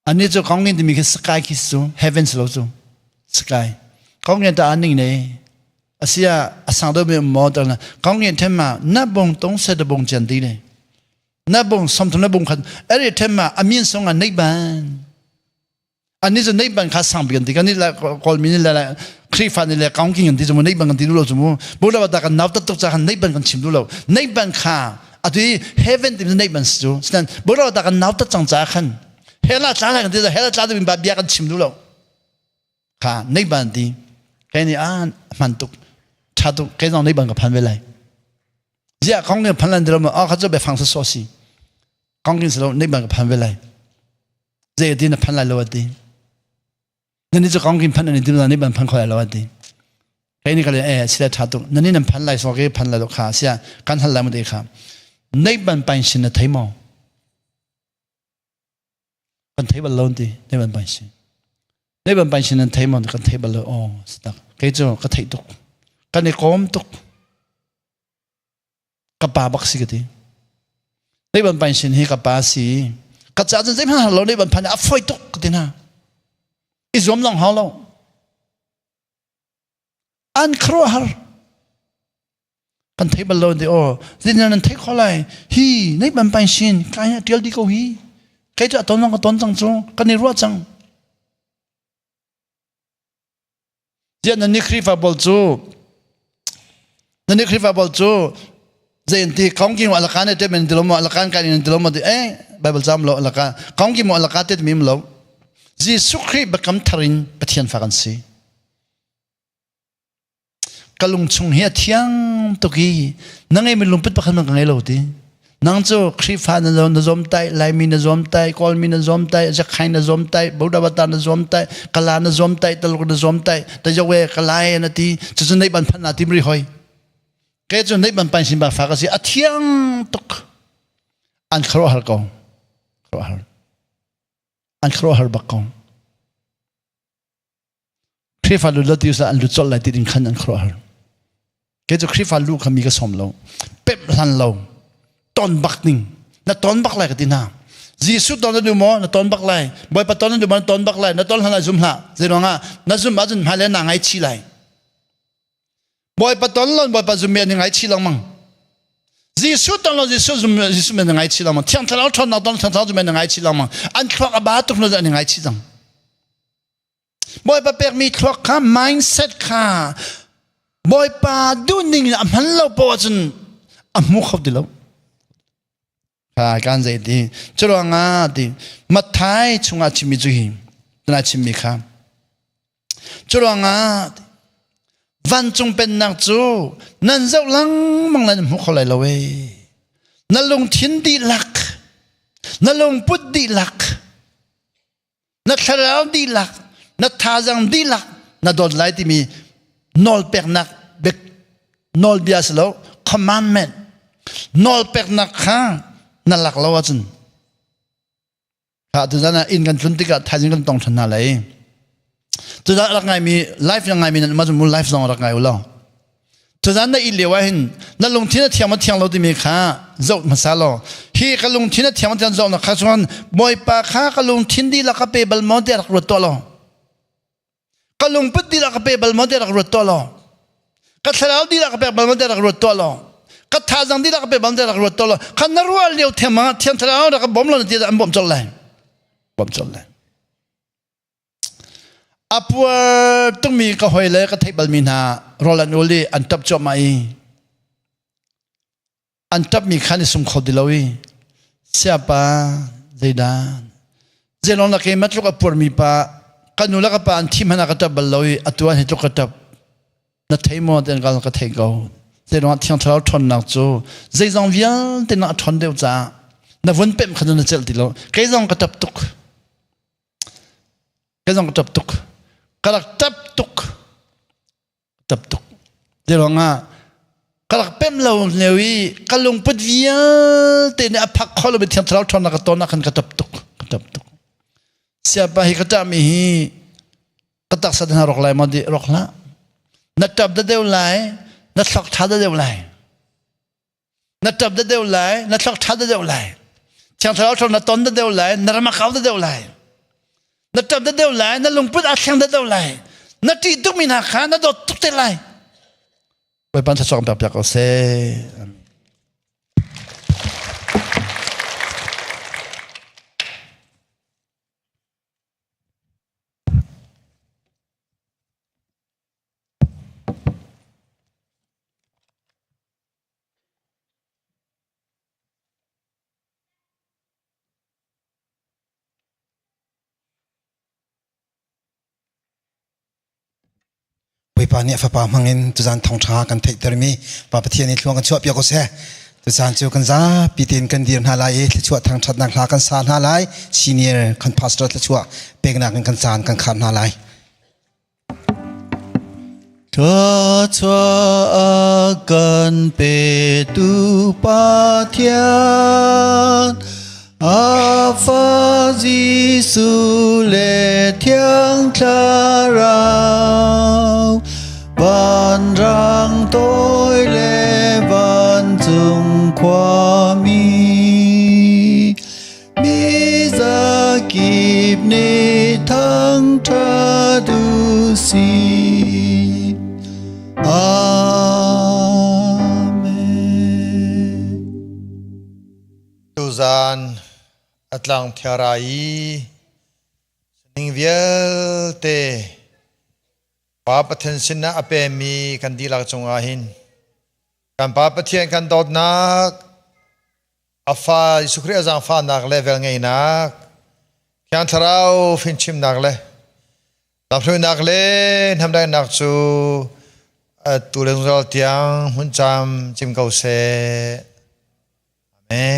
Annih cu kongin timi khi sky khi cu heaven si lo cu sky. Kongin ta aning ne asia asang do mi mo ta na kongin them ma na bong tong se de bong chen ti ne na bong som thum na bong khan eri them ma amin song a nei ban ani cu nei ban kha sang bian ti kan ni la kol mi ni la Khrihfa ni le kongking an ti cu nei ban kan ti lu lo cu mu bu la ta kan nau tat tuk cha kan nei ban kan chim lu lo nei ban kha atu i heaven ti nei ban si cu sinan bu la ta kan nau tat cang cha khan hela tla lai kan ti hela tla tu ba bia kan chim lu lo kha nei ban ti kai ni a man tuk tha tuk kai zong nei ban ka phan ve lai zia kong ne phan lan dilo ma a kha chu be fang sa so si kong kin slo nei ban ka phan ve lai zei ti na phan lai lo ati Nan ni cu kong kin phan an tim ni ban phan khoi lo ati. Kai ni kale eh sila tha tuk. Nan ni nan phan lai so ke phan lai lo kha sia kan hal lai mu te kha. Nei ban pain sin na thei mo. Kan thei bal lo ti nei ban pain sin. Nei ban pain sin nan thei mo kan thei bal lo oh sitak. Kai cu ka thei tuk. Kan i kom tuk. Ka pa bak si ka ti. Nei ban pain sin hi ka pa si. Ka ca cun zeihmanh har lo nei ban phan a foi tuk ka ti hna. I zuam long hau lo. An khuaruahhar. Kan thei bal lo ti aw. Zin nan thei kho lai. Hi nei ban pain sin kai a tial di ko hi. Kai cu a ton long ka ton cang cu kan i ruah cang. Ziah nan nih Khrihfa pawl cu nan nih Khrihfa pawl cu zei an ti kongki mo alaka ne te men ti lo mo alaka kan in ti lo mo ti eh Bible cam lo alaka kongki mo alaka te mim lo Jesuh Khrih biakam thar in Pathian fa kan si ka lung chung hi a thiang tuk i na ngeimi lungput pakhat man ka ngei lo ti Nang cu Khrihfa na na zuam tai, Laimi na zuam tai, Kawlmi na zuam tai, Zakhain na zuam tai, Bodawata na zuam tai, Kala na zuam tai, Taluk na zuam tai, Tajawe Kalai na ti, cucu nei ban phan na tim ri hoi. Ke cu nei ban pan sin ba fa ka si a thiang tuk. An kharo har ko. Kharo har. An kharo har bak ko. Khrihfa lu lo ti an lu colh lai ti ding khan an khuaruahhar. Kei cu Khrihfa lu kha mi ka sawm lo. Pemh hlan lo. Ton bak ning. Na ton bak lai ka ti hna. Jesuh ton na duh maw? Na ton bak lai. Bawipa ton na duh maw? Na ton bak lai. Na ton hlan lai zum hlah. Zeiruangah na zum ahcun hmailei naa ngaichih lai. Bawipa ton lo Bawipa zum mi an i ngaichih lengmang. Jesuh ton lo Jesuh zum Jesuh mi an i ngaichih lengmang. Thiang Thlarau ṭhawnnak ton Thiang Thlarau zum mi an i ngaichih lengmang. An thluak a ba tuk hnu an i ngaichih cang. Bawipa pekmi thluak kha mindset kha Bawipa duhning in a hman lo poah cun a hmu kho ti lo. Kha kan zei ti curuangah ti Matthai chungah chimmi cu hi tunai chimmi kha curuangah vancung pennak cu nan zoh lengmang nan hmu kho lai lo ee na lungthin dihlak na lungput dihlak na thlarau dihlak na thazang dihlak na dawt lai timi nawlpeknak bik nawlbia si lo commandment nawlpeknak kha na lak lo ahcun kha tuzan ah inn kan tlun tikah thaizing kan tong ṭhan hna lai tuzan rak ngaimi life na ngaimi nan ma life zong rak ngai u law Tuzan na i lio ah hin na lungthin a thiang ma thiang lo timi kha zoh hmasa law hi ka lungthin a thiang ma thiang zoh na kha chuan Bawipa kha ka lungthin dihlak ka pe bal maw tiah rak ruat tuah law ka lungput dihlak ka pe bal maw tiah rak ruat tuah law ka thlarau dihlak ka pek bal maw tiah rak ruat tuah law ka thazang dihlak ka pe bal maw tiah rak ruat tuah law kha na ruah lio thiam ah thiang thlarau rak ka bawm lo na ti an bawm colh lai bawm colh lai A puar tukmi ka hawi le ka theih balmi hna rawl an ul i an ṭap cuahmah i an ṭapmi kha an i sum kho ti lo i siapa zeidah? Zelong lak i matluk a purmi pa ka nu le ka pa an thi hmanh ah ka ṭap bal lo i atu ah hi tluk ka ṭap. Na thei maw tian kal ka thei ko. Zelong ah Thiang Thlarau ṭhawnnak cu zeizong vialte na a ṭhawn deuh caah na vun pemh kha na celh ti lo. Kei zong ka ṭap tuk. Kei zong ka ṭap tuk. Ka rak ṭap tuk. Ṭap tuk. Zeiruang ah ka rak pem lo lio i ka lungput vialte nih a phak kho lomi Thiang Thlarau ṭhawnnak ka ton ah khan ka ṭap tuk. Ka ṭap tuk. Siapa hi ka ṭahmi hi ka taksa hna rawk lai maw di rawk hlah. Na ṭap da deuh lai, na thlok ṭha da deuh lai. Na ṭap da deuh lai, na thlok ṭha da deuh lai. Thiang Thlarau ṭhawn na ton da deuh lai, na ram a kau da deuh lai. Na ṭap da deuh lai, na lungput aa thleng da deuh lai. Na ṭih tukmi hna kha na dawt tuk te lai. Bawipa thluachuah kan pek piak ko seh. Bawipa nih a fapa hmangin tuzan thawngṭha kan theihtermi Pa Pathian i thluang kan chuahpiak ko seh. Tuzan cu kan zapi tein kan dir hna lai i thluachuah thangṭhatnak hla kan sa hna lai. Senior kan pastor thluachuah peknak in kan caan kan khar hna lai. Thluachuah a kan petu Pathian, a fa Jesuh le Thiang Thlarau, vanrang toi le vancung khuami, Mi zakip nih thangṭhat u sih. Amen. Tuzan a tlang thiara i ning vialte Pa Pathian sinah a pemi kan dihlak cungah hin kan Pa Pathian kan dawtnak A fa Jesuh Khrih a zaangfahnak le velngeihnak, Thiang Thlarau fimchimnak le lamhruainak le hnamdaihnak cu atu le zungzal tiang hmun cam cim ko seh. Amen.